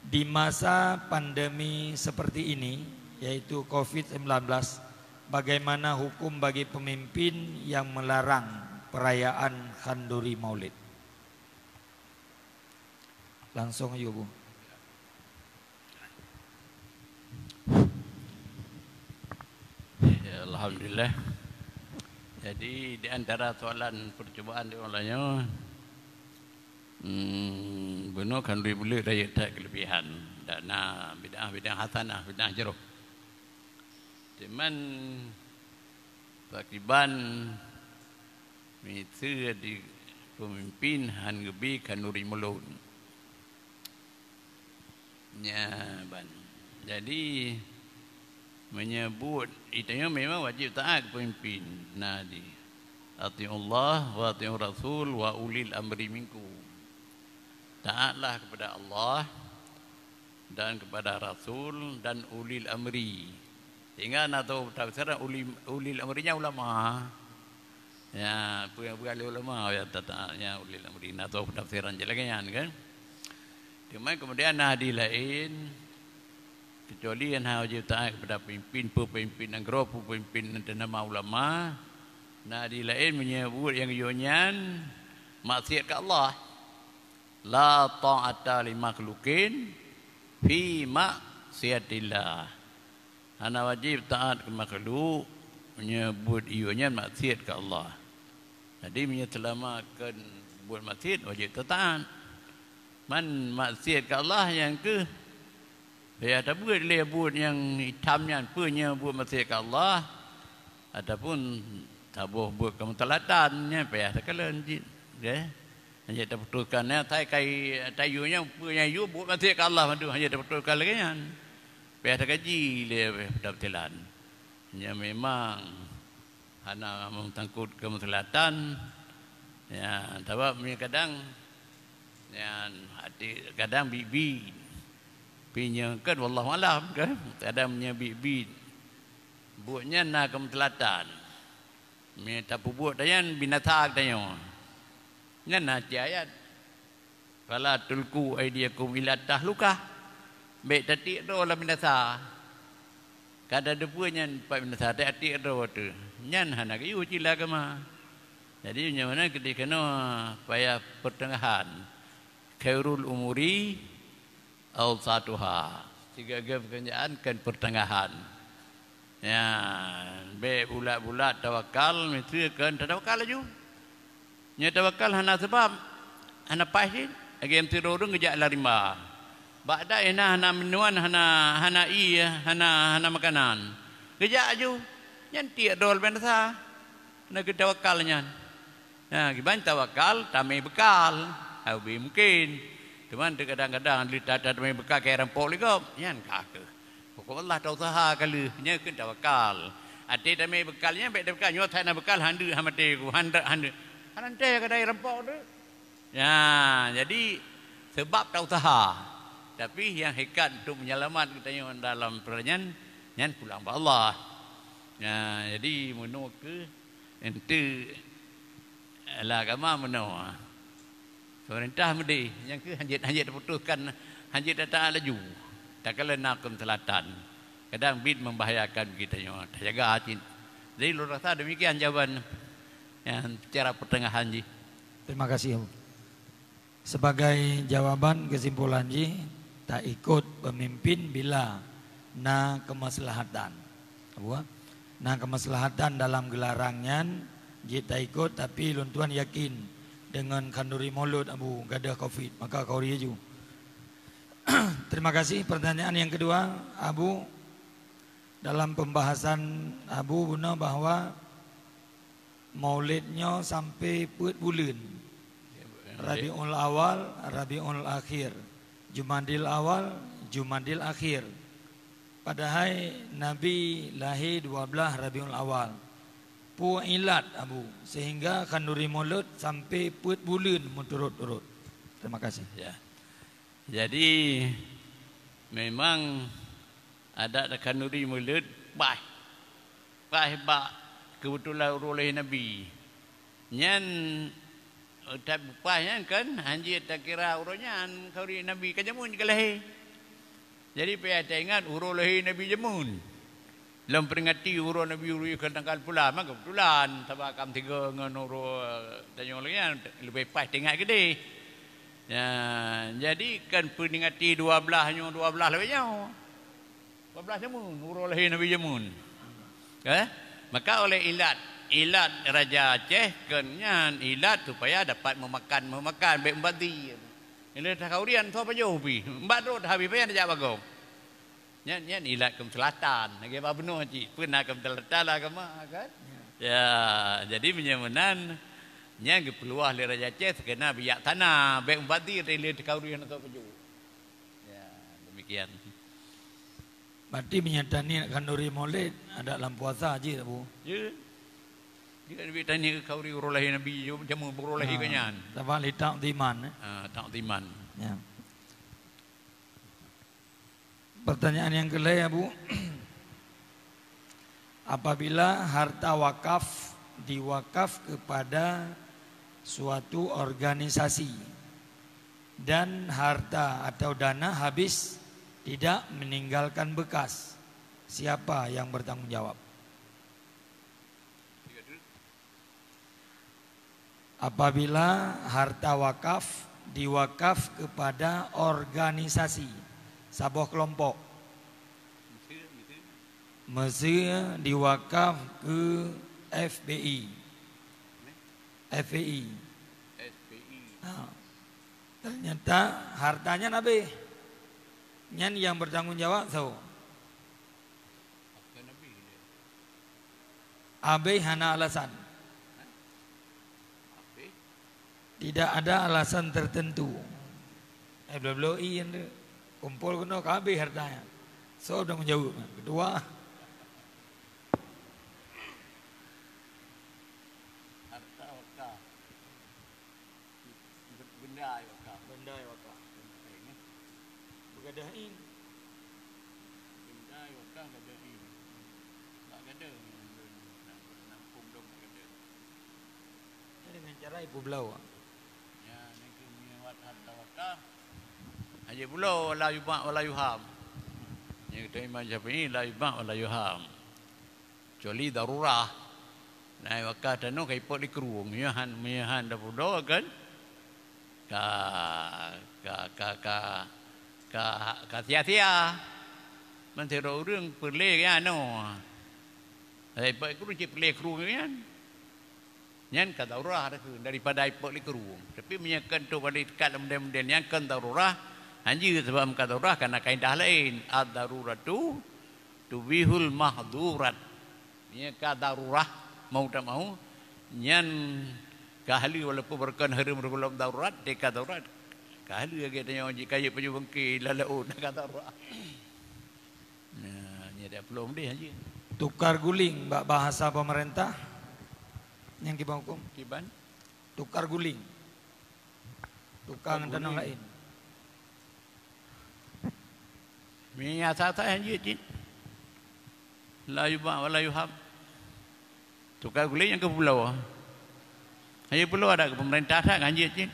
di masa pandemi seperti ini, yaitu covid sembilan belas, bagaimana hukum bagi pemimpin yang melarang perayaan khanduri maulid? Langsung aja, Bu. Ya, alhamdulillah. Jadi, di antara soalan percubaan di ulama nyoe, hmm, bunoe khanduri maulud rayeuk that kelebihan. Dan na bid'ah-bid'ah hasanah, bid'ah jroh. Cuman, pakriban miseue di pemimpin han geubi khanduri maulud. Nya ban. Jadi, meunyoe buet, geutanyoe memang wajéb taat keu pemimpin. Nah, di, "Ati'ullah wa ati'ur rasul wa ulil amri minkum." Taatlah kepada Allah dan kepada Rasul dan ulil amri. Sehingga na tafsiran ulil, ulil amri nyan ulama. Ya, peue, peue ulama ya tata, ya ulil amri. Na tafsiran je lagée nyan kan. Cuma kemudian na hadis laén, kecuali na wajéb taat kepada pemimpin, peue pemimpin nanggroe, peue pemimpin nyang teunama ulama. Na hadis laén meunyoe buet nyang geuyue nyan maksiat keu Allah. La ta'ata li makhluqin fi maksiatillah. Hana wajéb taat keu makhluk, meunyoe buet iyue nyan maksiat keu Allah. Jadi, meunyoe seulama kon buet maksiat, wajéb taat. Man maksiat keu Allah nyang keuh payah tabeuet lé buet nyang itam nyan, peue nyoe buet maksiat keu Allah ataupun saboh buet keumeusalatan nyan payah takalon cit, oke? Hana taputoskan nyan, tai kai tayue nyan peue nyang yue buet maksiat keu Allah mandum hana taputoskan lagée nyan. Payah takaji lé peutamsilan. Nyan memang hana meutangkot keumeusalatan. Ya, sabab meunyoe kadang nyan hati kadang biet-biet. Pi nyoe kan wallahu alam kan. Kadang meunyoe biet-biet. Buet nyan na keumeusalatan. Meunyoe tapeubuet tanyan binasa tanyoe. Nyan na cit ayat. "Fala tulqu aidiakum ila tahlukah." Bék tatiek droe lam binasa. Kada deupeu nyan pat binasa, tatiek droe teuh. Nyan hana geuyue cit lé agama. Jadi nyoe meunan keudeh keunoe payah peuteungahan. Khairul umuri awsatuha. Sigoe-goe pekerjaan kan peuteungahan. Ya, bék bulat-bulat tawakal, miseue keu tatawakal laju. Nyoe tawakal hana sabab, hana paih cit, lagée sidroe ureuëng geujak lam rimba. Bak dai na hana minuan, hana, hana ié, hana, hana makanan. Geujak laju, nyan tiek droe binasa. Hana geutawakal nyan. Nah, kiban tawakal tamé beukal, habéh mungken. Teuma kadang-kadang lé that tamé beukal keu rampok lé gob, nyan ka kheueh. Pokok Allah tausaha ka lheueh, nyan kheun tawakal. Até tamé beukal nyan bék tawakal, nyoe that na beukal handeuek hamaté ku, handeuek, handeuek. Hana teuntée ka dai rampok tu. Ya, jadi sebab tausaha. Tapi nyang hekat untuk menyelamat geutanyoe dalam peurajin nyan pulang bak Allah. Ya, jadi meunoe keuh enteuk lam agama meunoe. Pemerintah meudeh, nyang keuh hanjeuet, hanjeuet taputuskan, hanjeuet tataát laju. Takalon na keumeusalatan. Kadang bit membahayakan geutanyoe, tajaga cit. Jadi lôn rasa demikian jawaban nyang secara pertengahan jih. Terima kasih. Sebagai jawaban kesimpulan jih, taikot pemimpin bila na kemaslahatan. Apa? Na kemaslahatan dalam geularang nyan, jeuet taikot, tapi lôn tuan yakin deungon khanduri mulod Abu gadôh covid, maka khanduri laju. Terima kasih. Pertanyaan yang kedua, Abu, dalam pembahasan Abu bunoe bahwa Maulid nyoe sampai peuet buleuen. Rabiul Awal, Rabiul Akhir, Jumadil Awal, Jumadil Akhir. Padahai Nabi lahé dua blaih Rabiul Awal. Peue ilat, Abu, sehingga khanduri mulod sampai peuet buleuen meuturot-turot? Terima kasih. Ya. Jadi memang adat khanduri mulod paih. Paih bak keubeutulan uroe lahé Nabi. Nyan, eh, tapi paih nyan kan hanjeuet takira uroe nyan khanduri Nabi ka jameun ka lahé. Jadi payah taingat uroe lahé Nabi jameun. Lom peringati uroe Nabi uroe ka tanggal pulan, maka keubeutulan sabab ka meusigoe ngon uroe tanyoe lagée nyan leubeh paih taingat keudeh. Ya, jadi kan peringati dua blaih nyoe, dua blaih lagée nyoe. Dua blaih jameun, uroe lahé Nabi jameun. Eh? Maka oleh ilat, ilat Raja Aceh keu nyan ilat supaya dapat meumakan, meumakan bék mubazir. Ilée takhaurian soe pajoh pih, mbak droe habéh pih jak bagong. Nyan, nyan ilat keumeusalatan, lagée bak bunoe cit, peue na keumeusalatan lah agama kan? Ya, jadi meunyoe meunan, nyan geupeuluah lé Raja Aceh seukena bijaksana, bék mubazir ilée takhaurian soe pajoh. Ya, demikian. Berarti meunyoe taniet khanduri mulod, adat lam puasa jih, Abu? Ya. Dia lebih taniet khanduri uroe lahé Nabi, jameun uroe lahé geuh nyan. Sabab li ta'ziman, eh? Ah, ta'ziman. Ya. Pertanyaan yang keulhèe, Abu. Apabila harta wakaf diwakaf kepada suatu organisasi dan harta atau dana habis tidak meninggalkan bekas, siapa yang bertanggung jawab? Apabila harta wakaf diwakaf kepada organisasi, saboh kelompok, miseu diwakaf keu F B I. F B I. Ha. Ternyata harta nyan abéh. Nyan nyang bertanggung jawab soe? Abéh hana alasan. Tidak ada alasan tertentu. Eh, bloe-bloe ie nyan tu. Kumpul keunoe ka abéh harta nyan. Soe tanggung jawab? Ketua. Harta wakaf. Benda wakaf. Benda wakaf. Beugadoh ie. Benda wakaf gadoh ie. Bak gadoh ie. Nampung dong bak gadoh. Nyan dengan cara ipeubloe. Ya, nyan keuh meunyoe harta wakaf. Hana jibloe, la yubah wa la yuham. Nyan kata Imam Syafi'i, la yubah wa la yuham. Kecuali darurah. Nah, wakaf tanoh ka ipot lé krueng. Meunyoe han, meunyoe han tapeuloe kan? Ka, ka, ka, ka, ka, ka sia-sia. Man sidroe ureuëng peureulée nyan nyoe. Hai, ipot lé krueng cit peureulée krueng nyan. Nyan ka darurah teuh daripada ipot lé krueng. Tapi meunyoe kon trok bak ikat lam model-model nyan kon darurah, hanjeuet sabab ka darurah kana kaidah laén. Ad-daruratu tubihul mahdurat. Meunyoe ka darurah, mau tak mau, nyan ka halue walaupun beureukan hareuem reugohlom darurat, teuka darurat. Ka halue lagée tanyoe jikayeup baju beungke lam laôt ka darurat. Nah, nyan dak peulom deh aja. Tukar guling bak bahasa pemerintah. Nyang kiban huköm. Kiban? Tukar guling. Tukar ngon tanoh laén. Meunyoe asai-asai hanjeuet cit. La yubah wa la yuham. Tukar guling nyang keu pulo. Hana pulo adak keu peumeurintah that hanjeuet cit.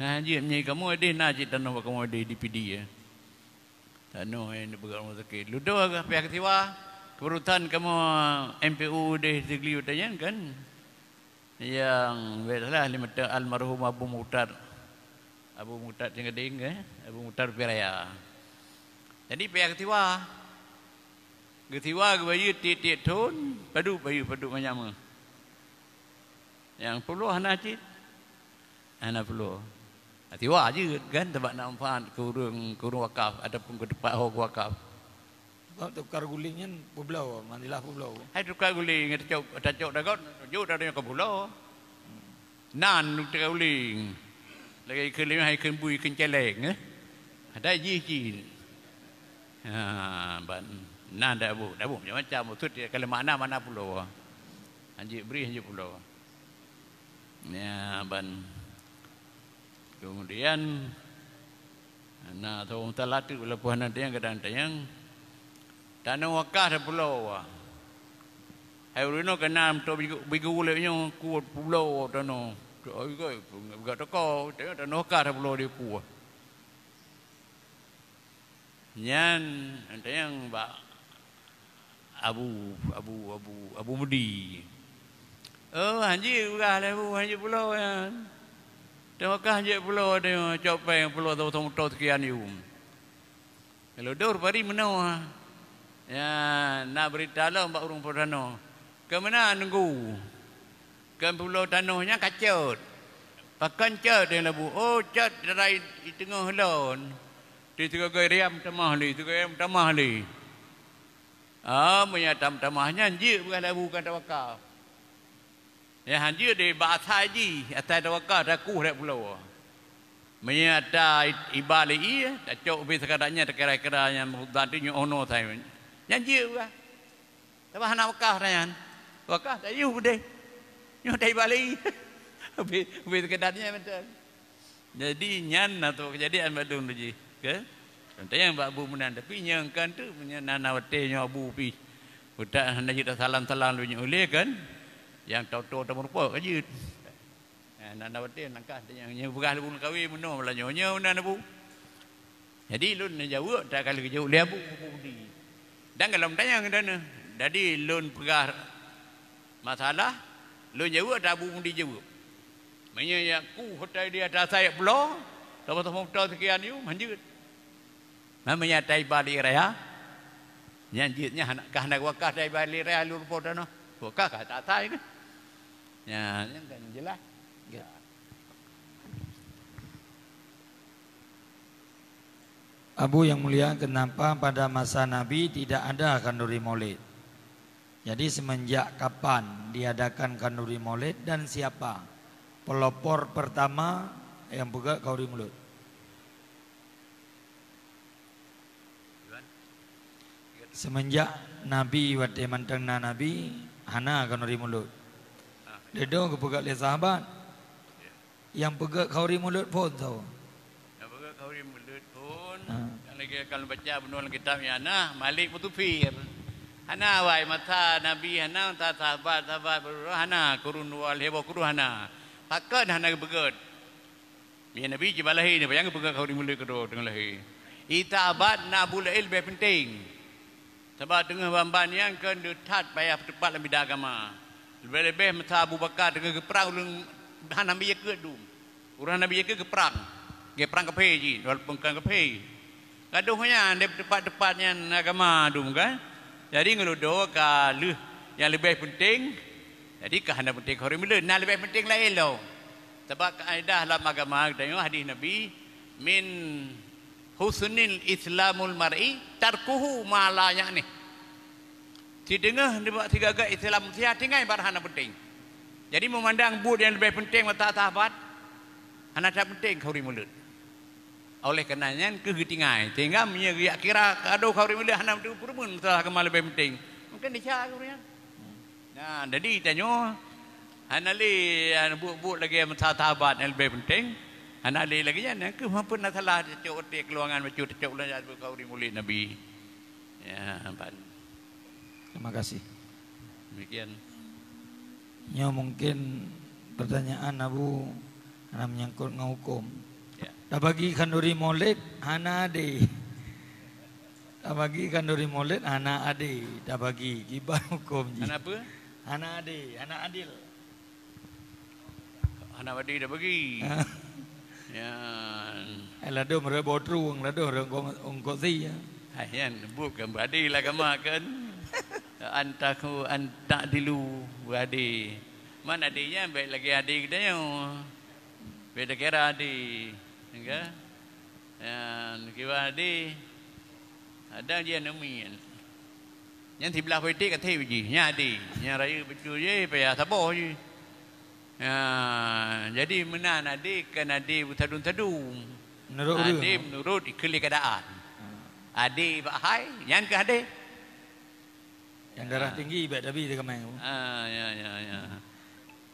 Hanjeuet meunyoe kamoe deh na cit tanoh bak kamoe deh di Pidie. Tanoh nyang dipeugah rumoh sakét. Ludoe pihak keusiwa, keurutan kamoe M P U deh Sigli watée nyan kan. Nyang biasalah lé mata almarhum Abu Mukhtar. Abu Mukhtar Cengkeding, eh? Abu Mukhtar Piraya. Jadi payah geusiwa. Geusiwa geubayeue tiep-tiep thon, padub bayeue padub manyama. Nyang pulo hana cit. Hana pulo. Siwa jeuet kan, teubak na manfaat keu ureuëng, keu ureuëng wakaf ataupun keu teumpat ho wakaf. Sebab tukar guling nyan peubloe, mandilah peubloe. Hai tukar guling, tacok, tacok dagon, jok dagon ka pulo. Nan tukar guling. Lagée ikheun limah, ikheun bui, ikheun celeng, eh. Ada jih cit. Ha, ban nan dak bu, dak bu macam-macam. Maksud dia kalau makna mana pulo. Hanjeuet bri, hanjeuet pulo. Ya, ban. Kemudian, na teuh meutalatu walaupun hana tanyang, kadang tanyang. Tanoh wakaf dak pulo. Hai ureuëng nyoe keunan meutoe bigu, bigu lé nyoe kuat pulo tanoh. Teuka, tanoh wakaf dak pulo di kuah. Nyan, tanyang bak Abu, Abu, Abu, Abu Mudi. Oh, hanjeuet peugah lé Abu, hanjeuet pulo nyan. Teuka hanjeuet pulo teuh, cok péng pulo teuh, teuh, teuh sekian yum. Lalu dor pari meunoe. Ya, na berita lom bak ureuëng pulo tanoh. Keumeuna nunggu. Keu pulo tanoh nyan ka cot. Pakon cot teuh labu? Oh, cot darai di teungoh lôn. Di sigoe riam tamah lé, sigoe riam tamah lé. Ah, meunyo tam-tamah nyan jeuet peugah labu kan tawakaf. Ya, hanjeuet deh bak asai jih, asai tawakaf takuh dak pulo. Meunyo ata iba lé ie, tacok ubé sekadar nyan, takira-kira nyan, mudan tu nyoe ono sai. Nyan jeuet peugah. Tapi hana wakaf dah nyan. Wakaf tak yue udeh. Nyoe dai bali. Ubé, ubé sekedar nyan betul. Jadi nyan na tu kejadian bak dum tu jih. Ke? Contoh yang bak bu meunan. Tapi nyang kan tu, nyan na, na watée nyoe abu pih. Utak hana jeuet salam-salam lu nyoe uleh kan. Yang toto ta meurupok ka jeuet. Ha, na, na watée nangkah nyang, nyang peugah lé bu kawe meunoe meulanyoe nyoe na abu. Jadi lôn neujaweueb, tak ka lheueh geujaweueb lé abu, abu Budi. Dan golom tanyong dana. Jadi lôn peugah masalah, lôn jaweueb, tak abu Budi jaweueb. Meunyoe yak ku hotai di atas sayap pulo, sama-sama moto sekian yum, hanjeuet. Meunyoe tai bali raya, nyan jeuet nyan hana, ka hana wakah tai bali raya lôn po tanoh. Wakah ka tak tai kan. Nyan, nyan kan jelas. Ya. Abu yang mulia, kenapa pada masa Nabi tidak ada khanduri maulid? Jadi semenjak kapan diadakan khanduri maulid dan siapa pelopor pertama yang peugét khanduri maulid? Semenjak Nabi, watée mantong na Nabi, hana khanduri maulid. Dudoe geupeugét lé sahabat. Nyang peugét khanduri maulid phon soe? Nyang peugét khanduri maulid phon, ha, nyang lagée ka lôn baca bunoe lam kitab nyan na, Malik Mutafir. Hana awai masa Nabi, hana masa sahabat-sahabat, hana kurun dua lhée boh kurun hana. Pakon hana geupeugét? Meunyoe Nabi jiba lahé nyoe, nyang geupeugét khanduri maulid keudroe teungoh lahé. Sahabat na Abu Lail leubeh penting. Sabab teungoh ban-ban nyan kheun deuh that payah peuteupat lam bidang agama. Leubeh-leubeh masa Abu Bakar teungoh geuprang, ureuëng hana Nabi jakeuet dum. Ureuëng hana Nabi jakeuet geuprang. Geuprang kafé jih, walaupun kon kafé. Gadôh nyan, di teumpat-teumpat nyan agama dum kan. Jadi ngeuludoe ka lheueh nyang leubeh penting. Jadi ka hana penting khanduri maulid, na leubeh penting laén lom. Sabab kaedah lam agama geutanyoe hadis Nabi, "Min husnil islamul mar'i tarkuhu ma la ya'nih." Sideungoh nibak sigaga Islam sia tinggai barang hana penting. Jadi meumandang buet nyang leubeh penting masa sahabat, hana that penting khanduri maulid. Oleh karena nyan keuh geutinggai. Sehingga meunyoe geujak kira kado khanduri maulid hana teupeureumeun masalah agama leubeh penting, mungkin desya khanduri nyan. Nah, jadi tanyoe hana lé buet-buet lagée masa sahabat nyang leubeh penting. Hana lé lagée nyan, nyang keuh mampu na salah tacok roti keuluangan bacut tacok ulôn jak khanduri maulid Nabi. Ya, ban. Terima kasih. Demikian. Nyoe mungkin pertanyaan Abu hana menyangkut ngon huköm. Ya. Tabagi khanduri maulid hana adé. Tabagi khanduri maulid hana adé. Tabagi kiban huköm jih. Hana apa? Hana adé, hana adil. Hana badi dah bagi. Ha. Ya. Eh, ladôm rot boh trueng, ladôm rot ongkot, ongkot si, ya. Hai, nyan buet kan badi lah agama kan. Antahu antadilu badi. Man adi nyan baik lagi adi geutanyoe. Beda kira adi. Enggak? Nyan kiban adi. Ada je namian. Nyan siblah politik ka thép jih, nyan adé. Nyan rayeuk beutôi jih, payah saboh jih. Ha, jadi meunan adé kon adé beusadum-sadum. Menurut ureueng. Adé menurut keadaan. Ha. Adé bak hai, nyan keuh adé. Yang darah tinggi bak Nabi dia kemai. Ah, ya, ya, ya.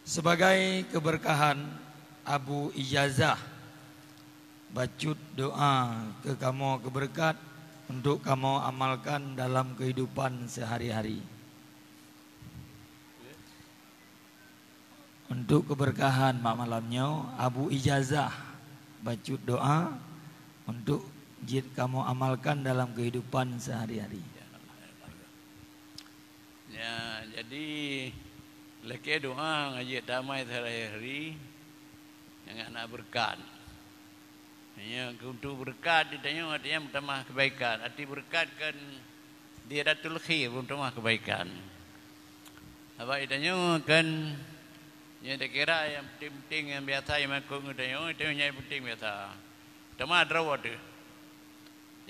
Sebagai keberkahan Abu Ijazah, bacut doa keu kamoe keu beureukat untuk kamoe amalkan dalam kehidupan sehari-hari. Untuk keberkahan bak malam nyoe, Abu Ijazah bacut doa untuk jeuet kamoe amalkan dalam kehidupan sehari-hari. Ya, jadi, lakée doa ngon jeuet damai sehari-hari, nyan na beureukat. Nyan untuk beureukat di tanyoe, artinya meutamah kebaikan. Arti beureukat kan ziyadatul khair, meutamah kebaikan. Sabab di tanyoe kan, nyan takira nyang penting-penting nyang biasa nyang makot ngon tanyoe, di tanyoe nyang penting biasa. Teuma droe teuh.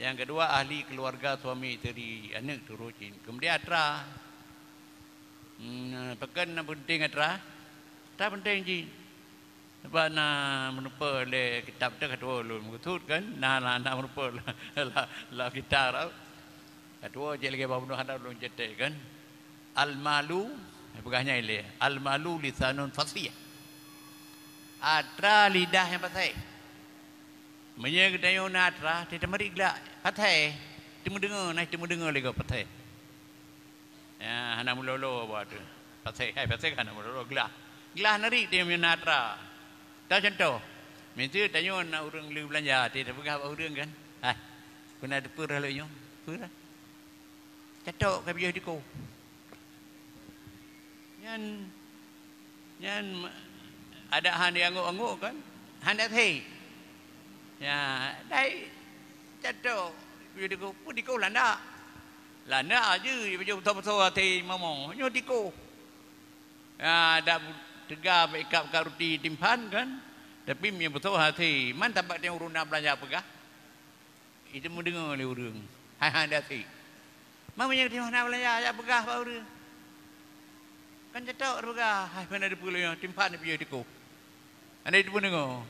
Nyang keudua, ahli keuluwarga suami isteri, aneuëk, turô cit. Keumudian atra. Hmm, pakon na peunteng atra? Atra peunteng cit. Sabab na meuneupeue lé kitab teuh ka tuwoe lôn meukeusut kan, na, na, na meuneupeue lam, lam, lam kitab teuh. Ka tuwoe cit lagée bak bunoe hana lôn cetek kan. Al-malu, peugah nyan ilée, al-malu lisanun fasih. Atra lidah nyang paséh. Meunyoe geutanyoe na atra, teutamari glak paséh, teumeudeungoe, na teumeudeungoe lé gob paséh. Ya, hana meulolo buat tu. Paséh, hai, paséh hana meulolo, glah. Glah nari teuh meunyoe na atra. Tau contoh, miseue tanyoe na ureuëng le beulanja, teuh tapeugah bak ureuëng kan, "Hai, peue na teupeue lôn nyoe?" Peue? Catok ka piôh diko. Nyan, nyan adak han dianggôk-anggôk kan? Han that hé. Ya, dai catok piôh diko, peue diko landak. Landak aja, ibaca beutôi-beutôi até mamo, nyoe diko. Ya, dak teuga bak ikab-ikab ruti timphan kan? Tapi meunyoe beutôi até, man tabak teuh ureuëng na beulanja peugah. Itu meudeungoe lé ureuëng. Hai-hai dati. Meunyoe teuh hana beulanja, jak peugah bak ureuëng. Kan cetok peugah, hai hana dipeuleueh, timpan di piôh tikoh. Hana dipeuleueh.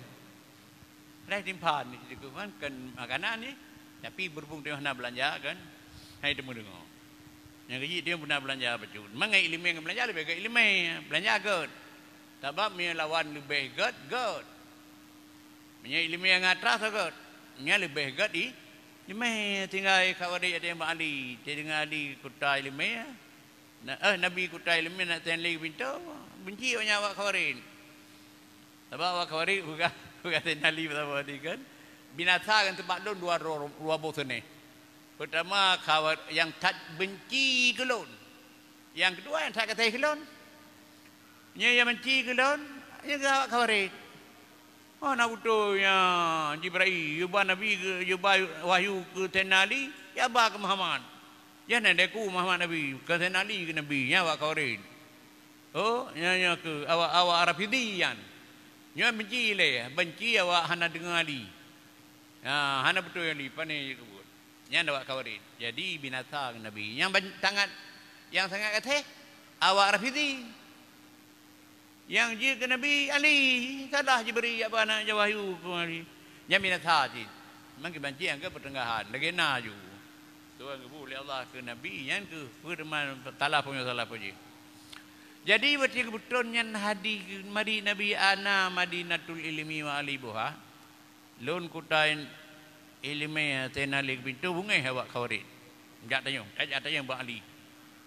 Hana dipeuleueh kan, kan makanan ni. Tapi berhubung teuh hana beulanja kan, hana dipeuleueh. Nyang keuji teuh pernah beulanja bacut. Mangat ileumèe ngon beulanja leubeh gèt ileumèe. Beulanja gèt. Sabab meunyoe lawan leubeh gèt, gèt. Meunyoe ileumèe ngon atra soe gèt, nyan leubeh gèt ileumèe. Tinggai Khawarij ateueh Imam Ali, tinggai Ali kuta ileumèe. Na, eh, Nabi kuta ileumèe na Saidina Ali pintoe, benci awak nyan awak Khawarij. Sabab awak Khawarij peugah, peugah Saidina Ali beusama tadi kan. Binasa ngon teumpat lôn dua, dua, dua boh seuneh. Peurtama, Khawar-, nyang that benci keu lôn. Nyang keudua, nyang that gaséh keu lôn. Nyan nyang benci keu lôn, nyan keuh awak Khawarij. Oh, na beutôi nyan, Jibril, yue ba Nabi, yue ba wahyu keu Saidina Ali, ya ba keu Muhammad. Jan na deku Muhammad Nabi, keu Saidina Ali keu Nabi, nyan awak Khawarij. Oh, nyan, nyan keuh awak, awak Rafidhi nyan. Nyan benci lé, benci awak hana deungoe Ali. Ha, hana beutôi Ali, pane jeuet keu buet. Nyan awak Khawarij. Jadi binasa Nabi. Nyang ban-, sangat, nyang sangat gaséh, awak Rafidhi. Nyang jeuet keu Nabi Ali, salah Jibril jak ba na jak wahyu keu Ali. Nyan binasa cit. Memang kiban cit nyang keu peutenggahan, lagèe na ju. Tuhan geubri lé Allah keu Nabi, nyan keuh peue teuma salah peue salah peue jih. Jadi watèe geubeuton nyan hadis Nabi, Nabi ana Madinatul Ilmi wa Ali buha. Lôn kuta ileumèe, Saidina Ali keu pintoe, beungèh awak Khawarij. Jak tanyong, jak tanyong bak Ali.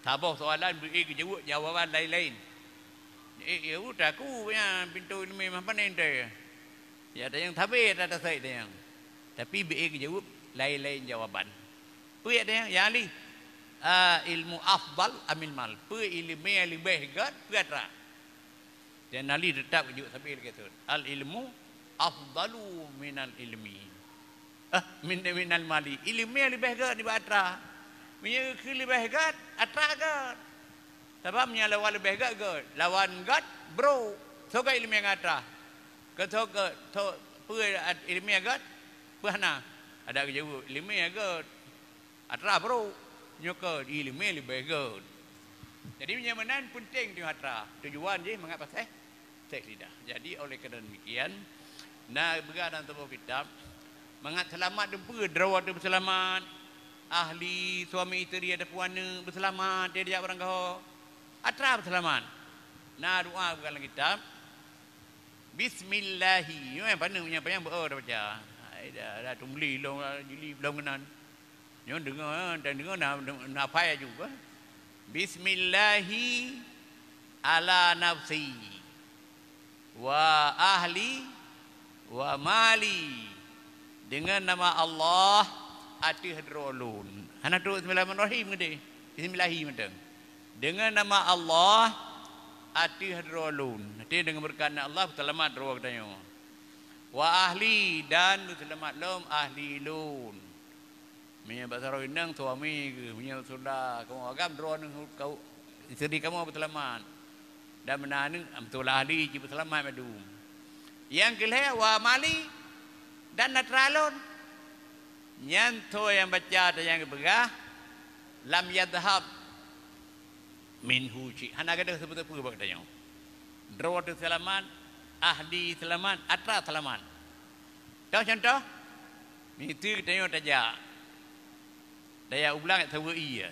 Saboh soalan beu-ék geujaweueb jawaban laén-laén. Eh, ya, takue nyan pintoe ileumèe mah pane teuh. Jak tanyong sabe that asai tanyong. Tapi beu-ék geujaweueb laén-laén jawaban. Peue jak tanyong, "Ya Ali, a, ilmu afdal amil mal?" Peue ileumèe leubeh gèt, peue atra? Dan Ali teutap geujaweueb sabe lagèe thôn, "Al ilmu afdalu minal ilmi." Ah, min-, minal mali. Ileumèe leubeh gèt nibak atra. Meunyoe keu leubeh gèt, atra gèt. Sabab meunyoe lawan leubeh gèt, gèt. Lawan gèt, brôk. Soe gèt ileumèe ngon atra? Keu soe gèt, soe, peue at-, ileumèe gèt? Peue hana? Adak geujaweueb, ileumèe gèt. Atra brôk, nyoe keuh ileumèe leubeh gèt. Jadi, meunyoe meunan peunteng teuh atra. Tujuan jih mangat paséh, paséh lidah. Jadi, oleh karena demikian, na peugah dalam saboh kitab, mangat seulamat dumpeue droe teuh beuseulamat, ahli, suami isteri ataupun aneuk beuseulamat, dia dijak barang gaho, atra beuseulamat. Na doa peugah lam kitab, Bismillahi. Nyoe paneuk nyang panyang beu tabaca. Ai dah, dah tumbli lom, jili lom keunan. Nyoe deungoe, dan deungoe na, na pai laju, bah. Bismillahi ala nafsi wa ahli wa mali. Deungon nama Allah ateueh droe lôn. Hana trok Bismillahirrahmanirrahim keudeh. Bismillahi mantong. Deungon nama Allah ateueh droe lôn. Arti deungon beureukat Allah, beuseulamat droe geutanyoe. Wa ahli, dan beuseulamat lom ahli lôn. Meunyoe bak sidroe inong suami geuh, meunyoe saudara kamoe agam droeneuh keu isteri kamoe beuseulamat. Dan meunan aneuk, beutôi ahli jih beuseulamat mandum. Nyang keu lhèe, wa mali, dan atra lôn. Nyan soe nyang baca dan nyang geupeugah, lam yadhhab minhu syai'. Hana gadôh sapeue-sapeue bak geutanyoe. Droe teuh seulamat, ahli seulamat, atra seulamat. Toh contoh, miseue geutanyoe tajak. Tajak u blang saweue ie.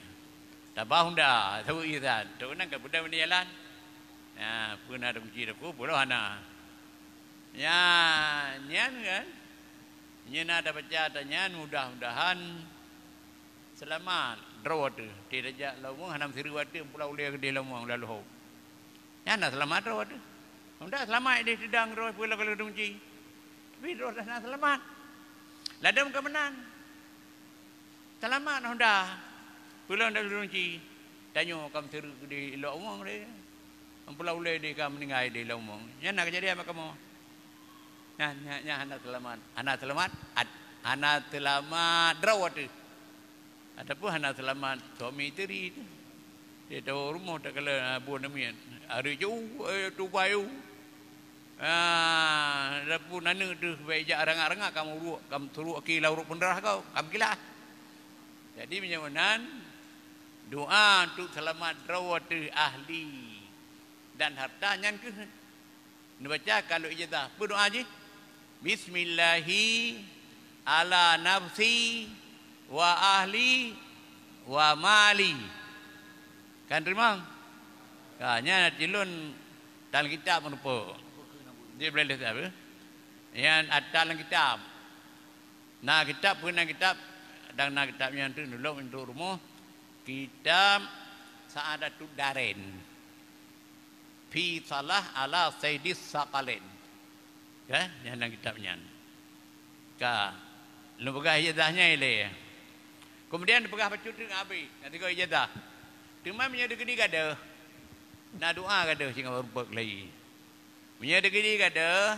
Taba honda, saweue ie that. Trok nyan ka peudong bak jalan. Nah, peue na takunci takue, peue hana. Nyan, nyan kan. Nyan na tabaca atra nyan, mudah-mudahan seulamat droe teuh. Tajak lam rumoh hana meusireuk watèe, pulang ulèe keudeh lam rumoh lam leuhô. Nyan na seulamat droe teuh. Honda seulamat ideh teudong droe peue lagèe takunci. Tapi droe hana seulamat. Ladôm ka meunan. Seulamat honda. Peue lom takunci. Tanyoe ka meusireuk keudeh ilok rumoh deh. Meupulang ulèe deh ka meuninggai deh lam rumoh. Nyan na keujadian bak kamoe. Nyan, nyan, nyan hana seulamat. Hana seulamat, at-, hana seulamat droe teuh. Ataupun hana seulamat suami isteri teuh. Dia tawoe rumoh takalon, ah, buet namiet. Hari ju, eh, tubai u. Ah, lam peue aneuk teuh bèk jak rangak-rangak, kamoe ruek, kamoe suruek ki lam uruek peundarah kau, kamoe kilah. Jadi, meunyoe meunan, doa untuk seulamat droe teuh ahli dan harta nyan keuh neubaca ka lheueh ijazah. Peue doa jih? Bismillahi ala nafsi wa ahli wa mali. Kan teurimong? Ka, nyan até lôn tan kitab meurumpok. Di Black List apa? Nyan ata lam kitab. Na kitab, peue nan kitab, dan na kitab nyan tu nulok untuk rumoh. Kitab Sa'adatud Darain. Fi Salah ala Sayyidis Saqalain. Ka, nyan lam kitab nyan. Ka, lôn peugah ijazah nyan ilèe. Kemudian peugah bacut teuk abéh, na tiga ijazah. Teuma meunyoe dikeudi gadoh, na doa gadoh singoh rumpok lagi. Meunyoe dikeudi gadoh,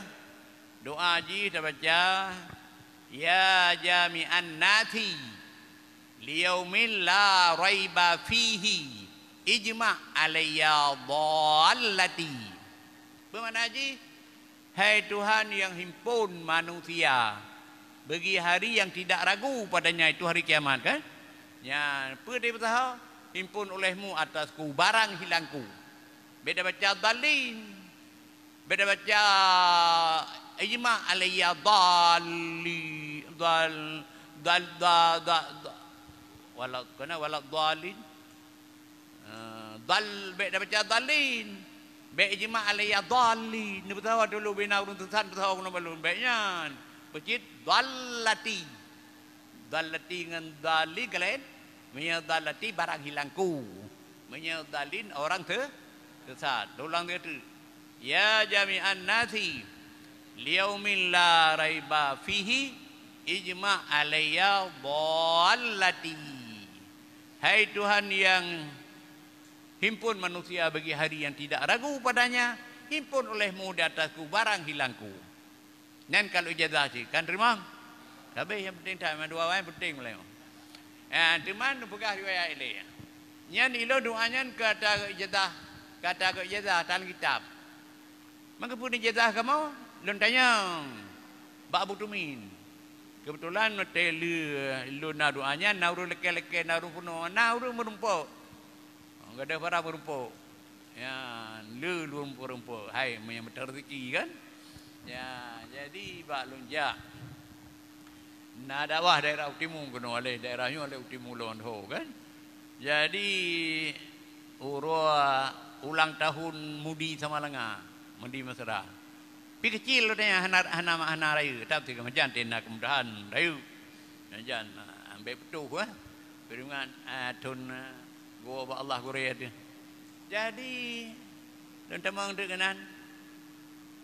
doa jih tabaca, "Ya jami'an nasi, liyaumin la raiba fihi, ijma' alayya dhallati." Peue makna jih? Hai Tuhan yang himpon manusia bagi hari yang tidak ragu padanya, itu hari kiamat, kan? Nyan, peue teupeusahô? Himpon olehmu atasku barang hilangku. Beda baca dhalin. Beda baca ijma' alayya dhalli, dhal, dhal, dha, dha, dha. Wala, kana wala dhalin. Ah, dhal, bèk tabaca dhalin. Bèk ijma' alayya dhalin. Ni beutawa dulu bina ureueng sesat, beutawa keunoe balon. Bèk nyan. Peucit dhallati. Dhallati ngon dhalin ka laén. Meunyoe dhallati barang hilangku. Meunyoe dhalin orang se-, sesat. Ulang lagi teuk. Ya jami'an nasi, liyaumin la raiba fihi, ijma' alayya dhallati. Hai Tuhan yang himpon manusia bagi hari yang tidak ragu padanya, himpon olehmu di atasku barang hilangku. Nyan kalau ijazah cit, kan teurimong? Tapi yang penting that, dua awai penting mulai. Ya, teuma neupeugah riwayat ilèe. Nyan ilôn doa nyan ka ata ijazah, ka ata ijazah dalam kitab. Maka peue ijazah kamoe? Lôn tanyong bak Abu Tumin. Kebetulan watèe lé lôn na doa nyan, na ureueng lakèe-lakèe, na ureueng peunoh, na ureueng meurumpok. Gadôh para meurumpok. Ya, lé lôn meurumpok. Hai, meunyo meuteureuzeukii kan? Ya, jadi bak lôn jak. Na dakwah daerah Utimu keunoe, lé daerah nyoe lé Utimu lôn ho kan. Jadi uroe ulang tahun Mudi Samalanga, Mudi Mesra. Pi keucil lôn tanyong hana, hana, hana rayeuk, tapi keumajan tena keumudahan rayeuk. Majan, ah, ambek peutoh, eh. Peureumat, ah, thon, eh, gua bak Allah gurée teuh. Jadi lôn tamong teuk keunan.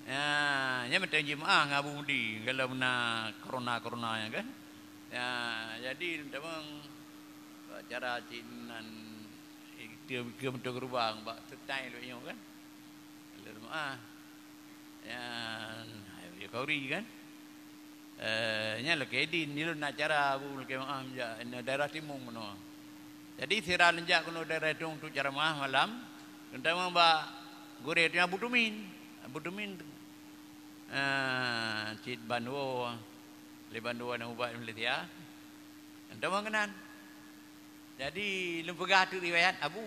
Ya, nyan mantong jeumaah ngon Abu Mudi, kalau na corona-corona nyan kan. Ya, jadi lôn tamong acara cit nan, eh, ikeu, ikeu meutoh geurubang bak seutai lôn nyoe kan. Lôn jeumaah. Nyan, hai, ya, khauri kan. Eh, nyan lakèe idin, ilôn na acara bu lakèe maah jak, na daerah Timung meunoe. Jadi sira lôn jak keunoe daerah Timung untuk ceramah malam, lôn tamong bak gurée teuh Abu Tumin. Abu Tumin, eh, cit ban woe, lé ban woe na ubat Malaysia. Lôn tamong keunan. Jadi lôn peugah teuk riwayat Abu.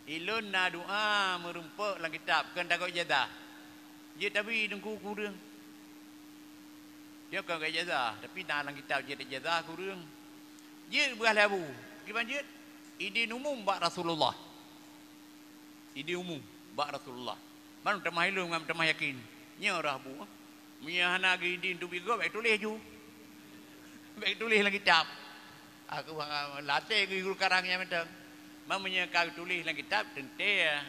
Ilôn na doa meurumpok lam kitab, kön tagot ijazah. Jeuet tabi teungku kureueng. Nyoe kon ijazah, tapi na lam kitab jeuet ijazah kureueng. Jeuet peugah lé Abu. Kiban jeuet? Idin umum bak Rasulullah. Idin umum bak Rasulullah. Ban tamah ilôn ngon tamah yakin. Nyoe rah Abu. Meunyo hana geuidin teubiet gob, bèk tuléh ju. Bèk tuléh lam kitab. Aku, ah, latèe geuh guru karang nyan mantong. Meunyo ka tuléh lam kitab, teuntèe,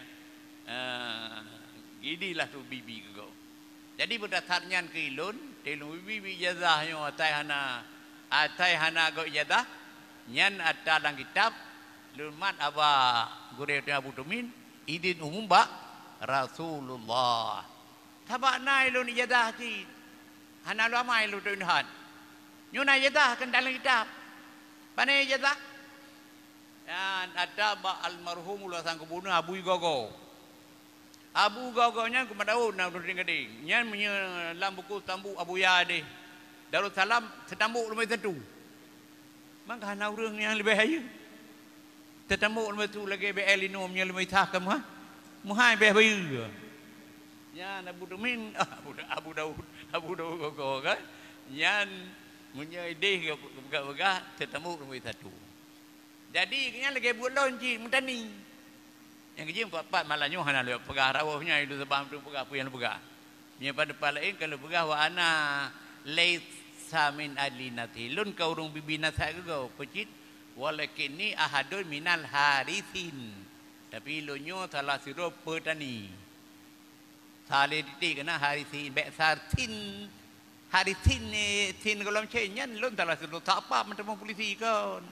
ah, geuidin lah tu bibi keu gob. Jadi, beudasar nyan keu ilôn, teuh lôn bibi ijazah nyoe asai hana, asai hana gob ijazah, nyan ata lam kitab, lôn mat haba gurée teuh Abu Tumin, idin umum bak Rasulullah. Sabab na ilôn ijazah cit. Hana lôn amai lôn teuintat. Nyoe na ijazah kön dalam kitab. Pane ijazah? Nyan ata bak almarhum Ulu Hasan Kubuneung Abu Igogo. Abu Gogo nyan Kumat Daud na ureuëng gadeng. Nyan meunyoe lam buku Tambuk Abuya deh, Darussalam, Seutambuk leubeh satu. Maka hana ureuëng nyang leubeh hayeue. Seutambuk leubeh satu lagée B L Inum nyang leubeh sah keu meuha-, meuhai beh bayeue. Nyan Abu Tumin, Abu, Abu Daud, Abu Daud Gogo kan. Nyan meunyoe ideh geupeugah-peugah, Seutambuk leubeh satu. Jadi, nyan lagée buet lôn cit, meutani. Nyang keujeueng pat-pat malam nyoe hana lôn peugah, rawöh nyan lôn sabab hana peugah peue nyang lôn peugah. Nyoe pat-pat laén ka lôn peugah, wa ana laisa min ahli nasi. Lôn ka ureuëng bibi nasab geuh, peue cit, walakinni ahadun minal harisin. Tapi lôn nyoe salah sidroe peutani. Saleh titik keunan harisin, bék sarsin. Harisin ni, sin gohlom cen nyan lôn salah sidroe satpam meuteumé polisi kon.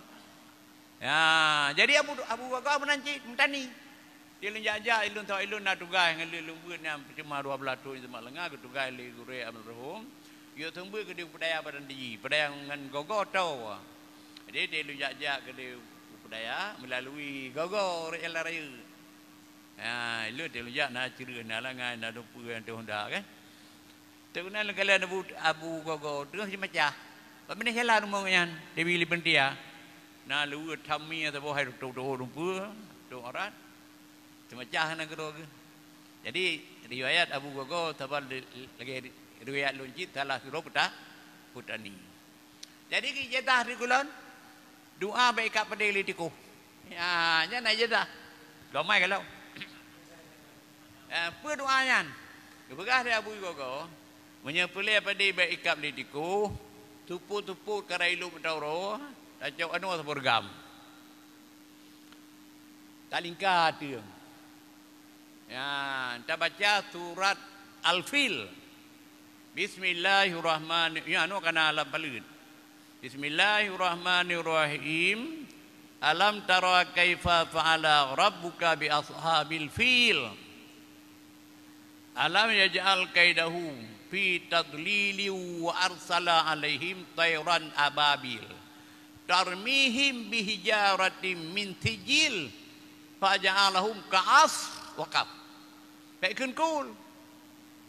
Ya, jadi Abu, Abu Gogo meunan cit, meutani. Di lôn jak-jak, ilôn tho ilôn na tugaih ngon lé lôn beuet nyan peucuma dua blaih thon seumah leungah geutugaih lé gurée almarhum. Yôh seumeubeuet keudeh u Peudaya Padang Tinggi, Peudaya ngon Gogo toe. Jadi di lôn jak-jak keudeh u Peudaya meulalui Gogo rot jalan raya. Ha, ilôn teuh lôn jak na ceureuh, na langai, na dupeue nyang teuh honda kan. Teuk na leukalon Abu, Abu Gogo teuh jeumacah. Bak binéh jalan rumoh nyan, Dewi Libentia. Na luweue tamie saboh hai tôk-tôk dupeue, tôk orat. Jeumacah na keudroe geuh. Jadi riwayat Abu Gogo saban lagée riwayat lôn cit salah sidroe peuta-, peutani. Jadi ijazah di kulon, doa bak ikat padé lé tikoh. Ya, nyan na ijazah. Lomai kalau. Eh, peue doa nyan? Geupeugah lé Abu Gogo, meunyoe peureulée padé bak ikat lé tikoh, tupot-tupot kara ilop meuta uroe, tacok anoe sapeue reugam. Talingka ateueng. Ya, tabaca surat Al-Fil. Bismillahirrahmanirrahim. Ya, nyoe kana lam paleut. Bismillahirrahmanirrahim. Alam tara kaifa fa'ala rabbuka bi ashabil fil. Alam yaj'al kaidahum fi tadlili wa arsala alaihim tairan ababil. Tarmihim bihijaratim min sijil. Faja'alahum ka'as waqaf. Bék kheun kul.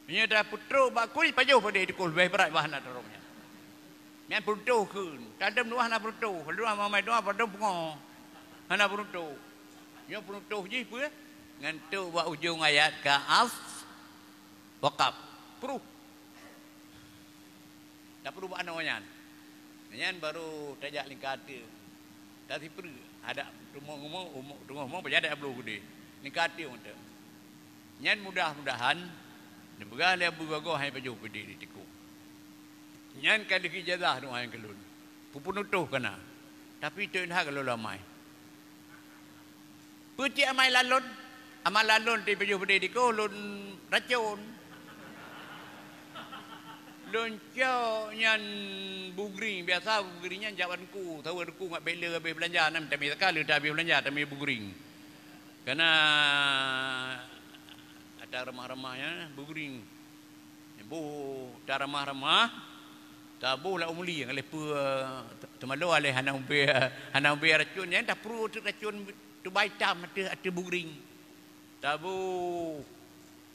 Meunyoe tapeutrok bak kul, pajoh padé tikoh leubeh brat bah hana tarông nyan. Nyan peuruntoh kheun. Tadong dua hana peuruntoh, dua mamai dua padong pungo. Hana peuruntoh. Nyoe peuruntoh jih peue? Ngon tok bak ujong ayat ka'as waqaf. Pruh. Tapeurubah nyoe nyan. Nyan baru tajak lingka ateueng. Tasipeureuek. Adak teungoh rumoh, teungoh rumoh, pajadat bloe keudeh. Lingka ateueng mantong. Nyan mudah-mudahan, neupeugah lé Abu Gogo hai pajoh padé di tikoh. Nyan ka lheueh ijazah doa nyan keu lôn. Peupeunutoh kana. Tapi teuk that ka lôn lamai. Peue cit amai lalon? Amai lalon di pajoh padé tikoh lôn racon. Lôn cok nyan bugring. Biasa bugring nyan jak bak teungku. Saweue teungku ngat bék le habéh beulanja, na tamé zakah le tabéh beulanja, tamé bugring. Kana ata ramah-ramah nyan bugring. Boh taramah-ramah, taboh lam u mulieng, lé peue teumalo alé hana ubé, hana ubé racon nyan, tapeuruek teuk racon tuba itam ateueh, ateueh bugring. Taboh,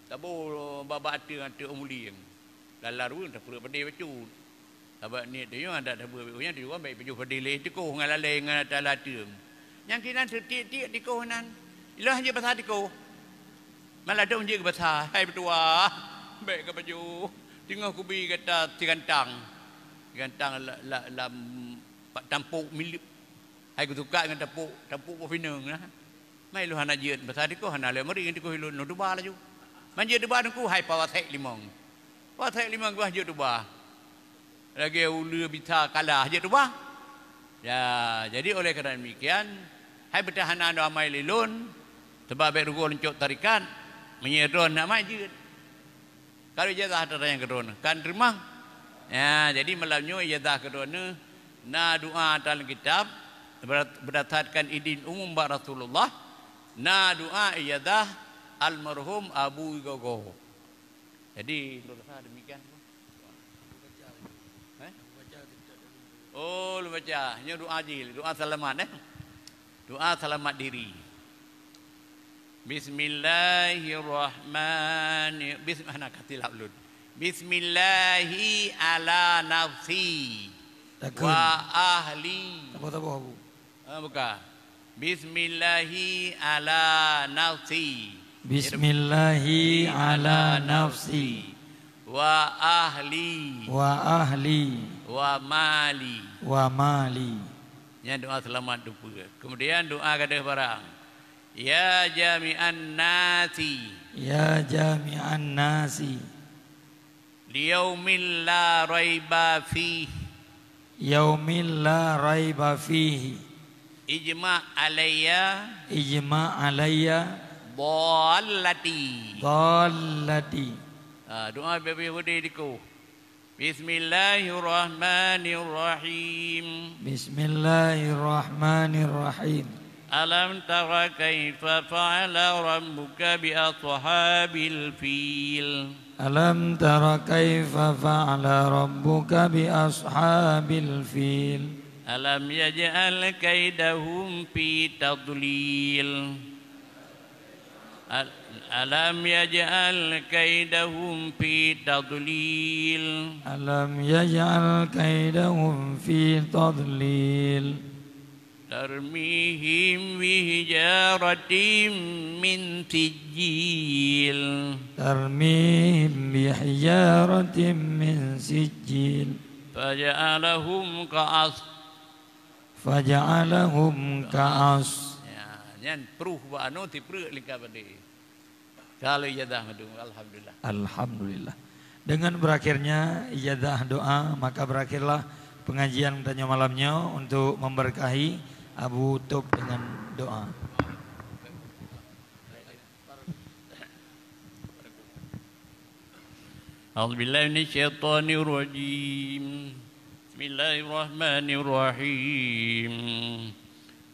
taboh bak-bak ateueh, ateueh u mulieng. Lala rueng tapeuruek padé bacut. Sabab niet tanyoe adak tabeuet bék nyan tujuan bék pajoh padé lé tikoh ngon lalé ngon ata lateueng. Nyang kinan teutiek-tiek tikoh nan. Ilôn hanjeuet basa tikoh. Malah dong jeuet basa, hai meutuah. Bék kapajoh. Teungoh kubi gata sigantang. Sigantang la, la, lam bak tampok milék. Hai kutuka ngon tampok, tampok boh pineung na. Mai lôn hana jeuet basa tikoh, hana lé meuring tikoh ilôn, lôn tuba laju. Man jeuet tuba teungku, hai pawasék limong. Pawasék limong geuh jeuet tuba. Lagée uleue bisa kalah jeuet tuba. Ya, jadi oleh karena demikian, hai beutahana nyoe amai lé lôn, sabab bék rugoe lôn cok tarekat, meunyoe droeneuh amai jeuet. Kalau ijazah ata nyang keudroe neuh kan teurimong. Ya, jadi malam nyoe ijazah keudroe neuh na doa ata lam kitab berdasarkan idin umum bak Rasulullah, na doa ijazah almarhum Abu Gogo. Jadi, lôn rasa demikian. Eh? Oh, lôn baca. Nyoe doa jih, doa salamat, eh. Doa salamat diri. Bismillahirrahmanir-, bis-, hana ka tilap lôn. Bismillahi ala nafsi. Takheun. Wa ahli. Saboh-saboh, Abu. Ah, buka. Bismillahi ala nafsi. Bismillahi ala nafsi. Wa ahli. Wa ahli. Wa mali. Wa mali. Nyan doa seulamat teupeu. Kemudian doa gadoh barang. Ya jami'an nasi. Ya jami'an nasi. Liyaumin la raiba fih. Yaumin la raiba fihi. Ijma alayya. Ijma alayya. Dhallati. Dhallati. Ha, doa Yahudi dikoh. Bismillahirrahmanirrahim. Bismillahirrahmanirrahim. Alam tara kaifa fa'ala rabbuka bi ashabil fil. Alam tara kaifa fa'ala rabbuka bi ashabil fil. Alam yaj'al kaidahum fi tadlil. Al-, alam yaj'al kaidahum fi tadlil. Alam yaj'al kaidahum fi tadlil. Tarmihim bihijaratim min sijil. Tarmihim bihijaratim min sijil. Faja'alahum ka'as-, Faja'alahum ka'as. Ya, nyan pruh bak anu, tipreuk lingka badi. Kalau ijazah madu, alhamdulillah. Alhamdulillah. Dengan berakhirnya ijazah doa, maka berakhirlah pengajian tanyoe malam nyoe. Untuk memberkahi, Abu tôb dengan doa. أعوذ بالله من الشيطان الرجيم. بسم الله الرحمن الرحيم.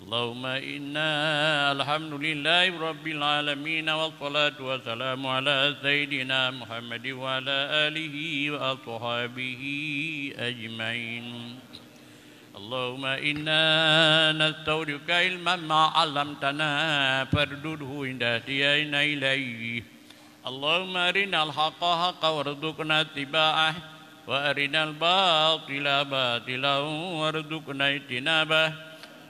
اللهم إنا، الحمد لله رب العالمين، والصلاة والسلام على سيدنا محمد وعلى آله وأصحابه أجمعين. اللهم إنا نستودعك علما ما علمتنا فاردده عند احتياجنا إليه. اللهم أرنا الحق حقا وارزقنا اتباعه، وأرنا الباطل باطلا وارزقنا اجتنابه.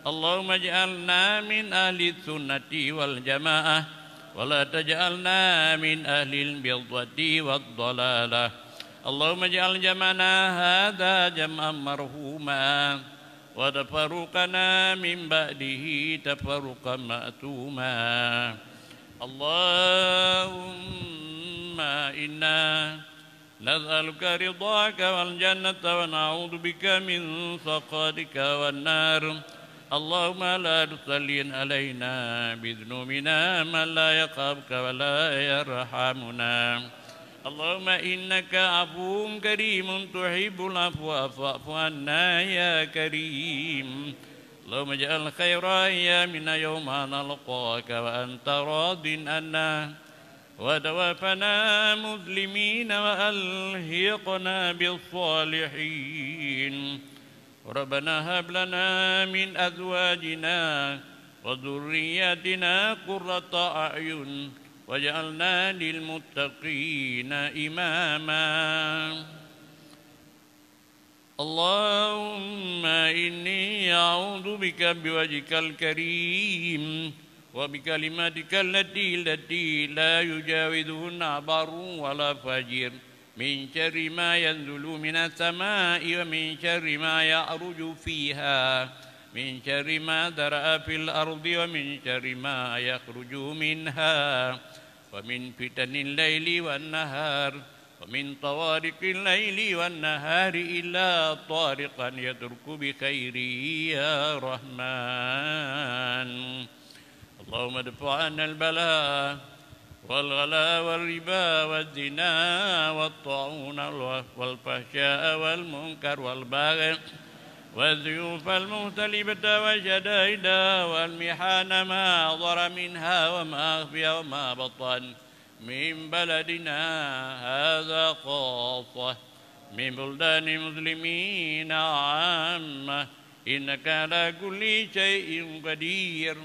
اللهم اجعلنا من أهل السنة والجماعة، ولا تجعلنا من أهل البدعة والضلالة. اللهم اجعل جمعنا هذا جمعا مرحوما، وتفرقنا من بعده تفرقا مأثوما. اللهم إنا نسألك رضاك والجنة، ونعوذ بك من سخطك والنار. اللهم لا تسلط علينا بذنوبنا من لا يخافك ولا يرحمنا. اللهم إنك عفو كريم تحب العفو فاعف عنا يا كريم. اللهم اجعل خير أيامنا يوم نلقاك وأنت راض عنا، وتوفنا مسلمين وألحقنا بالصالحين. ربنا هب لنا من أزواجنا وذرياتنا قرة أعين واجعلنا للمتقين إماما. اللهم إني أعوذ بك بوجهك الكريم وبكلماتك التي، التي لا يجاوزهن بر ولا فاجر، من شر ما ينزل من السماء ومن شر ما يعرج فيها، من شر ما ذرأ في الأرض ومن شر ما يخرج منها، ومن فتن الليل والنهار، ومن طوارق الليل والنهار إلا طارقا يطرق بخير يا رحمن. اللهم ادفع عنا البلاء والغلاء والربا والزنا والطاعون والفحشاء والمنكر والبغي والسيوف المختلفة والشدائد والمحن ما ظهر منها وما خفي وما بطن من بلدنا هذا خاصة من بلدان المسلمين عامة إنك على كل شيء قدير.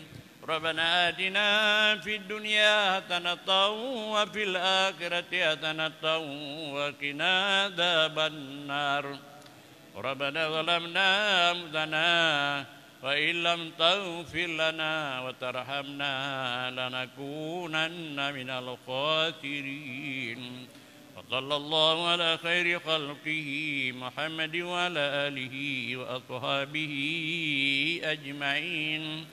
ربنا آتنا في الدنيا حسنة وفي الآخرة حسنة وقنا عذاب النار. ربنا ظلمنا أنفسنا وإن لم تغفر لنا وترحمنا لنكونن من الخاسرين. وصلى الله على خير خلقه محمد وعلى آله وأصحابه أجمعين.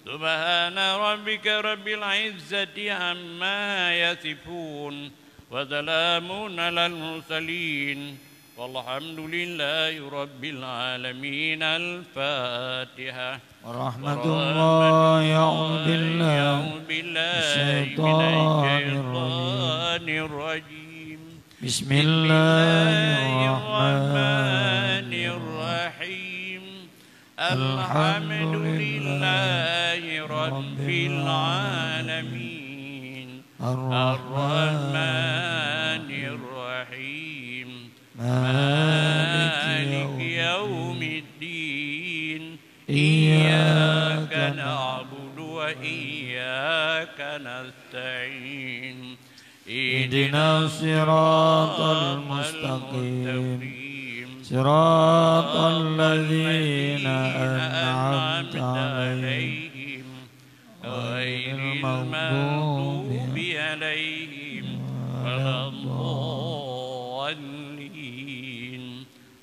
سبحان ربك رب العزة عما يصفون. وسلام على المرسلين. والحمد لله رب العالمين. الفاتحة. ورحمة الله. أعوذ بالله. أعوذ بالله من الشيطان الرجيم. الشيطان الرجيم. بسم الله الرحمن الرحيم. الحمد لله رب العالمين. الرحمن الرحيم. مالك يوم الدين. إياك نعبد وإياك نستعين. اهدنا الصراط المستقيم. صراط الذين أنعمت عليهم. غير المغضوب عليهم ولا الضالين.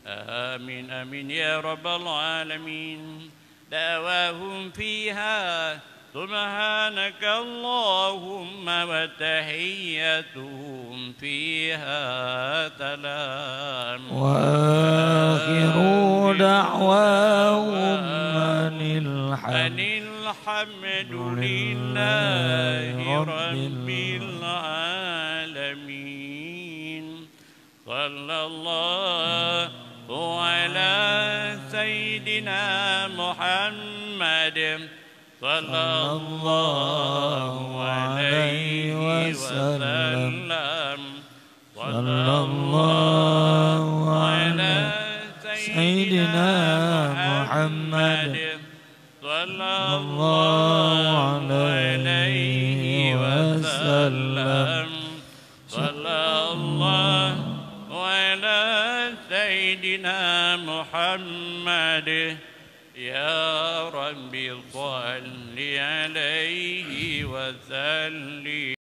آمين، آمين يا رب العالمين. دعواهم فيها سبحانك اللهم وتحيتهم فيها سلام. وآخر دعواهم أن الحمد أن الحمد لله رب العالمين. صلى الله على سيدنا محمد. صلى الله عليه وسلم. صلى الله على سيدنا محمد. صلى الله عليه وسلم. صلى الله على سيدنا محمد. يا رب صل عليه وسلم.